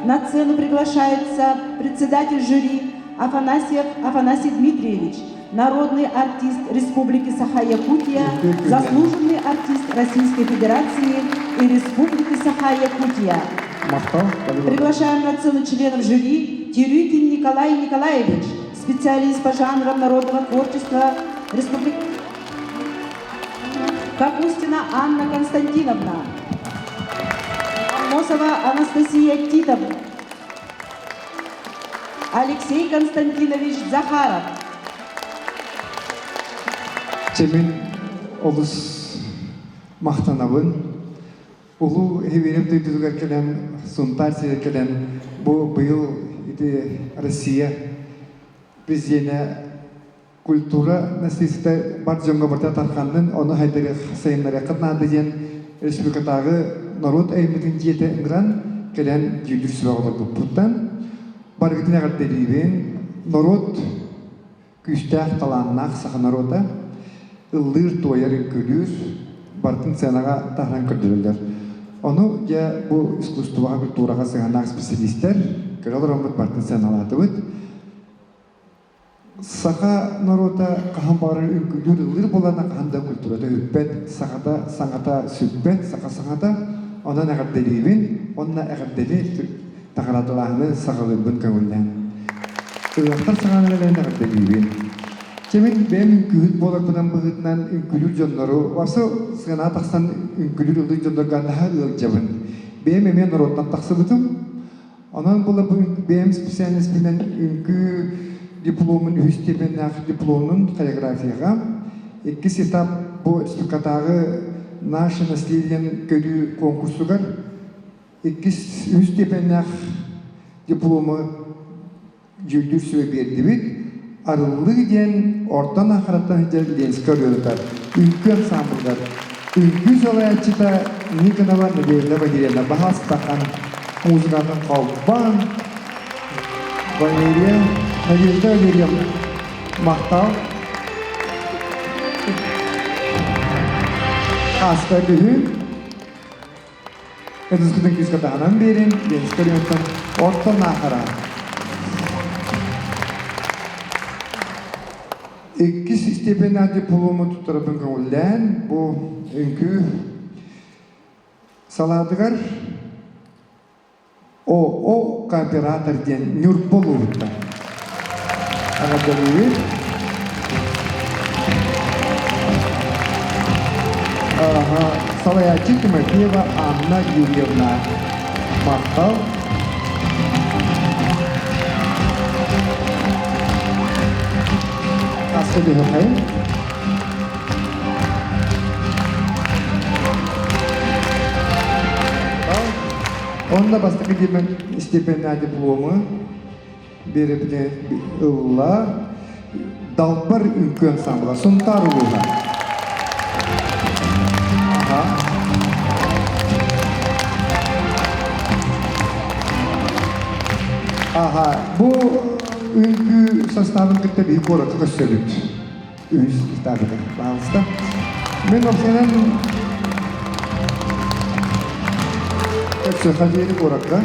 На сцену приглашается председатель жюри Афанасьев Афанасий Дмитриевич, народный артист Республики Саха-Якутия, заслуженный артист Российской Федерации и Республики Саха-Якутия. Приглашаем на сцену членов жюри Тюрюкин Николай Николаевич, специалист по жанрам народного творчества Республики Капустина Анна Константиновна, Амосова Анастасия Титовна, Алексей Константинович Захаров. Чэмин олус махтанабын. Улуу Эһибиэрим дойдутугар кэлэн, Сунтаар сиригэр кэлэн, бу быйыл ити Россия президенэ культура наследствота бар дьоҥҥо барыта тарханнын, ону сайыннарыаххыт наада диэн республикатааҕы норуот айымньытын дьиэтэ ыҥыран кэлэн дьүүллүүр сүбэҕэ олорбуппуттан барыгытын эҕэрдэлиибин. Норуот күүстээх, талааннаах саха норуота ыллыыр-туойар, үҥкүүлүүр, барытын сценаҕа таһааран көрдөрөллөр. Ону дьэ бу искусствоҕа, культураҕа сыһыаннаах специалистэр көрө олороммут барытын сыаналаатыбыт. Саха норуота хаһан баҕарар үҥкүүлүүр, ыллыыр буоллаҕына хаһан да культурата сүппэт, сахата саҥата сүппэт, саха саҥата. Онон эҕэрдэлиибин уонна эҕэрдэни таҕараадалааһыны саҕалыырбын көҥүллээн. Ыһыахтар саҕаланар эрэн эҕэрдэлиибин. Чэ мин бэйэм үҥкүүһүт буоларбынан быһыытынан үҥкүүлүүр дьоннору, васе сыанаҕа тахсан үҥкүүлүүр ыллыыр дьоннорго наһаа ыалдьабын. Бэйэм эмиэ норуоттан тахсыбытым. Онон була бу бэйэм специальностьпинэн үҥкүү дипломун үһүс степеннээх дипломун хореографияҕа, иккис этап бу республикатааҕы «Наше наследие» көрүү конкурсугар иккис үһүс степеннээх диплому дьүүллүүр сүбэ биэрдибит. Арыллыы диэн Орто Наахараттан сылдьар Ленскэй оройуонугар үҥкүү ансаамбылыгар үҥкүү салайааччыта Никонова Надежда Валерьевна Баһаастахан музыкатын холбоон Валерия Надежда Валерьевна махтал Аска күһүн Ытыскытын күүскэ таһынан биэрин, Ленскэй оройуонтан Орто Наахара. Иккис степеннээх диплому туттарабын көҥүллээн, бу үҥкүү салаатыгар ОО кооператор диэн Ньурба улууһуттан эҕэрдэлиибит. Салайааччы Тимофеева Анна Юрьевна. Махтал. Аска түһүөххэйин. Онно бастакы степеннээх диплому биэрэбитин ылла Далбар үҥкүү ансамбла Сунтаар улууһа. Аха, бу үҥкүү составын кытта биһи куоракка көрсөбүт. Үһүс этабыгар, пожалуйста. Мен опсайынан көрсүөххэ диэри куоракка.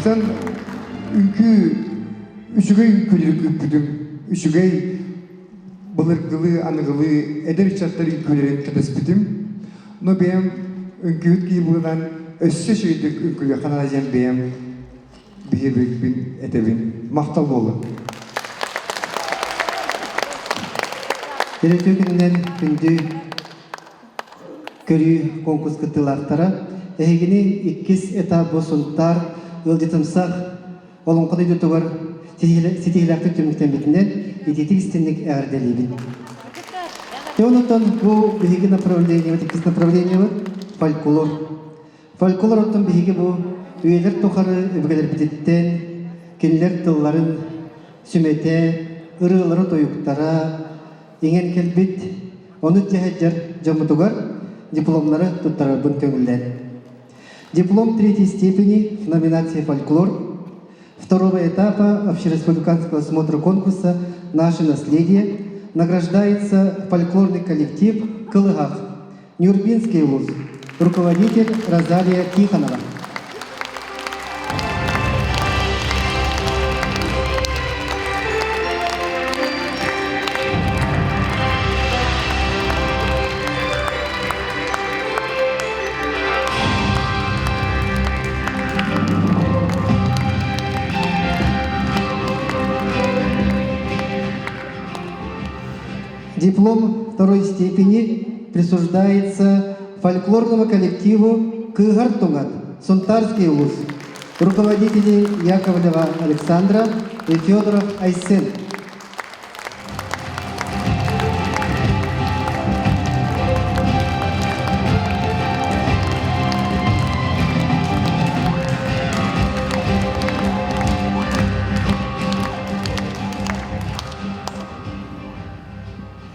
Sen үҥкүү үчүгэй үҥкүүлэри күүппүтүм, үчүгэй былыргылыы, аныгылыы эдэр ыччаттар үҥкүүлэрин кэтэспитим. Но бэйэм үҥкүүһүт киһи быһыынан өссө үчүгэйдик үҥкүүлүөххэ наада диэн бэйэм биһиэбиппин этэбин. Махтал буоллун. Үтүө күнүнэн күндү көрүү конкурс кыттыылаахтара. Эһигини иккис этап бу Сунтаар ыалдьытымсах олоҥхо дойдутугар ситиһиилээхтик түмүктэммитинэн итиитик истинник эҕэрдэлиибин. Онтон бу биһиги направлениебыт, иккис направлениебыт фольклор. Фольклор оттон биһиги бу үйэлэр тухары өбүгэлэрбититтэн кинилэр тылларын сүмэтэ, ырыалара-тойуктара иҥэн кэлбит, ону дьэһэдьэр дьоммутугар дипломнары туттарарбын көҥүллээн. Диплом третьей степени в номинации «Фольклор» второго этапа общереспубликанского смотра конкурса «Наше наследие» награждается фольклорный коллектив «Кылыгах», Нюрбинский вуз, руководитель Розалия Тихонова. Диплом второй степени присуждается фольклорному коллективу «Кыгар Тунгат», Сунтарский вуз, руководители Яковлева Александра и Федоров Айсен.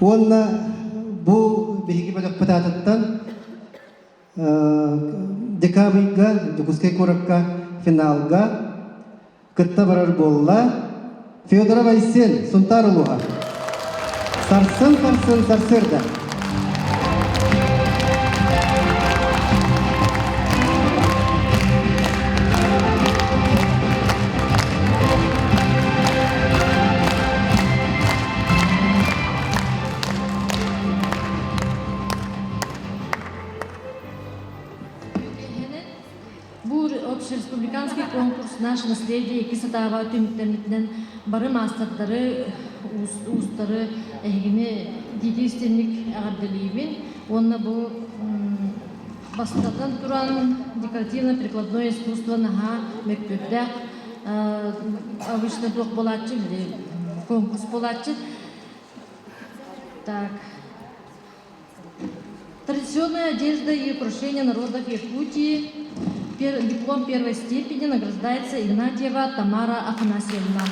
Уонна бу биһиги бөлөхпүт аатыттан декабрьга Дьокуускай куоракка финалга кытта барар буолла. Федоров Айсен, Сунтаар улууһа. Сарсын, сарсын, сарсыарда. Бу общереспубликанский конкурс «Наше наследие» икки сатааба түмүктэрмитинэн бары маастардары, уустары эһигини диити истинник эҕэрдэлиибин уонна бу бастатан туран декоративно-прикладное искусство наһаа мөккүөрдээх обычно туох буолааччы били конкурс буолааччы так Традиционная одежда и украшения народов Якутии. Диплом первой степени награждается Игнатьева Тамара Афанасьевна.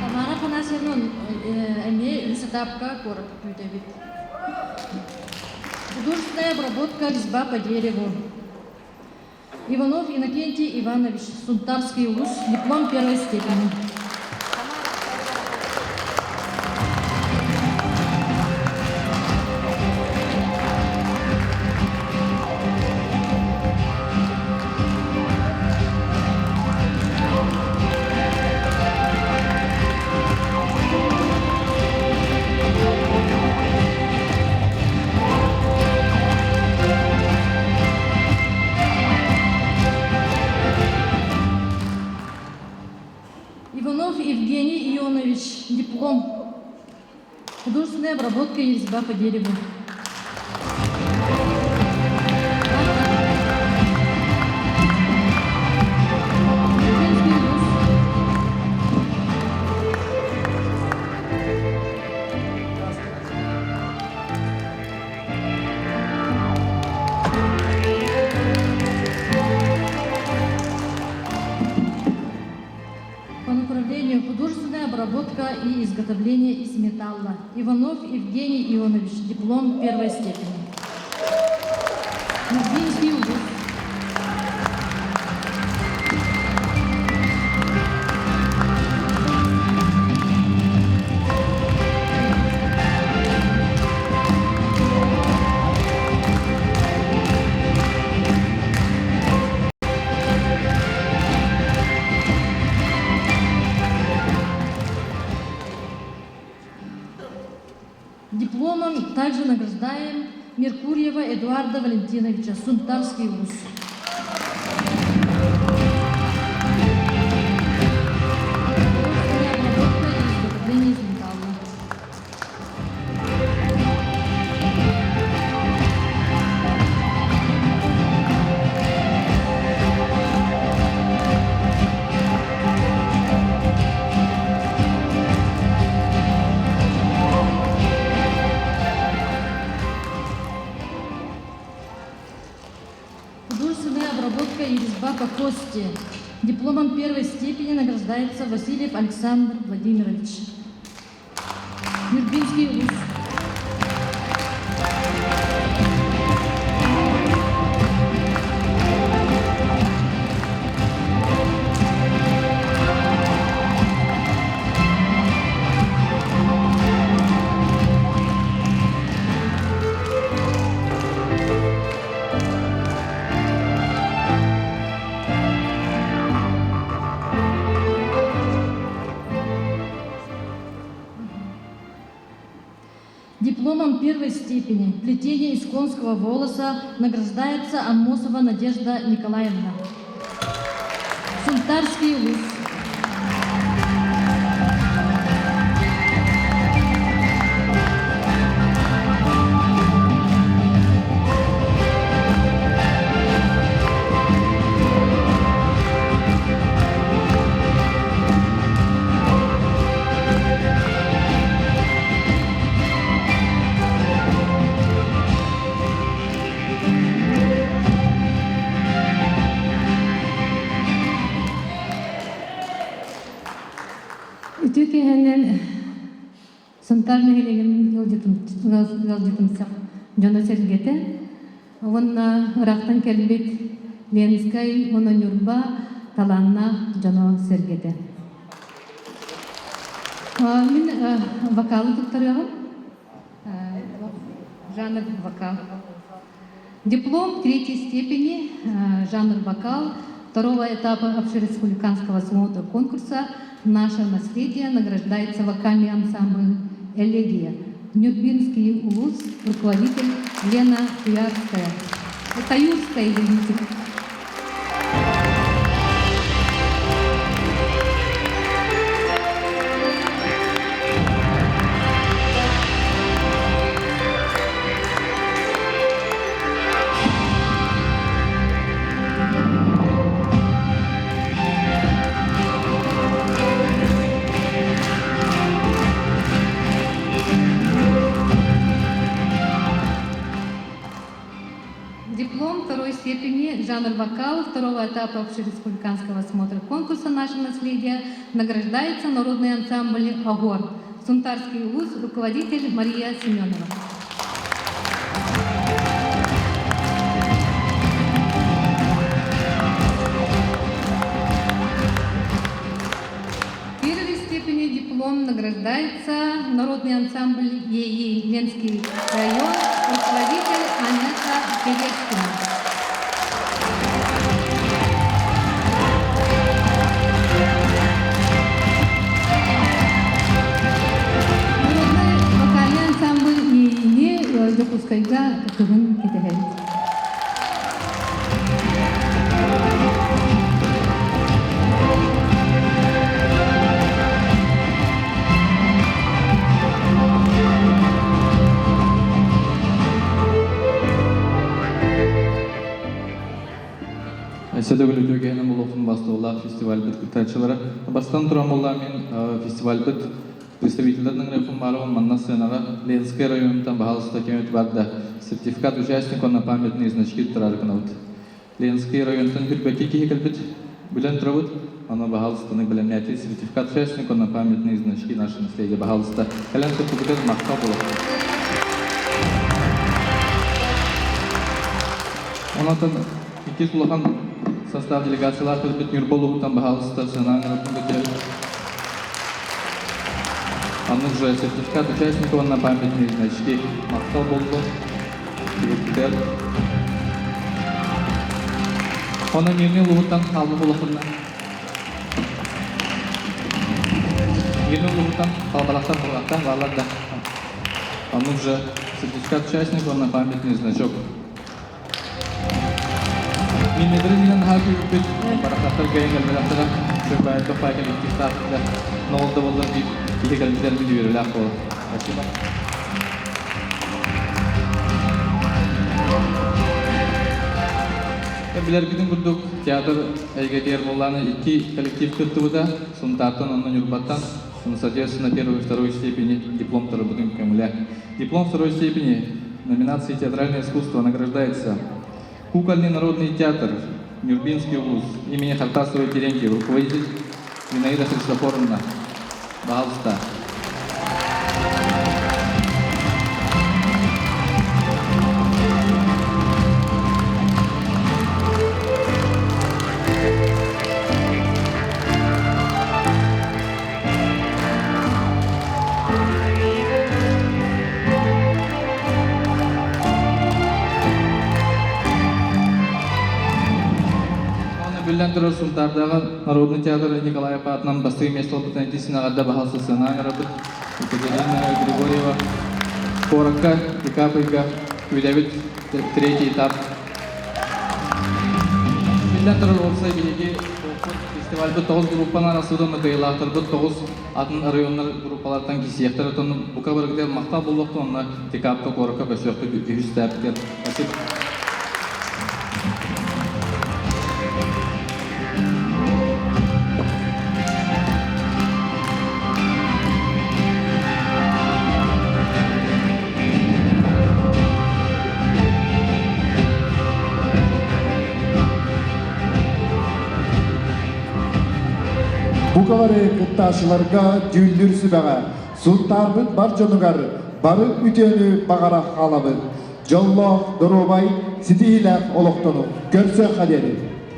Тамара Афанасьевна эмиэ үһүс этапка куорат күүтэбит. Художественная обработка резьба по дереву. Иванов Иннокентий Иванович, Сунтарский улус, диплом первой степени. Иванов Евгений Ионович, диплом. Художественная обработка и резьба по дереву. По направлению художественная обработка и изготовление из металла. Иванов Евгений Ионович, диплом первой степени. Евгений Улус. также награждаем Меркурьева Эдуарда Валентиновича, Сунтарский вуз. Изготовление из металла. Художественная обработка и резьба по кости. Дипломом первой степени награждается Васильев Александр Владимирович. Нюрбинский вуз. Дипломом первой степени плетение из конского волоса награждается Аммосова Надежда Николаевна. Сунтарский вуз. Үтүө киэһэнэн Сунтаар нэһилиэгин ыалдьытымсах дьоно-сэргэтэ уонна ыраахтан кэлбит Ленскэй уонна Ньурба талааннаах дьоно-сэргэтэ. Мин вокалы туттарыаҕым. Жанр вокал. Диплом третьей степени, жанр вокал, второго этапа общереспубликанского смотра конкурса «Наше наследие» награждается вокальный ансамбль «Элегия». Нюрбинский улус, руководитель Лена Туярская. Таюрская, извините. Диплом второй степени, жанр вокал второго этапа общереспубликанского смотра конкурса «Наше наследие» награждается народный ансамбль «Огор». Сунтарский вуз, руководитель Мария Семенова. Первой степени диплом награждается народный ансамбль ЕИ Ленский район, руководитель Анетта Терескина. Народный вокальный ансамбль ЕИни Дьокуускайга кыһын кэтэһэбит. Өссө төгүл үтүө киһинэн буолуохтун бастыылаах фестивальбыт кыттааччылара. Бастан туран буолла мин фестивальбыт представителлэрин ыҥырыахпын баарабын манна сценаҕа Ленскэй районуттан баһаалыста кэмит барда. Сертификат участнику на памятные значки турар гынабыт. Ленскэй районтан хүрбэки киһи кэлбит. Билэн турабыт. Аны баһаалыстаны бэлэмнээти сертификат участнику на памятные значки наше наследие баһаалыста. Кэлэн сыртыбытын махтал буолуохтун. Онон иккис улахан состав делегациялаах кэлбит Ньурба улууһуттан баһаалыста сыанаан ыҥырбын көтүрэр. Оннук же сертификат участника уонна памятные значки махтал буоллун. Түбүктэр. Онон Мирный улууһуттан хаалбыт улаханна. Мирный улууһуттан халбалахтар мурҕаттан баалар да. Оннук же Сертификат участнику на памятный значок. Миннедрин наһаа күүппүт барахаттар кэлэн кэлбэтэхтэрэ сүрбаайдах пай коллективтаахтар ноол да буоллар биир киһи кэлбитэр мин үөрүүлээх буолар. Спасибо. Билэргитин курдук театр эйгэтигэр буоллааны икки коллектив кыттыбыта Сунтаартан уонна Ньурбаттан соответственно первой и второй степени диплом торбутун көҥүлэ. Диплом второй степени номинации «Театральное искусство» награждается Кукольный народный театр Нюрбинский вуз имени Хартасова Терентьева, руководитель Зинаида Христофоровна. Пожалуйста. Оны биллэн турар Сунтаардааҕы народный театр Николай Апатынан бастакы место ылбытын итиисинэҕэрдэ баһалса сыанаан ыҥырабыт Екатерина Григорьева куоракка декабрьга күүтэбит третий этап. Биллэн турар уопсай биһиги фестивальбыт тоҕус группанан арахсыбыт кыайыылаахтарбыт тоҕус атын районнар группалартан кисиэхтэр отон бука барыгытыгар махтал буолуохтун онно декабрьга куоракка көрсүөхпүт үһүс этапыгар. Спасибо. Букалары кыттааччыларга дьүүллүүр сүбэҕэ Сунтаарбыт бар дьонугар бары үтүөнү баҕара хаалабыт. Дьоллоох, доруобай, ситиһиилээх олохтону көрсүөххэ диэри!